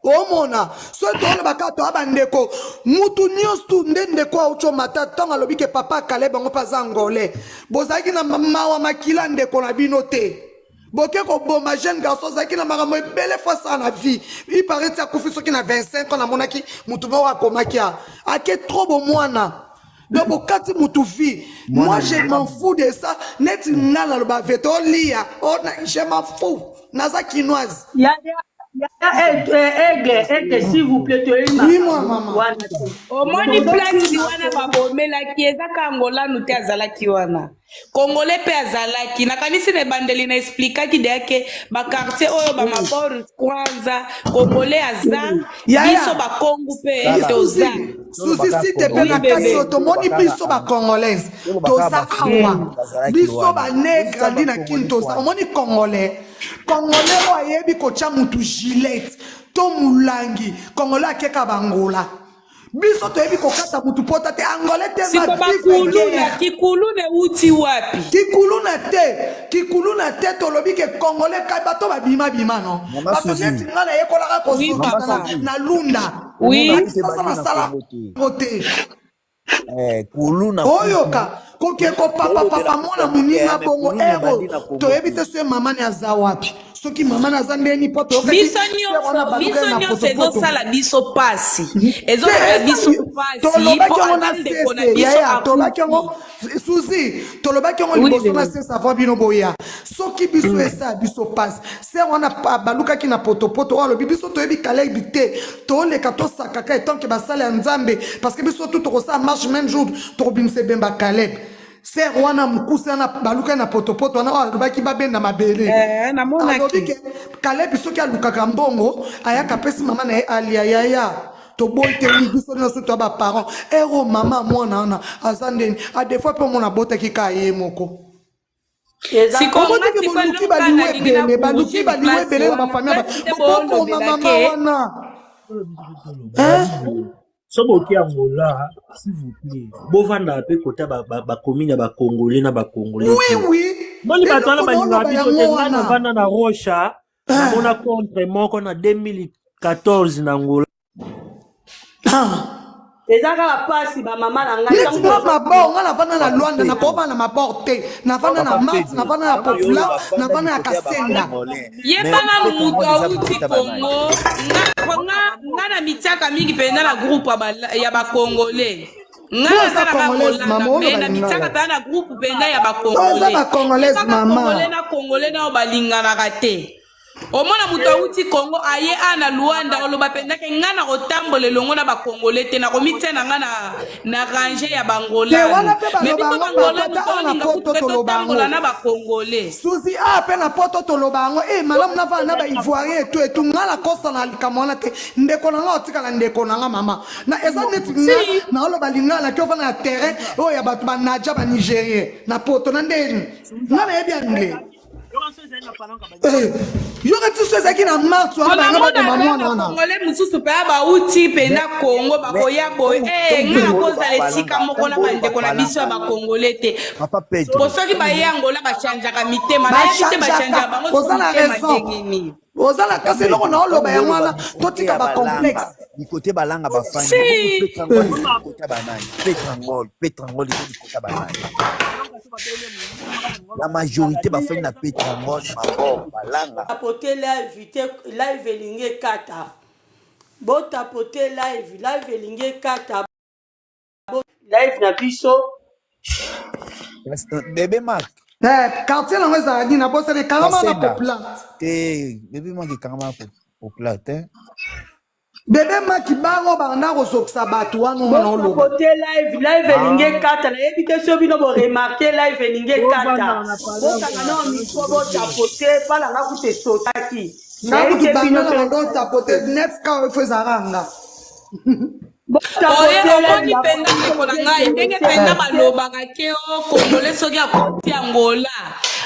[SPEAKER 2] Omona soki toloba kaka toya bandeko, mutu nyonso nde ndeko auti omata ntango alobi ke papa Caleb bango mpe aza angolais, bozalaki na mawa makila ndeko na bino te, boke koboma jeune garçon azalaki na makambo ebele fo asala na vie. Ipare ti akufi soki na 25 ans, namonaki mutu moko akomaki a ake trop bomwana. Donc bokati mutu vie. Moi
[SPEAKER 10] Mwana
[SPEAKER 2] je m'en fous de ça. Neti nga naloba veto olia, je m'en fous, naza kinoise.
[SPEAKER 1] Yaya, yaya, aigle, aigle, s'il vous plaît, toyebi
[SPEAKER 2] Oui moi
[SPEAKER 1] makambo
[SPEAKER 2] mama.
[SPEAKER 1] wana te.
[SPEAKER 6] Omoni place
[SPEAKER 1] Tozokima
[SPEAKER 6] wana babomelaki, eza ka Angolanu te azalaki wana, Congolais mpe azalaki. Nakanisi na ebandeli na explikaki deya ke baquartier oyo bamabor kwanza Congolais aza, biso
[SPEAKER 2] Yaya,
[SPEAKER 6] bakongu mpe
[SPEAKER 10] Tala,
[SPEAKER 6] toza.
[SPEAKER 2] Susi,
[SPEAKER 10] toloba
[SPEAKER 2] susi
[SPEAKER 10] kaka
[SPEAKER 2] si te mpe
[SPEAKER 6] Oui
[SPEAKER 2] na
[SPEAKER 10] Congolais
[SPEAKER 2] kati
[SPEAKER 6] bebe.
[SPEAKER 2] oyo
[SPEAKER 10] te, toloba
[SPEAKER 2] tomoni
[SPEAKER 10] kaka
[SPEAKER 2] biso bacongolaise
[SPEAKER 10] toloba kaka
[SPEAKER 2] toza
[SPEAKER 10] bafrère
[SPEAKER 2] awa,
[SPEAKER 10] oyo bazalaki
[SPEAKER 2] biso
[SPEAKER 10] wana.
[SPEAKER 2] bane
[SPEAKER 10] Bozika
[SPEAKER 2] grandi na kini
[SPEAKER 10] bacongolais
[SPEAKER 2] toza.
[SPEAKER 10] wana.
[SPEAKER 2] Omoni congolais, congolais oyo ayebi kotya mutu gilete to molangi, congolais akeka bangola. Biso toyebi kokata mutu pota te, angolais te
[SPEAKER 6] Siko
[SPEAKER 2] ma vive
[SPEAKER 6] bakuluna,
[SPEAKER 2] guerre.
[SPEAKER 6] kikuluna euti wapi?
[SPEAKER 2] Kikuluna te, kikuluna te, tolobi ke congolais kai bato babima bima no.
[SPEAKER 10] Mama
[SPEAKER 2] Bato
[SPEAKER 10] Suzy,
[SPEAKER 2] neti nga nayekolaka
[SPEAKER 6] Oui
[SPEAKER 10] Mama
[SPEAKER 2] kozokisa na,
[SPEAKER 6] papa.
[SPEAKER 10] Suzy,
[SPEAKER 2] na lunda.
[SPEAKER 6] Oui.
[SPEAKER 10] kuluna
[SPEAKER 2] Na
[SPEAKER 10] kutu
[SPEAKER 2] kisasa
[SPEAKER 10] ebandi na
[SPEAKER 2] nasala
[SPEAKER 10] Congo te.
[SPEAKER 2] ngo te.
[SPEAKER 10] Eh, kuluna kutu
[SPEAKER 2] Oyoka koke
[SPEAKER 10] tolobela
[SPEAKER 2] kopapapapa mwana
[SPEAKER 10] Congo te,
[SPEAKER 2] moninga
[SPEAKER 10] mais
[SPEAKER 2] bongo
[SPEAKER 10] kuluna
[SPEAKER 2] ero
[SPEAKER 10] ebandi na Congo
[SPEAKER 2] toyebi te
[SPEAKER 10] te.
[SPEAKER 2] soki mama ni aza wapi, soki mama na aza ndeni mpo toyokaki
[SPEAKER 6] Biso
[SPEAKER 2] se wana
[SPEAKER 6] nyonso,
[SPEAKER 2] baluka ye
[SPEAKER 6] biso
[SPEAKER 2] na
[SPEAKER 6] nyonso
[SPEAKER 2] potopoto.
[SPEAKER 6] ezosala biso pasi,
[SPEAKER 2] Te
[SPEAKER 6] ezosala biso
[SPEAKER 2] eza
[SPEAKER 6] pasi
[SPEAKER 2] tolobaki
[SPEAKER 6] mpo
[SPEAKER 2] yango
[SPEAKER 6] aza
[SPEAKER 2] na
[SPEAKER 6] ndeko na
[SPEAKER 2] sese
[SPEAKER 6] biso
[SPEAKER 2] yaya, tolobaki
[SPEAKER 6] akufi.
[SPEAKER 2] yango Suzi, tolobaki yango
[SPEAKER 6] Oui
[SPEAKER 2] liboso na
[SPEAKER 6] bebe.
[SPEAKER 2] sese avant bino boya. Soki biso esala biso pasi, se wana balukaki na potopoto oyo alobi biso toyebi Kalebi te, toleka tosakaka etanke basali ya Nzambe, parce que biso tu tokosala marche même jour tokobimisa ebemba Caleb. Ser wana mokuse wana balukaki na potopoto wana oyo alobaki babenda mabele,
[SPEAKER 6] Eh,
[SPEAKER 2] alobi
[SPEAKER 6] namonaki.
[SPEAKER 2] ke Caleb soki alukaka mbongo ayaka apesi mama na ye alia. Yaya, toboyi te, wi biso nyonso toya baparent ero mama mwana wana aza ndeni a des fois mpe omona abotaki ka ye moko.
[SPEAKER 1] Eza
[SPEAKER 6] Sikoyo nga
[SPEAKER 2] Omotiki
[SPEAKER 6] sikoyo
[SPEAKER 2] boluki
[SPEAKER 6] eloko kaka
[SPEAKER 2] baliwa
[SPEAKER 6] nalingi
[SPEAKER 2] ebele,
[SPEAKER 6] na
[SPEAKER 2] baluki
[SPEAKER 6] corrigir
[SPEAKER 2] baliwa
[SPEAKER 6] place
[SPEAKER 2] ebele na
[SPEAKER 6] wana,
[SPEAKER 2] bafamille
[SPEAKER 6] place nde
[SPEAKER 2] bokokoma
[SPEAKER 6] boolobela
[SPEAKER 2] mama
[SPEAKER 6] ke
[SPEAKER 2] wana hein?
[SPEAKER 9] So boki Angola, s'il vous plaît, bovandaka mpe kota bacommune ya bacongolais na bacongolais
[SPEAKER 2] Oui
[SPEAKER 9] te.
[SPEAKER 2] oui,
[SPEAKER 9] Moni bato wana
[SPEAKER 2] eloko
[SPEAKER 9] balingaka
[SPEAKER 2] naoloba
[SPEAKER 9] biso te.
[SPEAKER 2] yango
[SPEAKER 9] Ngai
[SPEAKER 2] wana.
[SPEAKER 9] navanda na Rocha, namona contre moko na 2014 na Angola.
[SPEAKER 2] Ah.
[SPEAKER 1] Eza kaka pasi ba mama na ngai
[SPEAKER 2] Neti nga mabor, nga navanda na Luanda, nakobana na mabor te. Navanda na Mars, navanda na Popula, navanda na Kasenda.
[SPEAKER 6] Yeba nanu moto awuti Congo. Nga nga nga na mitiaka mingi mpenza na groupe ya ba congolais. Nga
[SPEAKER 2] Yo
[SPEAKER 6] naza
[SPEAKER 2] oza
[SPEAKER 6] na nga
[SPEAKER 2] congolaise
[SPEAKER 6] Kolanda
[SPEAKER 2] mama,
[SPEAKER 6] mais
[SPEAKER 2] oloba
[SPEAKER 6] na mitiaka
[SPEAKER 2] lingala.
[SPEAKER 6] mpenza na groupe mpenza ya ba
[SPEAKER 2] Oza
[SPEAKER 6] congolais.
[SPEAKER 2] ba congolaise
[SPEAKER 6] Yebaka
[SPEAKER 2] mama.
[SPEAKER 6] congolais na congolais nao balinganaka te. Omona moto awuti Congo aye a na Luanda oloba mpenza ke nga na kotambola elongo na ba congolais te, nakomitia na nga na range ya
[SPEAKER 2] Te
[SPEAKER 6] bangolano.
[SPEAKER 2] wana mpe
[SPEAKER 6] Mais
[SPEAKER 2] baloba
[SPEAKER 6] biso
[SPEAKER 2] yango partout,
[SPEAKER 6] bangolano
[SPEAKER 2] ata awa na
[SPEAKER 6] tolinga kutu
[SPEAKER 2] poto
[SPEAKER 6] te
[SPEAKER 2] toloba
[SPEAKER 6] totambola
[SPEAKER 2] yango.
[SPEAKER 6] na ba congolais.
[SPEAKER 2] Suzy awa mpe na poto toloba yango e malamu navanda na ba ivoirien etu etu nga nakosa na likambo wana te ndeko na nga otikala ndeko na nga mama na eza neti nga
[SPEAKER 6] Si.
[SPEAKER 2] naoloba lingala nake ofanda na terrain oyo ya bato ba naja ba nigérien na poto na ndeni nga nayebi anglais. Yoka ti so ezalaki na mars wana
[SPEAKER 6] Mpona
[SPEAKER 2] banga
[SPEAKER 6] mona
[SPEAKER 2] baboma
[SPEAKER 6] mpe
[SPEAKER 2] mwana wana.
[SPEAKER 6] bakongole mosusu mpe bauti mpenza Congo bakoya boye eh, nga nakozala esika moko na bandeko na biso ya bakongole te
[SPEAKER 10] Papa Pedro.
[SPEAKER 6] po soki baye Angola bachangeaka mitema nayebi te bachangeaka
[SPEAKER 2] Bachangeaka,
[SPEAKER 6] bango soki
[SPEAKER 2] oza na
[SPEAKER 6] mitema
[SPEAKER 2] raison.
[SPEAKER 6] ndenge nini.
[SPEAKER 2] Oza na kasi eloko na oloba yango wana totika ba complexe.
[SPEAKER 10] Bikote balanga bafandi.
[SPEAKER 6] Si.
[SPEAKER 10] Petrangol bikota banani. Petrangol, Petrangol eza bikota banani. La majorité bafandi na Petrangol, Mabor, balanga.
[SPEAKER 1] Tapote live te live elingi ekata. Botapote live, live elingi ekata. Live na biso.
[SPEAKER 10] Bébé Marc.
[SPEAKER 2] Eh, quartier nango ezalaka nini nabosani ekangama na
[SPEAKER 10] Kasenda.
[SPEAKER 2] Populate.
[SPEAKER 10] Te, bébé Marc ekangama na Populate. Hein?
[SPEAKER 2] Bébé Marc bango banda kozokisa bato wana wana oloba.
[SPEAKER 1] Botapote live, live elingi ekata. Nayebi te soki bino bo remarquer live elingi ekata. Bokanga na micro botapote, pala nga kutu esotaki.
[SPEAKER 2] Nga
[SPEAKER 1] Nayebi
[SPEAKER 2] kutu
[SPEAKER 1] te
[SPEAKER 2] banda
[SPEAKER 1] bino
[SPEAKER 2] na
[SPEAKER 1] soki
[SPEAKER 2] bando otapote 9K oyo ezalaka nga.
[SPEAKER 6] Oye omoni mpenza ndeko na ngai ndenge mpenza balobaka ke o congolais soki akoti Angola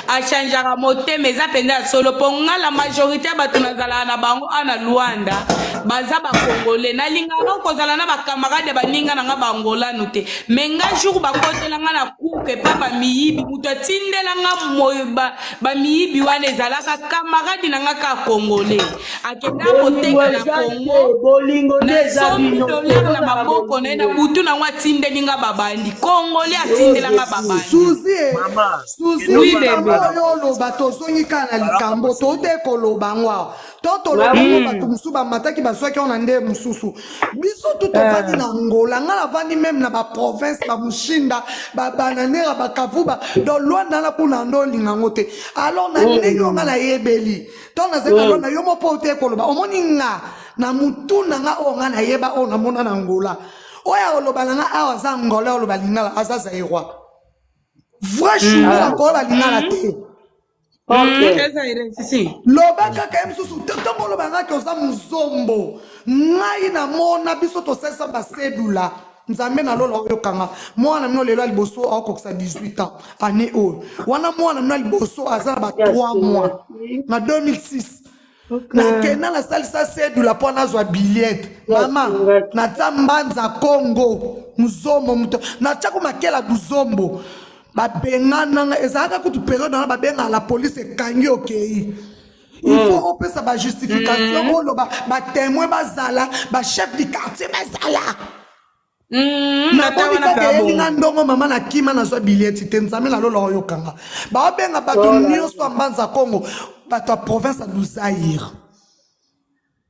[SPEAKER 6] achangeaka motema eza mpenza ya solo mpo nga la majorité ya bato nazalaka na bango awa na Luanda baza bacongolais nalingaka no kozala na bacamarade ya baninga na nga baangolano te mais nga jour bakotela nga na kuke epa bamiyibi moto atindela nga bamiyibi wana ezalaka camarade na nga kaka congolais akenda
[SPEAKER 1] Bolingo
[SPEAKER 6] koteka na
[SPEAKER 1] eza te,
[SPEAKER 6] Congo
[SPEAKER 1] bolingo nde eza
[SPEAKER 6] nasombi
[SPEAKER 1] bino te,
[SPEAKER 6] dollar na
[SPEAKER 1] tozala
[SPEAKER 6] maboko na ye na
[SPEAKER 1] bolingo.
[SPEAKER 6] butu nango atindeli nga babandi congolais atindela nga babandi
[SPEAKER 2] Suzy, eh, Suzy,
[SPEAKER 6] oui
[SPEAKER 2] likambo
[SPEAKER 6] bebe
[SPEAKER 2] oyo oloba tozongi kaka na likambo tote koloba ngo awa to toloba ngo bato mosusu bamataki bazwaki yango na nde mosusu biso tu tovandi na Angola nga navandi meme na baprovince bamushinda babananera bakavuba donc Luanda na kuna ndo olinga yango te alors na ndenge oyo nga nayebeli ntango nazali na Luanda yo moko te koloba omoni nga na mutu na nga oyo nga nayeba oyo namona na Angola oyo akoloba na nga awa aza Angola oloba lingala aza Zaïrois vrai chungu akoloba lingala te. Loba kaka ye mosusu ntango oloba ngaki oza mozombo ngai namona biso tosalisa basedula nzambe na lola oyokanga mwana mino lelo ya liboso aokokisa 18 ans année oyo wana mwana mino ya liboso aza na ba 3 mois na 2006 nakenda nasalisa sedula mpo nazwa billet mama natia mbanza Congo muzombo moto natia makela buzombo babengananga ezalaka kutu periode wana babengaka la police ekangi okei il faut opesa bajustification oloba batémoin bazala bachef du quartier bazala namoni kaka eyeli nga ndongo mama na kima nazwa bileti te nzambe nalola oyokanga baobenga bato nyonso ya mbanza Congo bato ya province ya Luzaire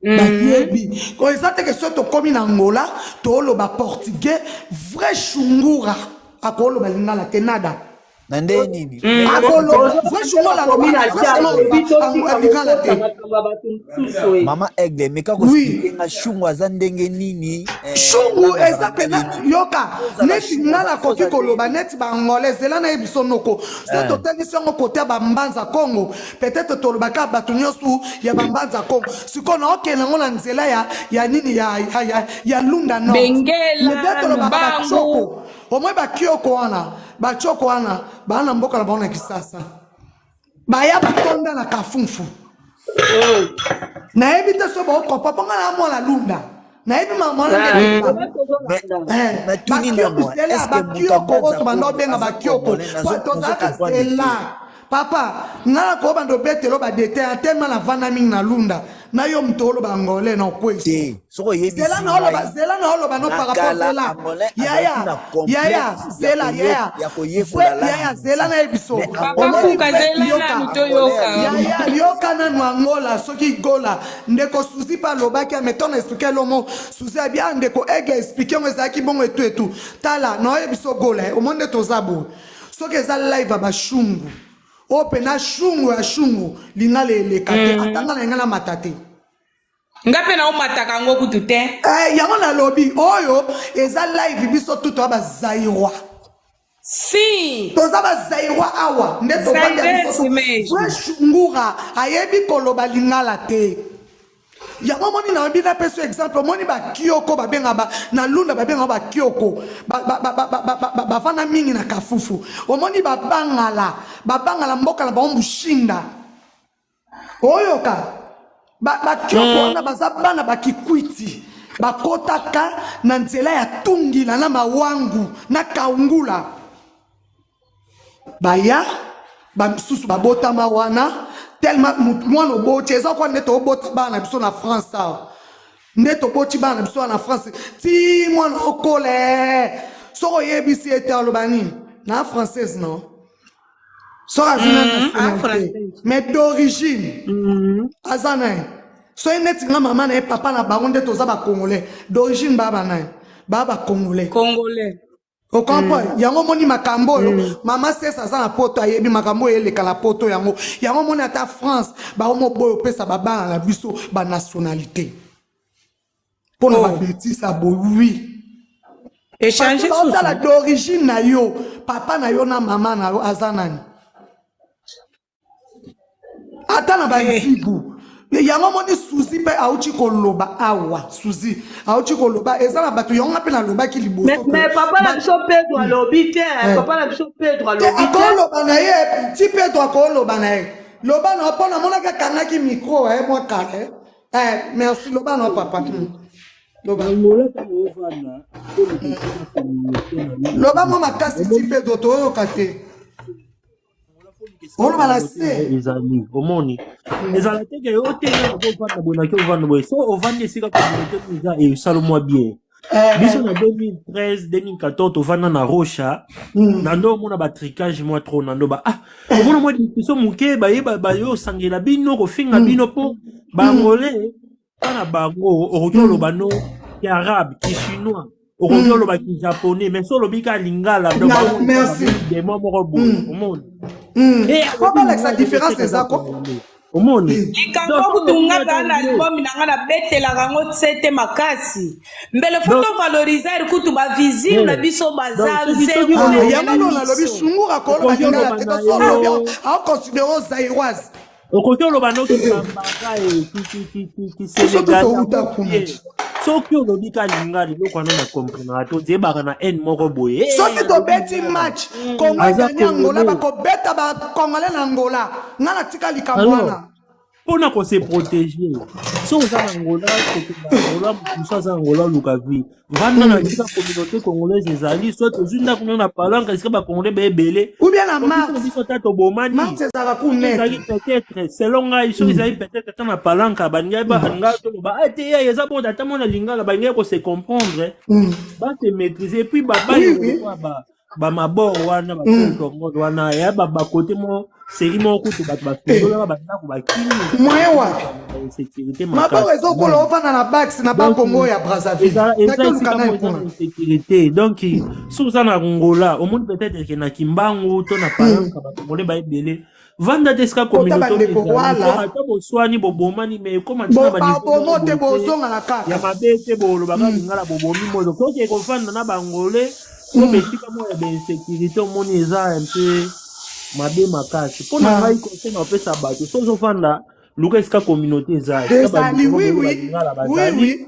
[SPEAKER 2] bayebi ko eza te ke soki tokomi na Angola tooloba portugais vrai shungura akoloba lingala te nada
[SPEAKER 10] Na nde nini?
[SPEAKER 2] Akoloba vrai shungura aloba lingala te.
[SPEAKER 10] Mama Aigle, meka koexpliquer nga shungu aza ndenge nini?
[SPEAKER 2] Shungu eza pena yoka neti nga nakoki koloba neti baangolais zela nayebi biso noko so totangisi yango kote ya bambanza Congo peut-être tolobaka bato nyonso ya bambanza Congo sikoyo naokende yango na nzela ya, ya nini ya, ya, ya, ya Lunda Nord
[SPEAKER 6] Bengela,
[SPEAKER 2] mebe tolobaka
[SPEAKER 6] Lubangu.
[SPEAKER 2] bakioko omoi bakioko wana bakioko wana baa na mboka na bango na Kisasa baya batonda na Kafunfu nayebi te so baokopa mpo nga na mwana Lunda nayebi mama
[SPEAKER 10] Natuni na moi,
[SPEAKER 2] zela
[SPEAKER 10] est-ce que moto
[SPEAKER 2] bakioko oyo
[SPEAKER 10] ambanza
[SPEAKER 2] tobanda
[SPEAKER 10] Congo
[SPEAKER 2] obenga
[SPEAKER 10] aza
[SPEAKER 2] bakioko
[SPEAKER 10] congolais?
[SPEAKER 2] po tozalaka
[SPEAKER 10] Nazo comprendre
[SPEAKER 2] zela
[SPEAKER 10] te.
[SPEAKER 2] Papa, nga na kobanda obetelo ba detail tellement na vanda mingi na lunda. Na yo moto oloba angolais na okwesi.
[SPEAKER 10] Te, soki oyebisi
[SPEAKER 2] Zela na oloba,
[SPEAKER 10] ngai
[SPEAKER 2] zela na oloba no
[SPEAKER 10] na
[SPEAKER 2] par rapport
[SPEAKER 10] kala
[SPEAKER 2] zela.
[SPEAKER 10] angolais azalaki
[SPEAKER 2] Yaya,
[SPEAKER 10] na
[SPEAKER 2] yaya,
[SPEAKER 10] complexe ya
[SPEAKER 2] zela,
[SPEAKER 10] koye-
[SPEAKER 2] yaya.
[SPEAKER 10] ya koyekola
[SPEAKER 2] Vrai, yaya,
[SPEAKER 10] langue
[SPEAKER 2] zela
[SPEAKER 10] mosusu
[SPEAKER 2] na ye biso.
[SPEAKER 10] mais
[SPEAKER 6] Papa
[SPEAKER 10] angolais
[SPEAKER 2] Omoni
[SPEAKER 6] Kuka
[SPEAKER 2] vrai
[SPEAKER 6] zela
[SPEAKER 2] yoka.
[SPEAKER 6] nanu
[SPEAKER 10] angolais
[SPEAKER 6] toyoka.
[SPEAKER 2] Yaya, yoka nanu Angola soki Gola. Ndeko Suzy pa alobaki mais ton expliquer lomo. Suzy abi ah ndeko Aigle expliquer ngo ezalaki bongo etu etu. Tala, na oyebi so Gola, eh, omoni nde toza boye. Soki eza live ya bashungu. Oyo pena shungu ya shungu, lingala eleka te. Ata nga na nga na mata te.
[SPEAKER 6] Nga mpe naomataka yango kutu te.
[SPEAKER 2] Eh, yango nalobi oyo eza live biso tout toza ba Zaïrois.
[SPEAKER 6] Si.
[SPEAKER 2] Toza ba Zaïrois awa nde tovandi ya biso
[SPEAKER 6] Zaïres
[SPEAKER 2] tu.
[SPEAKER 6] mesmo.
[SPEAKER 2] Vrai shungura ayebi koloba lingala te. Yango omoni nayebi napesa exemple omoni bakioko babenga ba, na lunda babenga bakioko bavanda mingi na kafufu omoni babangala babangala mboka na bango mushinda oyoka bakioko wana baza bana bakikwiti bakotaka na nzela ya tungila na mawangu na kaungula baya bamisusu babotama wana tellement mwana oboti eza kwa nde tobota bana na biso na France awa nde toboti bana na biso wana na France ti mwana okola soki oyebisi ye te aloba nini na française non soki azwi na nationalité mais d'origine aza na ye soki neti nga mama na ye papa na bango nde toza bacongolais d'origine baa bana ye baa bacongolais
[SPEAKER 6] Congolais.
[SPEAKER 2] ocomprendre yango omoni makambo oyo mama sese aza na poto ayebi makambo oyo eleka na poto yango yango omoni ata france baomoboya opesa babana na biso banationalité mpona babetise ya boye wi
[SPEAKER 6] Échanger
[SPEAKER 2] baotala
[SPEAKER 6] susu.
[SPEAKER 2] d'origine na yo papa na yo na mama na yo aza nani ata na banzibu yango omoni suzi mpe auti koloba awa suzi auti koloba eza na bato yango nga mpe nalobaki liboso
[SPEAKER 1] Mais, mais papa na biso Pedro alobi te, papa na biso Pedro
[SPEAKER 2] te
[SPEAKER 1] alobi te.
[SPEAKER 2] akoloba na ye ti Pedro akoloba na ye loba na mpo namonaki akangaki micro mwa kala eh. Merci loba na papa. Loba
[SPEAKER 9] Angola ntango ovanda oluka esika communauté na yo
[SPEAKER 2] loba mwa makasi ti Pedro toyoka te oloba na se
[SPEAKER 9] ezali omoni ezala te ke yo te nga nakovanda boye naki ovanda boye so ovandi esika communauté eza esala mwa bien biso na 2013 2014 tovanda na Rocha na ndo omona batricage mwa trop na ndo ba ah omona mwa discussion moke bayeba bayosangela bino kofinga bino mpo baangolais mpa na bango okoki oloba no ki arabe ki chinois okoki oloba ki japonais mais so olobi ka lingala donc
[SPEAKER 2] Lingala,
[SPEAKER 9] bango
[SPEAKER 2] merci.
[SPEAKER 9] demo moko boye omoni
[SPEAKER 2] po balakisa différence eza ko
[SPEAKER 9] omoni
[SPEAKER 6] likambo kutu nga kaka na album na nga nabetelaka yango sete makasi mbele fo tovaloriser kutu bavisible na biso baza zero
[SPEAKER 2] yango ndo nalobi sungura koloba lingala te so olobi aoconsidere zairoise
[SPEAKER 9] okoki oloba noki bambaka
[SPEAKER 2] Biso touta kuna.
[SPEAKER 9] Soki olobi ka lingala eloko wana na comprenaka te ozeyebaka na haine moko boye.
[SPEAKER 2] Soki tobeti match Congo
[SPEAKER 9] Aza
[SPEAKER 2] eganye Angola
[SPEAKER 9] Congolais.
[SPEAKER 2] bakobeta bacongolais na Angola nga natika likambo
[SPEAKER 9] Alors,
[SPEAKER 2] wana
[SPEAKER 9] mpona kose protéger soki oza na Angola kokende na Angola mosu aza na Angola oluka vie vanda na esika communauté congolaise ezali soit ozwi ndako no na palanka esika bacongolais baebele
[SPEAKER 2] ou bien na
[SPEAKER 9] biso na
[SPEAKER 2] mars
[SPEAKER 9] biso ata tobomani
[SPEAKER 2] mars ezalaka ku
[SPEAKER 9] soki ezali
[SPEAKER 2] net
[SPEAKER 9] peut-être selon ngai soki ezali peut-être ata na palanka balingai balingai toloba ah te ye eza bon ata mona lingala balingai kose comprendre base maîtriser et puis
[SPEAKER 2] oui oui
[SPEAKER 9] babayo ba bamabor wana bakongo wana ya bakote mo série moko kutu bato basundolaka bandako bakimi
[SPEAKER 2] moyen wapi
[SPEAKER 9] insécurité
[SPEAKER 2] maboko
[SPEAKER 9] makasi
[SPEAKER 2] ezokola ovanda na bax na
[SPEAKER 9] donc
[SPEAKER 2] bakongo ya Brazzaville
[SPEAKER 9] eza eza
[SPEAKER 2] naki oluka
[SPEAKER 9] esika
[SPEAKER 2] nani
[SPEAKER 9] moko eza na
[SPEAKER 2] kuna
[SPEAKER 9] insécurité donc soki oza na Angola omoni peut-être ke na Kimbangu to na Palanka bakongole baebele vanda te esika
[SPEAKER 2] kota
[SPEAKER 9] communauté oyo
[SPEAKER 2] bandeko
[SPEAKER 9] ezali po
[SPEAKER 2] wala
[SPEAKER 9] ata boswani bobomani mais ekóma ntina baniveau moko
[SPEAKER 2] babomo te
[SPEAKER 9] boye te
[SPEAKER 2] bozongana
[SPEAKER 9] ya
[SPEAKER 2] kaka
[SPEAKER 9] mabe te bolobaka lingala bobomi moto soki ekofanda na bangolais to besika moko ya bainsécurité omoni eza un peu mabe makasi mpo na ngai conseil na opesa bato so ozofanda luka esika communauté eza esika
[SPEAKER 2] ezali
[SPEAKER 9] bandeko
[SPEAKER 2] oui
[SPEAKER 9] boloba
[SPEAKER 2] oui
[SPEAKER 9] lingala
[SPEAKER 2] oui
[SPEAKER 9] bazali
[SPEAKER 2] oui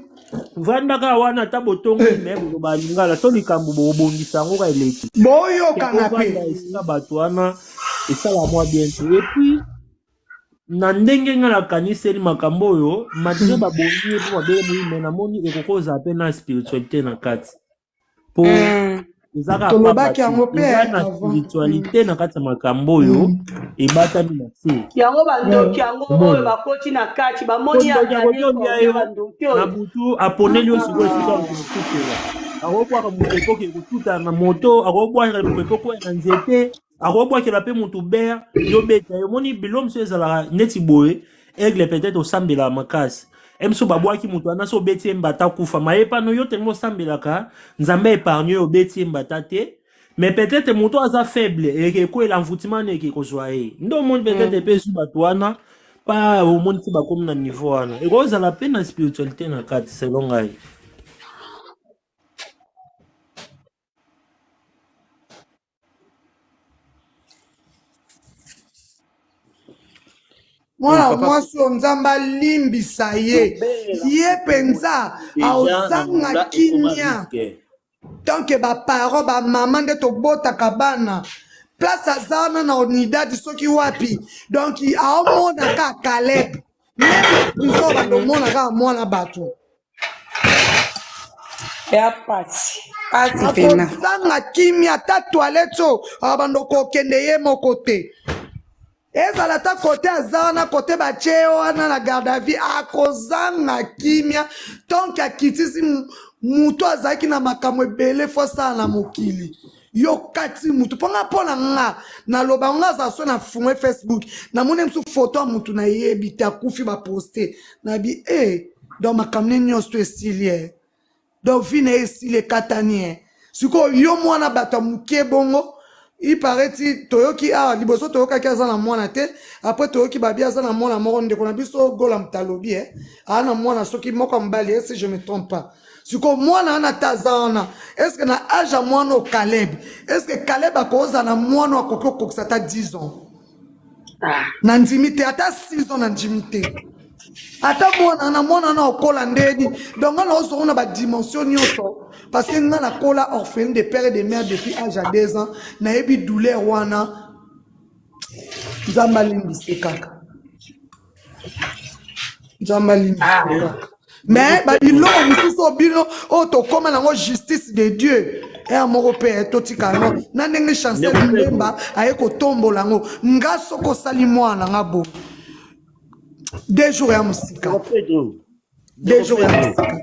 [SPEAKER 9] vandaka wana ata botongi me boloba lingala so likambo bobongisa yango ka eleki ke
[SPEAKER 2] boyokana
[SPEAKER 9] ovanda
[SPEAKER 2] mpe
[SPEAKER 9] esika bato wana esala mwa bien te et puis na ndenge nga nakaniseli makambo oyo malgré babongi ye mpo babele moyi me namoni ekoki kozala mpe na spiritualité na kati po Eza kaka pamba
[SPEAKER 2] Tolobaki
[SPEAKER 9] te,
[SPEAKER 2] yango mpe
[SPEAKER 9] eza na
[SPEAKER 2] avant.
[SPEAKER 9] spiritualité na kati ya makambo oyo ebatami na se.
[SPEAKER 1] Yango bandoki yango oyo
[SPEAKER 9] Omoni
[SPEAKER 1] bakoti na kati
[SPEAKER 9] po
[SPEAKER 1] bamoni ya
[SPEAKER 9] ndoki akoki
[SPEAKER 1] ganye
[SPEAKER 9] olia
[SPEAKER 1] combien
[SPEAKER 9] yo
[SPEAKER 1] bandoki
[SPEAKER 9] na
[SPEAKER 1] oyo.
[SPEAKER 9] butu, aponeli yo sikoyo esika okokufela. Akobwaka mopepe oke kotuta na moto, akobwaka mopepe okwea na nzete, akobwakela mpe motu ber yo beta yo. Omoni bilo mosusu ezalaka neti boye, aigle peut-être osambelaka makasi, e mosusu babwaki motu wana, so obeti ye mbata kufa maye pano yo tellement osambelaka Nzambe épargne yo, obeti ye mbata te. Mais peut-être moto aza faible, eke ekwela envoûtement na eke kozwa ye, nde omoni peut-être epe ezwi bato wana pa omoni ti bakomi na niveau wana, ekozala mpe na spiritualité na kati selon ngai.
[SPEAKER 2] Mwana
[SPEAKER 10] Papa
[SPEAKER 2] mwasi oyo Nzambe alimbisa ye,
[SPEAKER 10] kobelela
[SPEAKER 2] ye
[SPEAKER 10] motu
[SPEAKER 2] mpenza
[SPEAKER 10] deja na
[SPEAKER 2] aozanga
[SPEAKER 10] Angola ekoma
[SPEAKER 2] kimia.
[SPEAKER 10] risque.
[SPEAKER 2] Tant que baparent bamama nde tobotaka bana, place aza wana na unidade soki wapi, donc aomona kaka Caleb meme na prison, bando omona kaka mwana bato.
[SPEAKER 6] Ya pasi pasi pena.
[SPEAKER 2] Akozanga kimia, ata toilette oyo abando kokende ye moko te, ezala ata kote aza wana, kote batie ye wana na garde à vue, akozanga kimia tonke akitisi mutu azalaki na makambo ebele fo asala na mokili. Yo kati mutu mpo nga, mpo na nga naloba nga azala so na fungwe Facebook, namoni mosu foto ya mutu nayebi te akufi, baposte nabi e donc makambo ne nyonso to esili e donc vie na ye esili, ekatani e. Sikoyo yo mwana bato ya moke bongo, ipareti toyoki awa liboso toyokaki aza na mwana te, après toyoki babi aza na mwana moko, ndeko na biso Gola moto alobi e aa na mwana soki moko ya mobali e, si je me trompe pas. Sikoyo mwana wana ata aza wana, est-ce na age ya mwana oyo Caleb, est-ce Caleb akozala na mwana oyo akoki kokokisa ata 10 ans? Na ndimi te, ata 6 ans na ndimi te. Ata mwana wana, mwana wana okola ndeni. Donc nga naozongo na badimension nyonso, parce que nga nakola orpheline de père et de mère depuis âge ya 2 ans, nayebi douleur wana. Nzambe alimbise kaka, Nzambe alimbise kaka. Mais babiloko mosusu oyo bino oyo tokóma nango justice de Dieu eya moko mpe totika yango na ndenge Chancel
[SPEAKER 9] Ndeko Pedro,
[SPEAKER 2] Mbemba aye kotombola yango. Nga soki osali mwana nga boye, 2 jours ya mosika,
[SPEAKER 9] Ndeko Pedro,
[SPEAKER 2] 2
[SPEAKER 9] Ndeko
[SPEAKER 2] jours ya
[SPEAKER 9] Pedro,
[SPEAKER 2] mosika,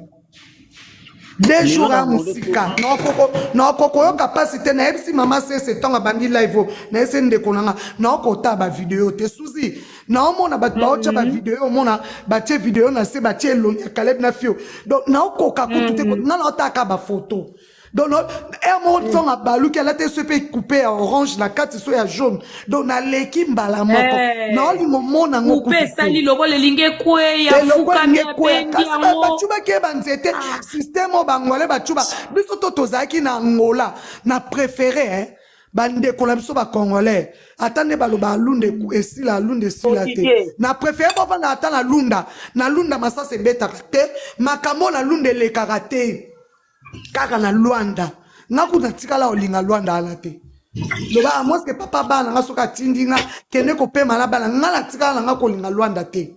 [SPEAKER 2] 2
[SPEAKER 9] lelo
[SPEAKER 2] jours
[SPEAKER 9] na
[SPEAKER 2] ya
[SPEAKER 9] Angola
[SPEAKER 2] mosika,
[SPEAKER 9] ekoma
[SPEAKER 2] nakokoyoka mpasi te. Nayebisi mama sese ntango abandi live oyo, nayebisi ndeko na nga naokota bavideo te susi, naomona bato baotya bavideo, omona batie video na se, batie elongi ya Caleb na fio, donc naokoka kutu te. Nga naotaka bafoto, donc ere moko ntongo abaluki alati so mpe coupe ya orange na kati so ya jaune, donc naleki mbala moko, naolinga omona yango
[SPEAKER 6] Coupe
[SPEAKER 2] kutu te.
[SPEAKER 6] esali lokola elingi ekweya,
[SPEAKER 2] Eloko
[SPEAKER 6] fukami,
[SPEAKER 2] elingi ekweya,
[SPEAKER 6] abendi
[SPEAKER 2] kasi
[SPEAKER 6] yango.
[SPEAKER 2] bacubaki ye banzete, systeme oyo bangolais bacuba biso to tozalaki na Angola. Na préféré eh, bandeko na biso bacongolais, ata nde baloba alunda esila, alunda esila te.
[SPEAKER 1] Quotidien.
[SPEAKER 2] Na préféré bovanda ata na Lunda. Na Lunda masasi ebetaka te, makambo na Lunda elekaka te kaka na Lwanda. Nga kuta tikala olinga Lwanda wana te, loba amoske papa bana nga soki atindi nga kende kopema na bana nga, na tikala na nga kolinga Lwanda te.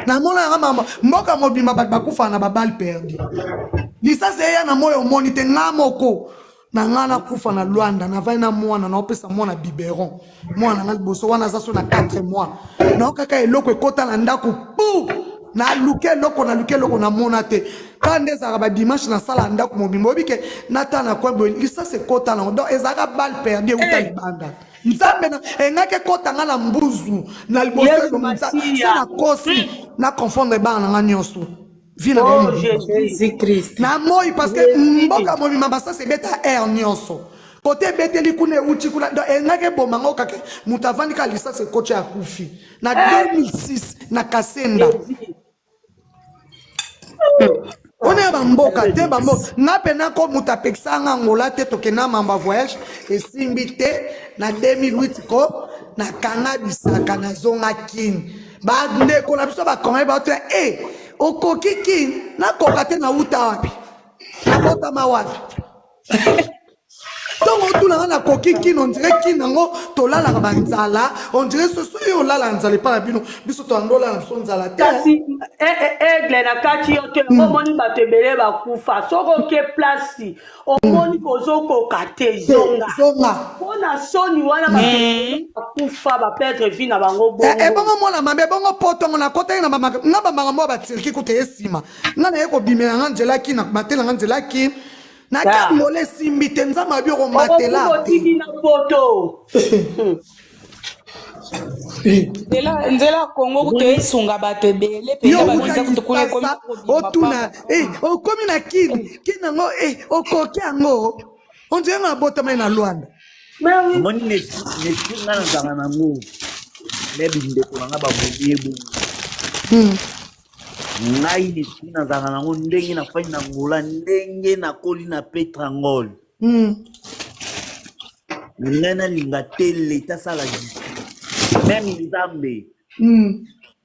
[SPEAKER 2] Namona yanga mama mboka mobimba bato bakufa na babale perdu, lisasi eya na moi omoni te. Nga moko na nga nakufa na Lwanda, navai na mwana, naopesa mwana biberon, mwana nga liboso wana aza so na 4 mois, naokaka eloko ekota na ndako pu, naluki eloko, naluki eloko, namona te. Kaka nde ezalaka badimanche, nasala ndako mobimba, oyebi ke natala na coin boye, lisasi ekota nango, donc ezalaka balle perdue euta libanda. Nzambe na engaki ekota nga na mbuzu na liboso
[SPEAKER 1] Yesu
[SPEAKER 2] elongi so
[SPEAKER 1] Masiya.
[SPEAKER 2] nakosi na confondre bana na nga nyonso, vie na bango
[SPEAKER 1] Oh
[SPEAKER 2] mobimba
[SPEAKER 1] Jésus.
[SPEAKER 6] Jésus-Christ.
[SPEAKER 2] Na moi, parce que
[SPEAKER 1] Jésus.
[SPEAKER 2] mboka mobimba masasi ebeta aire nyonso, kote ebeteli kuna, euti kuna, donc engaki eboma ngo kaka moto avandi kaka, lisasi ekoti, akufi na 2006 na Kasenda.
[SPEAKER 1] Jésus.
[SPEAKER 2] Wana ya bamboka te, bamboka nga mpe ko moto apekisa nga Angola te. Tokenda mamba voyage esimbi te na 2008, ko nakanga bisaka, nazonga Kini. Bandeko na biso bakongoli bato ya e okoki Kini, nakoka te, nauta wapi, nabotama wapi? Ntongo otuna nga nakoki kino, on dirait kino yango tolalaka banzala, on dirait soso oyo olala nzala epai na bino, biso toyando olala biso nzala te.
[SPEAKER 1] Kasi aigle na kati yo te, omoni bato ebele bakufa. Soki oke place omoni kozokoka te, zonga.
[SPEAKER 2] Zonga.
[SPEAKER 1] Mpo na soni wana bato ebele bakufa, baperdre vie na bango bongo.
[SPEAKER 2] Ebongo mwana mabe, ebongo potongo nakotaki na bamakambo ya baturki kuta ye nsima nga naye kobimela nga nzela ki na matela nga nzela ki nakangola esimbi te, nzambe abi okomatela te.
[SPEAKER 1] Otiki na poto.
[SPEAKER 6] Nzela Kongo kutu esunga bato ebele
[SPEAKER 2] yo
[SPEAKER 6] mpenza,
[SPEAKER 2] uta
[SPEAKER 6] bavisa kutu kuna ekomi
[SPEAKER 2] Kisasa
[SPEAKER 6] kobima
[SPEAKER 2] otuna
[SPEAKER 6] pamba.
[SPEAKER 2] okomi na kini kini yango okoki yango ondire nga abotamai na Lwanda.
[SPEAKER 1] Mais oui.
[SPEAKER 10] Omoni nesprit nga nazalaka nango me bindeko na nga babomi ye bongo. Ngai nesprit nazalaka nango ndenge nafandi na Ngola, ndenge nakoli na Petrangol, ngai nalinga te leta asala justice, même Nzambe.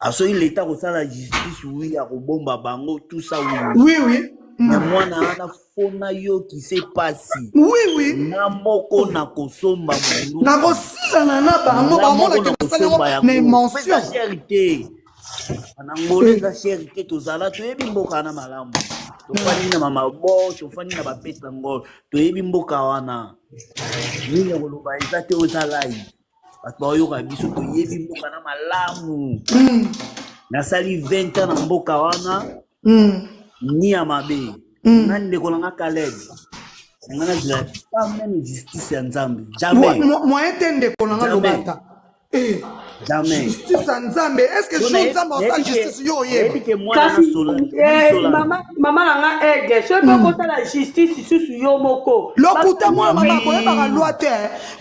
[SPEAKER 10] Asoki leta kosala justice, oui, akobomba bango, tout ça, oui.
[SPEAKER 2] Oui, oui.
[SPEAKER 10] Mais mwana wana fo nayokisa pasi.
[SPEAKER 2] Oui, oui.
[SPEAKER 10] Nga moko nakosomba munduki.
[SPEAKER 2] Nakosilana na bango.
[SPEAKER 10] Nga moko
[SPEAKER 2] bamonake basali yango
[SPEAKER 10] nakosomba
[SPEAKER 2] na
[SPEAKER 10] yango mpo
[SPEAKER 2] émotion.
[SPEAKER 10] Eza cher te na Ngola, eza cher te. Tozala toyebi mboka wana malamu, tofandi na mamabo, tofandi na bapetrangol, toyebi mboka wana. Nini ya koloba eza te, oyo eza live, bato baoyoka biso, toyebi mboka na malamu. Nasali 20 ans na mboka wana. Ni ya mabe nga ndeko na nga Caleb, nga nazela pas même justice ya Nzambe, jamais.
[SPEAKER 2] Moyen te, ndeko na nga, loba
[SPEAKER 10] Jamais.
[SPEAKER 2] ata
[SPEAKER 10] Jamais.
[SPEAKER 2] Justice ya Nzambe, est ce que
[SPEAKER 10] So
[SPEAKER 2] jour Nzambe osala
[SPEAKER 10] nayebi ke
[SPEAKER 2] justice, yo oyeba?
[SPEAKER 10] Nayebi ke mwana na
[SPEAKER 1] Kasi
[SPEAKER 10] Solange, omoni Solange.
[SPEAKER 1] mama na nga aigle, soki mpe okosala justice lisusu yo moko.
[SPEAKER 2] Lokuta, mwana mama akoyebaka loi te,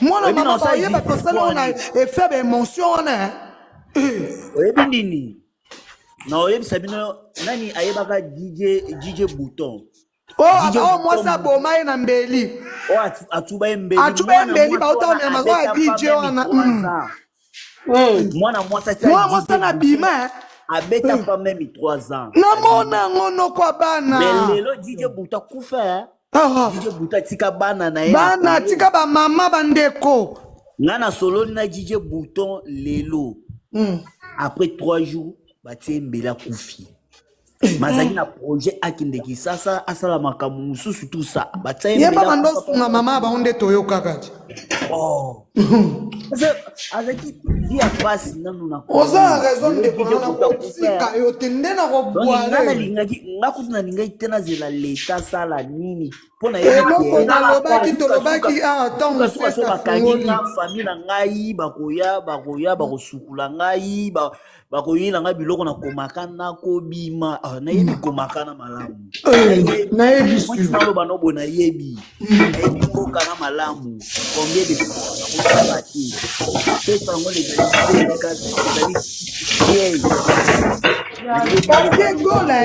[SPEAKER 2] mwana
[SPEAKER 10] Oyebi na
[SPEAKER 2] mama
[SPEAKER 10] osala
[SPEAKER 2] bayeba
[SPEAKER 10] justice
[SPEAKER 2] tosali
[SPEAKER 10] mpo
[SPEAKER 2] wana
[SPEAKER 10] ani
[SPEAKER 2] effet baémotion wana.
[SPEAKER 10] Oyebi nini na oyebisa bino? Nani ayebaka DJ Bouton?
[SPEAKER 2] Oyo
[SPEAKER 10] DJ
[SPEAKER 2] oyo mwasi
[SPEAKER 10] Bouton
[SPEAKER 2] aboma ye na mbeli.
[SPEAKER 10] Oyo atuba ye mbeli.
[SPEAKER 2] Atuba ye
[SPEAKER 10] Mwana
[SPEAKER 2] mbeli,
[SPEAKER 10] mwasi
[SPEAKER 2] bauta
[SPEAKER 10] wana
[SPEAKER 2] omema oyo ya
[SPEAKER 10] abeta
[SPEAKER 2] DJ
[SPEAKER 10] pa
[SPEAKER 2] wana.
[SPEAKER 10] même 3 ans. Mwana mwasi atia
[SPEAKER 2] Mwana
[SPEAKER 10] DJ
[SPEAKER 2] mwasi wana
[SPEAKER 10] Bouton
[SPEAKER 2] abima.
[SPEAKER 10] Abeta pa même 3 ans.
[SPEAKER 2] Namona
[SPEAKER 10] Abima.
[SPEAKER 2] yango noko ya bana.
[SPEAKER 10] Mais lelo DJ Bouton akufa, eh?
[SPEAKER 2] Ah,
[SPEAKER 10] DJ Bouton atika bana na ye na
[SPEAKER 2] bana
[SPEAKER 10] Congo.
[SPEAKER 2] tika bamama, bandeko.
[SPEAKER 10] Nga nasololi na DJ Bouton lelo. Après 3 jours batie mbeli, akufi. Mazalaki na projet akende Kisasa asala makambo mosusu, tout ça, batia ye
[SPEAKER 2] Ye
[SPEAKER 10] mbeli,
[SPEAKER 2] babanda
[SPEAKER 10] akufa.
[SPEAKER 2] osunga mama ya bango nde toyokaka ti.
[SPEAKER 10] Oh. Azalaki vie ya pasi nanu na
[SPEAKER 2] Oza na
[SPEAKER 10] Congo.
[SPEAKER 2] raison,
[SPEAKER 10] Lelo
[SPEAKER 2] ndeko
[SPEAKER 10] DJ
[SPEAKER 2] na nga,
[SPEAKER 10] Bouton akufa.
[SPEAKER 2] nakotika yo te nde
[SPEAKER 10] Donc nga
[SPEAKER 2] nakobwale.
[SPEAKER 10] nalingaki, nga kutu nalingaki te nazela leta asala nini mpo nayebi
[SPEAKER 2] Eloko
[SPEAKER 10] ke
[SPEAKER 2] nalobaki, tolobaki awa ntango
[SPEAKER 10] sukasuka so
[SPEAKER 2] mosesa
[SPEAKER 10] bakangi
[SPEAKER 2] afungoli.
[SPEAKER 10] nga, famille na ngai bakoya, bakoya, bakosukula ngai, bakoyela ngai biloko nakomaka, nakobima. Ah, nayebi komaka na malamu.
[SPEAKER 2] Eh, nayebi
[SPEAKER 10] Mwasi
[SPEAKER 2] sur
[SPEAKER 10] naloba no boye, nayebi mboka na malamu. Combien de fois nakosala te pesa yango légalité, ezali piège.
[SPEAKER 2] Parce que Gola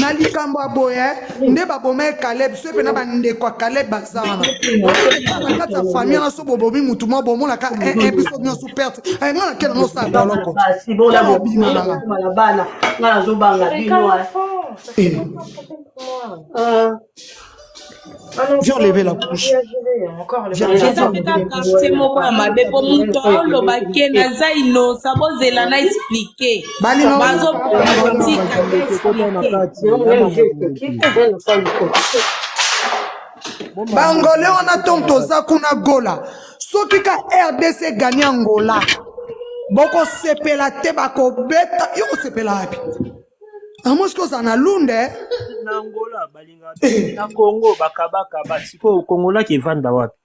[SPEAKER 2] na likambo ya boye nde baboma ye Caleb, so mpe na bandeko ya Caleb baza wana na kati ya famille wana. So bobomi mutu moko, bomonaka biso nyonso perte. Nga nakende ngo osala boloko
[SPEAKER 1] Basi bona
[SPEAKER 2] mpona obima nanga.
[SPEAKER 1] bokoma na bana, nga nazobanga bino.
[SPEAKER 2] Viens enlever la couche. Viens, viens,
[SPEAKER 6] Eza
[SPEAKER 2] viens
[SPEAKER 6] mpe
[SPEAKER 2] enlever
[SPEAKER 6] ka
[SPEAKER 2] la couche.
[SPEAKER 6] quartier moko ya mabe mpo moto aoloba ke naza innocent, bozela na expliquer.
[SPEAKER 2] Balinga
[SPEAKER 6] Bazoboya kotika expliquer.
[SPEAKER 2] Bangole wana ntongo toza kuna Gola, soki ka RDC gagner Angola, bokosepela te, bakobeta yo. Kosepela wapi? Amoski ozala na lunde.
[SPEAKER 9] Na Angola balingaka te, na Congo bakabakaba. Sikoyo kongolaki evanda wapi?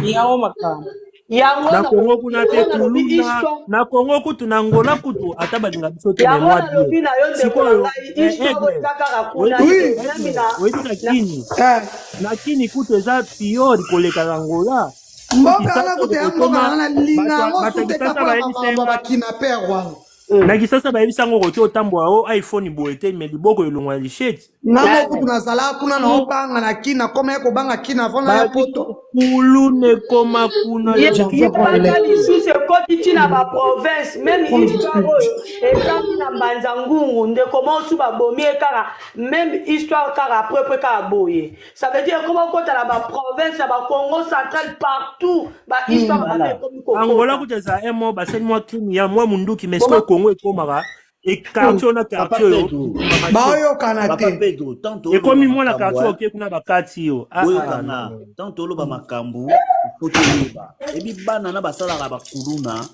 [SPEAKER 6] Yango makambo.
[SPEAKER 1] Yango
[SPEAKER 9] Na Congo kuna mpe
[SPEAKER 1] nalobi
[SPEAKER 9] kuluna.
[SPEAKER 1] Histoire.
[SPEAKER 9] Na Congo kutu, na Angola kutu ata balinga biso te,
[SPEAKER 1] Yango
[SPEAKER 9] mais mwa
[SPEAKER 1] nalobi
[SPEAKER 9] bien.
[SPEAKER 1] na yo, ndeko na
[SPEAKER 9] Sikoyo
[SPEAKER 1] ngai, histoire oyo
[SPEAKER 9] aigle
[SPEAKER 1] eza kaka kuna
[SPEAKER 9] oyebi
[SPEAKER 1] te.
[SPEAKER 2] Oui.
[SPEAKER 1] Nami
[SPEAKER 9] aigle
[SPEAKER 1] na
[SPEAKER 9] oyebi na Kini,
[SPEAKER 2] Eh.
[SPEAKER 9] na Kini kutu eza pire koleka na Angola po
[SPEAKER 2] Mboka wana
[SPEAKER 9] Kisasa
[SPEAKER 2] kutu ya mboka
[SPEAKER 9] okokoma
[SPEAKER 2] wana nalinga
[SPEAKER 9] bato
[SPEAKER 2] yango
[SPEAKER 9] bato ya
[SPEAKER 2] su te
[SPEAKER 9] Kisasa
[SPEAKER 2] kakola
[SPEAKER 9] bayebisa
[SPEAKER 2] makambo ya
[SPEAKER 9] nga
[SPEAKER 2] bakina pere wana.
[SPEAKER 9] Na Kisasa bayebisi yango okoki otambola o iPhone boye te mais liboko elongwa lisheti.
[SPEAKER 2] Nga moko kutu nazalaka kuna na obanga na kin nakoma ye kobanga kin avant naya poto.
[SPEAKER 9] Kuluna ekoma kuna
[SPEAKER 1] Yebaka lisusu ekoti ti na ba province meme histoire oyo ezangi na mbanza ngungu ndeko mosu babomi ye kaka meme histoire kaka après près kaka boye. Ça veut dire ekoma okota na ba province ya ba Congo central partout ba histoire mabe
[SPEAKER 9] Voilà.
[SPEAKER 1] ekomi
[SPEAKER 9] Angola
[SPEAKER 1] kokota.
[SPEAKER 9] kutu eza un mois basali mwa crime ya mwa munduki mais sikoyo Congo ekomaka e quartier oyo na
[SPEAKER 10] Papa
[SPEAKER 9] quartier oyo
[SPEAKER 10] Pedro,
[SPEAKER 9] machine.
[SPEAKER 2] Baoyokana
[SPEAKER 10] Papa
[SPEAKER 2] te.
[SPEAKER 10] Pedro, tant toloba
[SPEAKER 9] Ekomi mwana
[SPEAKER 10] makambo,
[SPEAKER 9] quartier
[SPEAKER 10] eh,
[SPEAKER 9] oke kuna bakati yo. Ah ah
[SPEAKER 10] boyokanga,
[SPEAKER 9] non.
[SPEAKER 10] tant toloba makambo, faut toyeba. Ebi bana na basalaka bakuluna,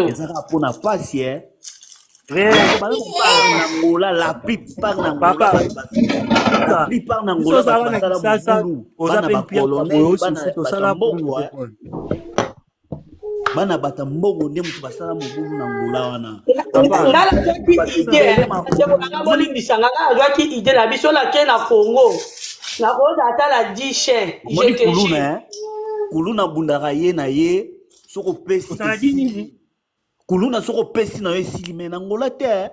[SPEAKER 10] eza kaka mpona pasi eh.
[SPEAKER 9] Rien.
[SPEAKER 10] Donc, bana bapart na Angola, la plupart na Angola,
[SPEAKER 9] Papa,
[SPEAKER 10] bato la plupart na
[SPEAKER 9] biso
[SPEAKER 10] Angola
[SPEAKER 9] ozala
[SPEAKER 10] bato
[SPEAKER 9] na
[SPEAKER 10] basala
[SPEAKER 9] Kisasa,
[SPEAKER 10] mobulu,
[SPEAKER 9] oza
[SPEAKER 10] bana
[SPEAKER 9] mpe mpiaka
[SPEAKER 10] bacolonel,
[SPEAKER 9] boye
[SPEAKER 10] bana
[SPEAKER 9] osusu
[SPEAKER 10] bato ya
[SPEAKER 9] tosala
[SPEAKER 10] mbongo
[SPEAKER 9] kuluna
[SPEAKER 10] eh.
[SPEAKER 9] te.
[SPEAKER 10] Bana bato ya mbongo nde moto basala mobulu na Angola wana.
[SPEAKER 9] Papa,
[SPEAKER 1] Nga nazwaki
[SPEAKER 10] Bato
[SPEAKER 1] idée
[SPEAKER 10] ebele
[SPEAKER 1] ndeko na nga bolimbisa nga nga nazwaki idée na biso nake na Congo nakozala ata na 10 chiens je
[SPEAKER 10] omoni
[SPEAKER 1] te
[SPEAKER 10] kuluna
[SPEAKER 1] jure.
[SPEAKER 10] eh? Kuluna abundaka ye na ye soki opesi
[SPEAKER 9] osala di
[SPEAKER 10] esili
[SPEAKER 9] nini?
[SPEAKER 10] Kuluna soki opesi na yo esili me na Angola te eh.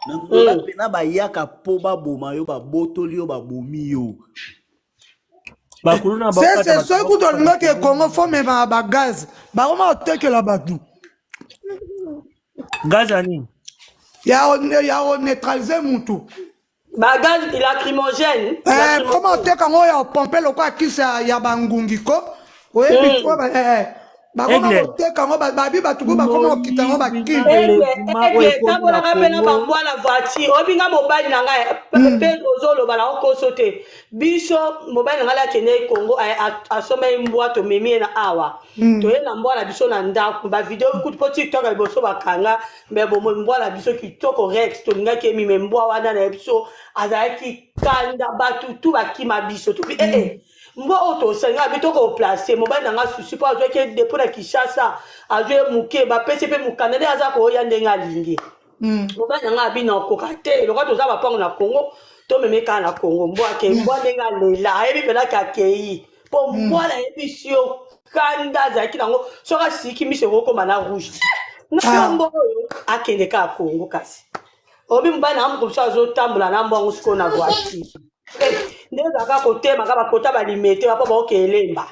[SPEAKER 10] Na Angola mpena bayaka mpo baboma yo babotoli yo babomi yo.
[SPEAKER 9] Bakuluna bakata
[SPEAKER 2] Sese
[SPEAKER 9] bato
[SPEAKER 2] soki kutu
[SPEAKER 9] bakata
[SPEAKER 2] olingaki
[SPEAKER 9] bakuluna.
[SPEAKER 2] ekongo fo memaka bagaz bakoma kotekela bato
[SPEAKER 9] Gaz ya nini?
[SPEAKER 2] ya koneutralize mutu.
[SPEAKER 1] Bagaz lacrymogène.
[SPEAKER 2] Eh, koma oteka yango oyo ya kopompe lokola kisi ya bangungi ko oyebi oyo bakoma
[SPEAKER 9] Aigle.
[SPEAKER 2] koteka yango babi bato ko bakoma kokita yango
[SPEAKER 9] Moyibi
[SPEAKER 2] bakini.
[SPEAKER 9] na
[SPEAKER 1] Aigle,
[SPEAKER 9] elevuma oyo
[SPEAKER 1] aigle,
[SPEAKER 9] ekomi na
[SPEAKER 1] tambolaka mpe na
[SPEAKER 9] Congo.
[SPEAKER 1] bambwa na voiture. Oyebi nga mobali na ngai, mpe ozoloba na okoso te. Biso, mobali na ngai akende Congo, asomba ye mbwa, tomemi ye na awa. Toye na mbwa na biso na ndako. Ba video kutu po TikTok ya liboso bakanga, mais bomoi mbwa na biso kitoko Rex, tolingaki ye mime mbwa wana na biso azalaki kanda, bato tu bakima biso. Tobi eh eh. Mbwa oyo tosenga bi tokoplace mobali na nga susi mpo azwaki ye depo na Kinshasa, azwi ye moke, bapesi mpe mokanda nde aza koya ndenge alingi. Mobali na nga abi na okoka te lokola toza bapango na Congo, tomeme kaka na Congo. Mbwa ake mbwa ndenge alela ayebi mpenza ke akei mpo mbwa nayebisi yo kanda azalaki nango soki asiki miso ekokoma na rouge na yo mbwa oyo akende kaka Congo. Kasi obi mobali na nga moko mosusu azotambola na mbwa yango sikoyo na voiture. Nde ezalaka kotemaka bakota balimete bapo baoke elemba.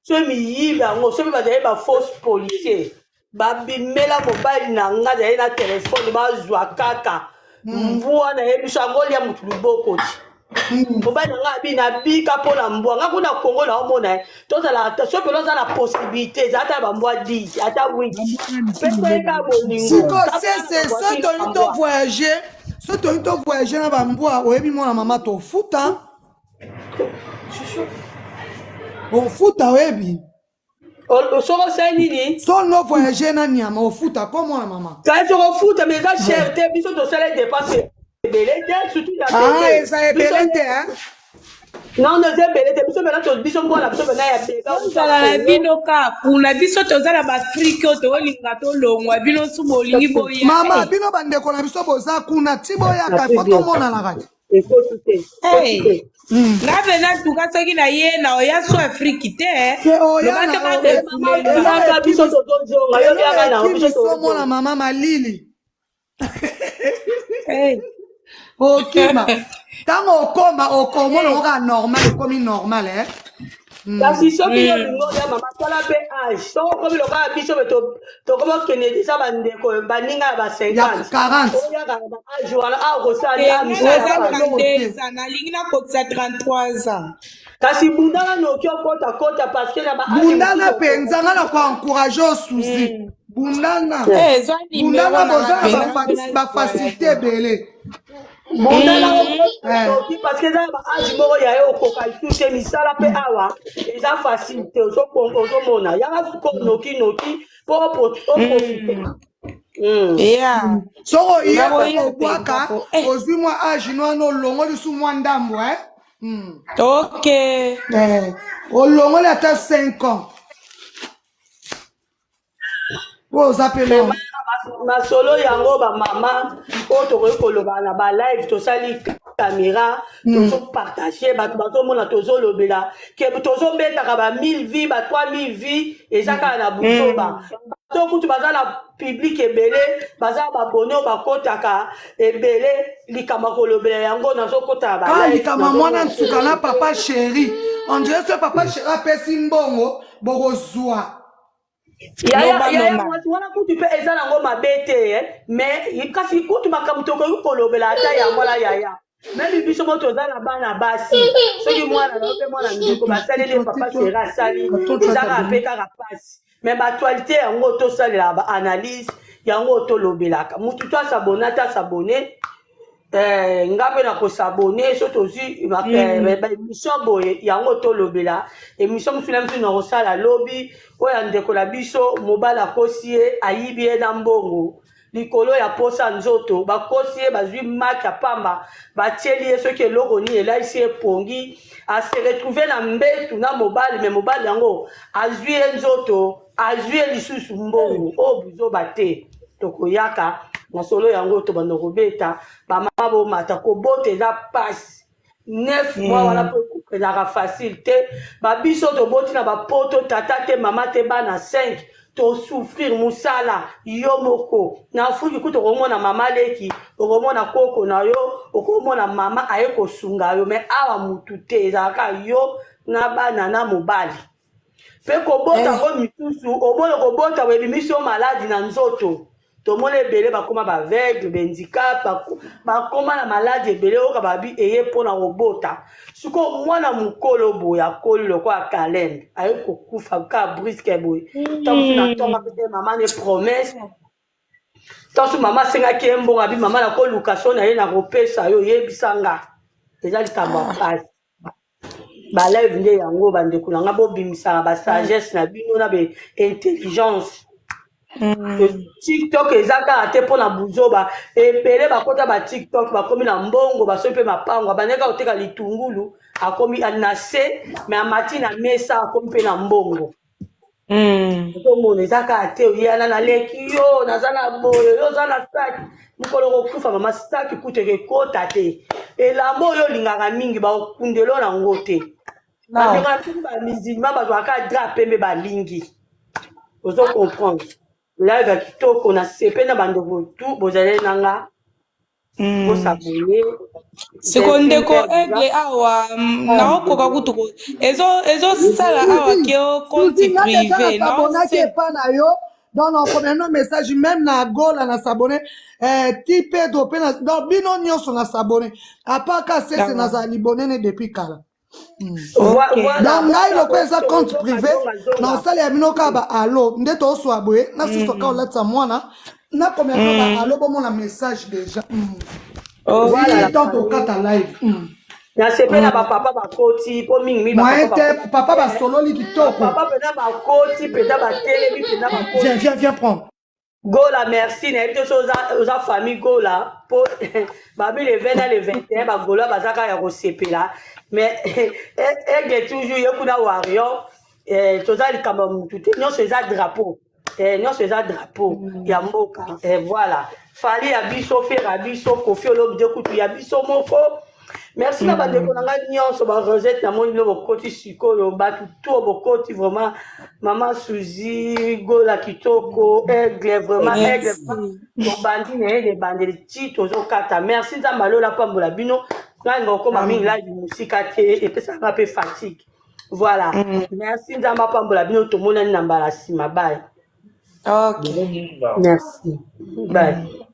[SPEAKER 1] So miyibi yango soki bazali ba fausse policier babimela mobali na nga azali na telefone bazwa kaka mbwa nayebi biso yango lia motu liboko ti mobali na nga abi nabika mpo na mbwa nga kuna Congo na omona ye tozala soki pelo oza na possibilité eza ata bambwa 10 ata 8 pesa ye kaka bolingo.
[SPEAKER 2] Siko sese soki tolingi to voyage, soki tolingi to voyage na bambwa, oyebi mwana mama tofuta ofuta oyebi
[SPEAKER 1] Soki osali nini?
[SPEAKER 2] So olingi ovoyage na nyama ofuta ko mwana mama.
[SPEAKER 1] Kasi okofuta mais eza cher te, biso tosala dépense ebele te surtout ya
[SPEAKER 2] Ah,
[SPEAKER 1] bebe.
[SPEAKER 2] eza ebele te hein?
[SPEAKER 1] Non, non, eza ebele te, biso mpena biso mbwana biso mpena ya bebe
[SPEAKER 6] Ozala na bino kaka kuna, biso toza na baafrike oyo tokolinga tolongwa, bino su bolingi boya.
[SPEAKER 2] Mama, bino bandeko na biso boza kuna ti boyaka fo tomonanaka te.
[SPEAKER 1] Ekoti te.
[SPEAKER 6] Hey. Nga mpenza ntuka soki na ye na oya so afrike te.
[SPEAKER 2] Te oya
[SPEAKER 6] loba
[SPEAKER 2] na
[SPEAKER 6] te
[SPEAKER 2] oyo.
[SPEAKER 1] Yaka biso tozozonga, yo yaka na biso
[SPEAKER 2] ekimiso mwana mama malili. Okima ntango okoma okomona ngo kaka normal, ekomi normal eh?
[SPEAKER 1] Kasi soki yo olingi oya mama, tala mpe age soki okomi lokola biso me tokomi okende deja bandeko baninga ya ba
[SPEAKER 2] ya
[SPEAKER 1] 50
[SPEAKER 2] 40
[SPEAKER 1] oyaka na ba age wana awa kosala
[SPEAKER 6] Nga
[SPEAKER 1] misala
[SPEAKER 6] naza
[SPEAKER 1] ya pasi.
[SPEAKER 6] 32 ans, nalingi nakokisa 33 ans.
[SPEAKER 1] Kasi bundana noki okota kota parce que na ba age
[SPEAKER 2] bundana
[SPEAKER 1] mosusu
[SPEAKER 2] mpenza nga na koencourage o suzi bundana.
[SPEAKER 6] Zwa nimero
[SPEAKER 2] Bundana
[SPEAKER 6] na
[SPEAKER 2] boza
[SPEAKER 6] nga
[SPEAKER 2] na
[SPEAKER 6] mpenza
[SPEAKER 2] bafacilité ebele.
[SPEAKER 1] Bundana okoki parce que eza na ba age moko ya ye okoka lisusu te misala mpe awa eza facile te, ozomona yaka sikoyo noki noki mpo oprofite.
[SPEAKER 6] Yeah.
[SPEAKER 2] Soki oye
[SPEAKER 6] Nakoya
[SPEAKER 2] kobwaka
[SPEAKER 6] mpenza po
[SPEAKER 2] ozwi mwa age no wana olongoli su mwa ndambo eh?
[SPEAKER 6] Ok.
[SPEAKER 2] Eh, olongoli ata 5 ans oyo oza mpe nano.
[SPEAKER 1] Masolo yango bamama oyo tokoki koloba na balive, tosali caméra, tozopartage, bato bazomona tozolobela ke tozobetaka ba 1000 vues, ba 3000 vues, eza kaka na buzoba. Bato kutu baza na public ebele, baza na babone oyo bakotaka ebele, likambo ya kolobela yango nazokota na
[SPEAKER 2] Kaka
[SPEAKER 1] balive
[SPEAKER 2] likambo ya mwana
[SPEAKER 1] nazomona
[SPEAKER 2] nsuka na papa chéri, on dirait soki papa chéri apesi mbongo bokozwa.
[SPEAKER 1] Yaya
[SPEAKER 6] Loba
[SPEAKER 1] yaya
[SPEAKER 6] mama.
[SPEAKER 1] mwasi wana kutu mpe eza nango mabe te eh. Mais kasi kutu makambo tokoki kolobela ata yango wana yaya, meme biso mo toza na bana basi, soki mwana na yo mpe mwana ndeko basaleli ye
[SPEAKER 2] Tito,
[SPEAKER 1] papa
[SPEAKER 2] Tito,
[SPEAKER 1] chéri asali,
[SPEAKER 2] attends, tu
[SPEAKER 1] eza
[SPEAKER 2] vas
[SPEAKER 1] kaka mpe
[SPEAKER 2] t'abonner.
[SPEAKER 1] kaka pasi. Mais baactualité yango tosalelaka baanalyse, yango tolobelaka. Mutu to asabone ata asabone, nga mpe na kosabone so tozwi baémission boye, yango tolobela. Émission mosusu na biso na kosala lobi, oyo ya ndeko na biso mobali akosi ye, ayibi ye na mbongo likolo ya posa nzoto, bakosi ye, bazwi maki ya pamba, batieli ye soki eloko nini, elalisi ye pongi, ase retrouve na mbetu na mobali. Me mobali yango azwi ye nzoto, azwi ye lisusu mbongo. Oyo buzoba te? Tokoyaka masolo yango, tobanda kobeta. Bamama bomata, kobota eza pasi, 9 mois wana mpo ezalaka facile te. Babiso toboti na bapoto, tata te, mama te, bana 5, tosouffrir mosala yo moko. Na Afriki kuta okomona mama leki, okomona koko na yo, okomona mama aye kosunga yo, mais awa mutu te, ezalaka yo na bana na mobali. Mpe kobota yango misusu, omona kobota ebimisi yo maladi na nzoto. Tomoni ebele bakóma baaveugle, bahandicap, bakóma na maladi ebele oyoka babi eye mpona kobota. Sikoyo mwana mokolo boye akoli lokola Caleb, aye kokufa ka brusque boye. Ntango mosusu na ntongo apesa mama ne promesse, ntango mosusu mama asengaki ye mbongo, abi mama nakoluka so na ye nakopesa yo, yebisa nga. Eza likambo ya pasi. Balive nde yango, bandeko na nga, bobimisaka basagesse na bino na baintelligence. TikTok eza kaka te mpo na buzoba. Ebele bakota ba TikTok, bakomi na mbongo, basoki mpe mapango. Abandaki koteka litungulu, akomi na se, me amati na mesa, akomi mpe na mbongo. Ozomona, eza kaka te oyana naleki yo, naza na boye, yo oza na saki. Mokolo kokufa mama, saki kutu ekekota te, elamba oyo olingaka mingi bakundelo nango te. Bandeko na biso bamusulman bazwaka drap pembe, balingi. Ozo comprendre? Live ya kitoko na sepe na bandeko tu bozali na nga, bosabone.
[SPEAKER 6] Siko ndeko Aigle awa, naokoka kutu ezosala awa ke o compte
[SPEAKER 2] Suzy, nga deja
[SPEAKER 6] privé.
[SPEAKER 2] Nasabonaki epa na yo, donc nakomela no message. Même na Gola nasabone, ti Pedro mpe donc bino nyonso nasabone, apart ka sese nazala libonene depuis kala. Donc ngai loko eza compte privé, naosalela bino kaka baalo nde tooswa boye, nasusu kaka olatisa mwana, nakomela kaka baalo, bomona message déjà.
[SPEAKER 1] Voilà.
[SPEAKER 2] Tant tokata live.
[SPEAKER 1] Nasepela bapapa bakoti mpo mingimingi.
[SPEAKER 2] Moyen te, papa basololi kitoko.
[SPEAKER 1] Papa mpenza bakoti mpenza, batelemi mpenza.
[SPEAKER 2] Viens,
[SPEAKER 1] Bakoti.
[SPEAKER 2] viens, viens prendre.
[SPEAKER 1] Gola, merci. Nayebi te so oza famille Gola, mpo babi le 20 na le 21 bagola baza kaka ya kosepela. Mais Aigle toujours ye kuna warrior. Toza likambo ya mutu te, nyonso eza drapeau, nyonso eza drapeau ya mboka. Voilà, Fally ya biso, Ferre ya biso, Koffi Olomide kutu ya biso moko. Merci na bandeko na ngai nyonso barosette, namoni bino bokoti sikoyo, bato to bokoti vraiment. Mama Suzi Gola kitoko, Aigle vraiment, Aigle tobandi na ye na ebandeli ti tozokata. Merci, Nzambe alola pambola bino. Ngai nga okóma mingi live mosika te, epesaka mpe fatigue. Voilà, merci, Nzambe apambola bino. Tomonani na mbala nsima, bye.
[SPEAKER 6] Ok.
[SPEAKER 1] Merci, bye.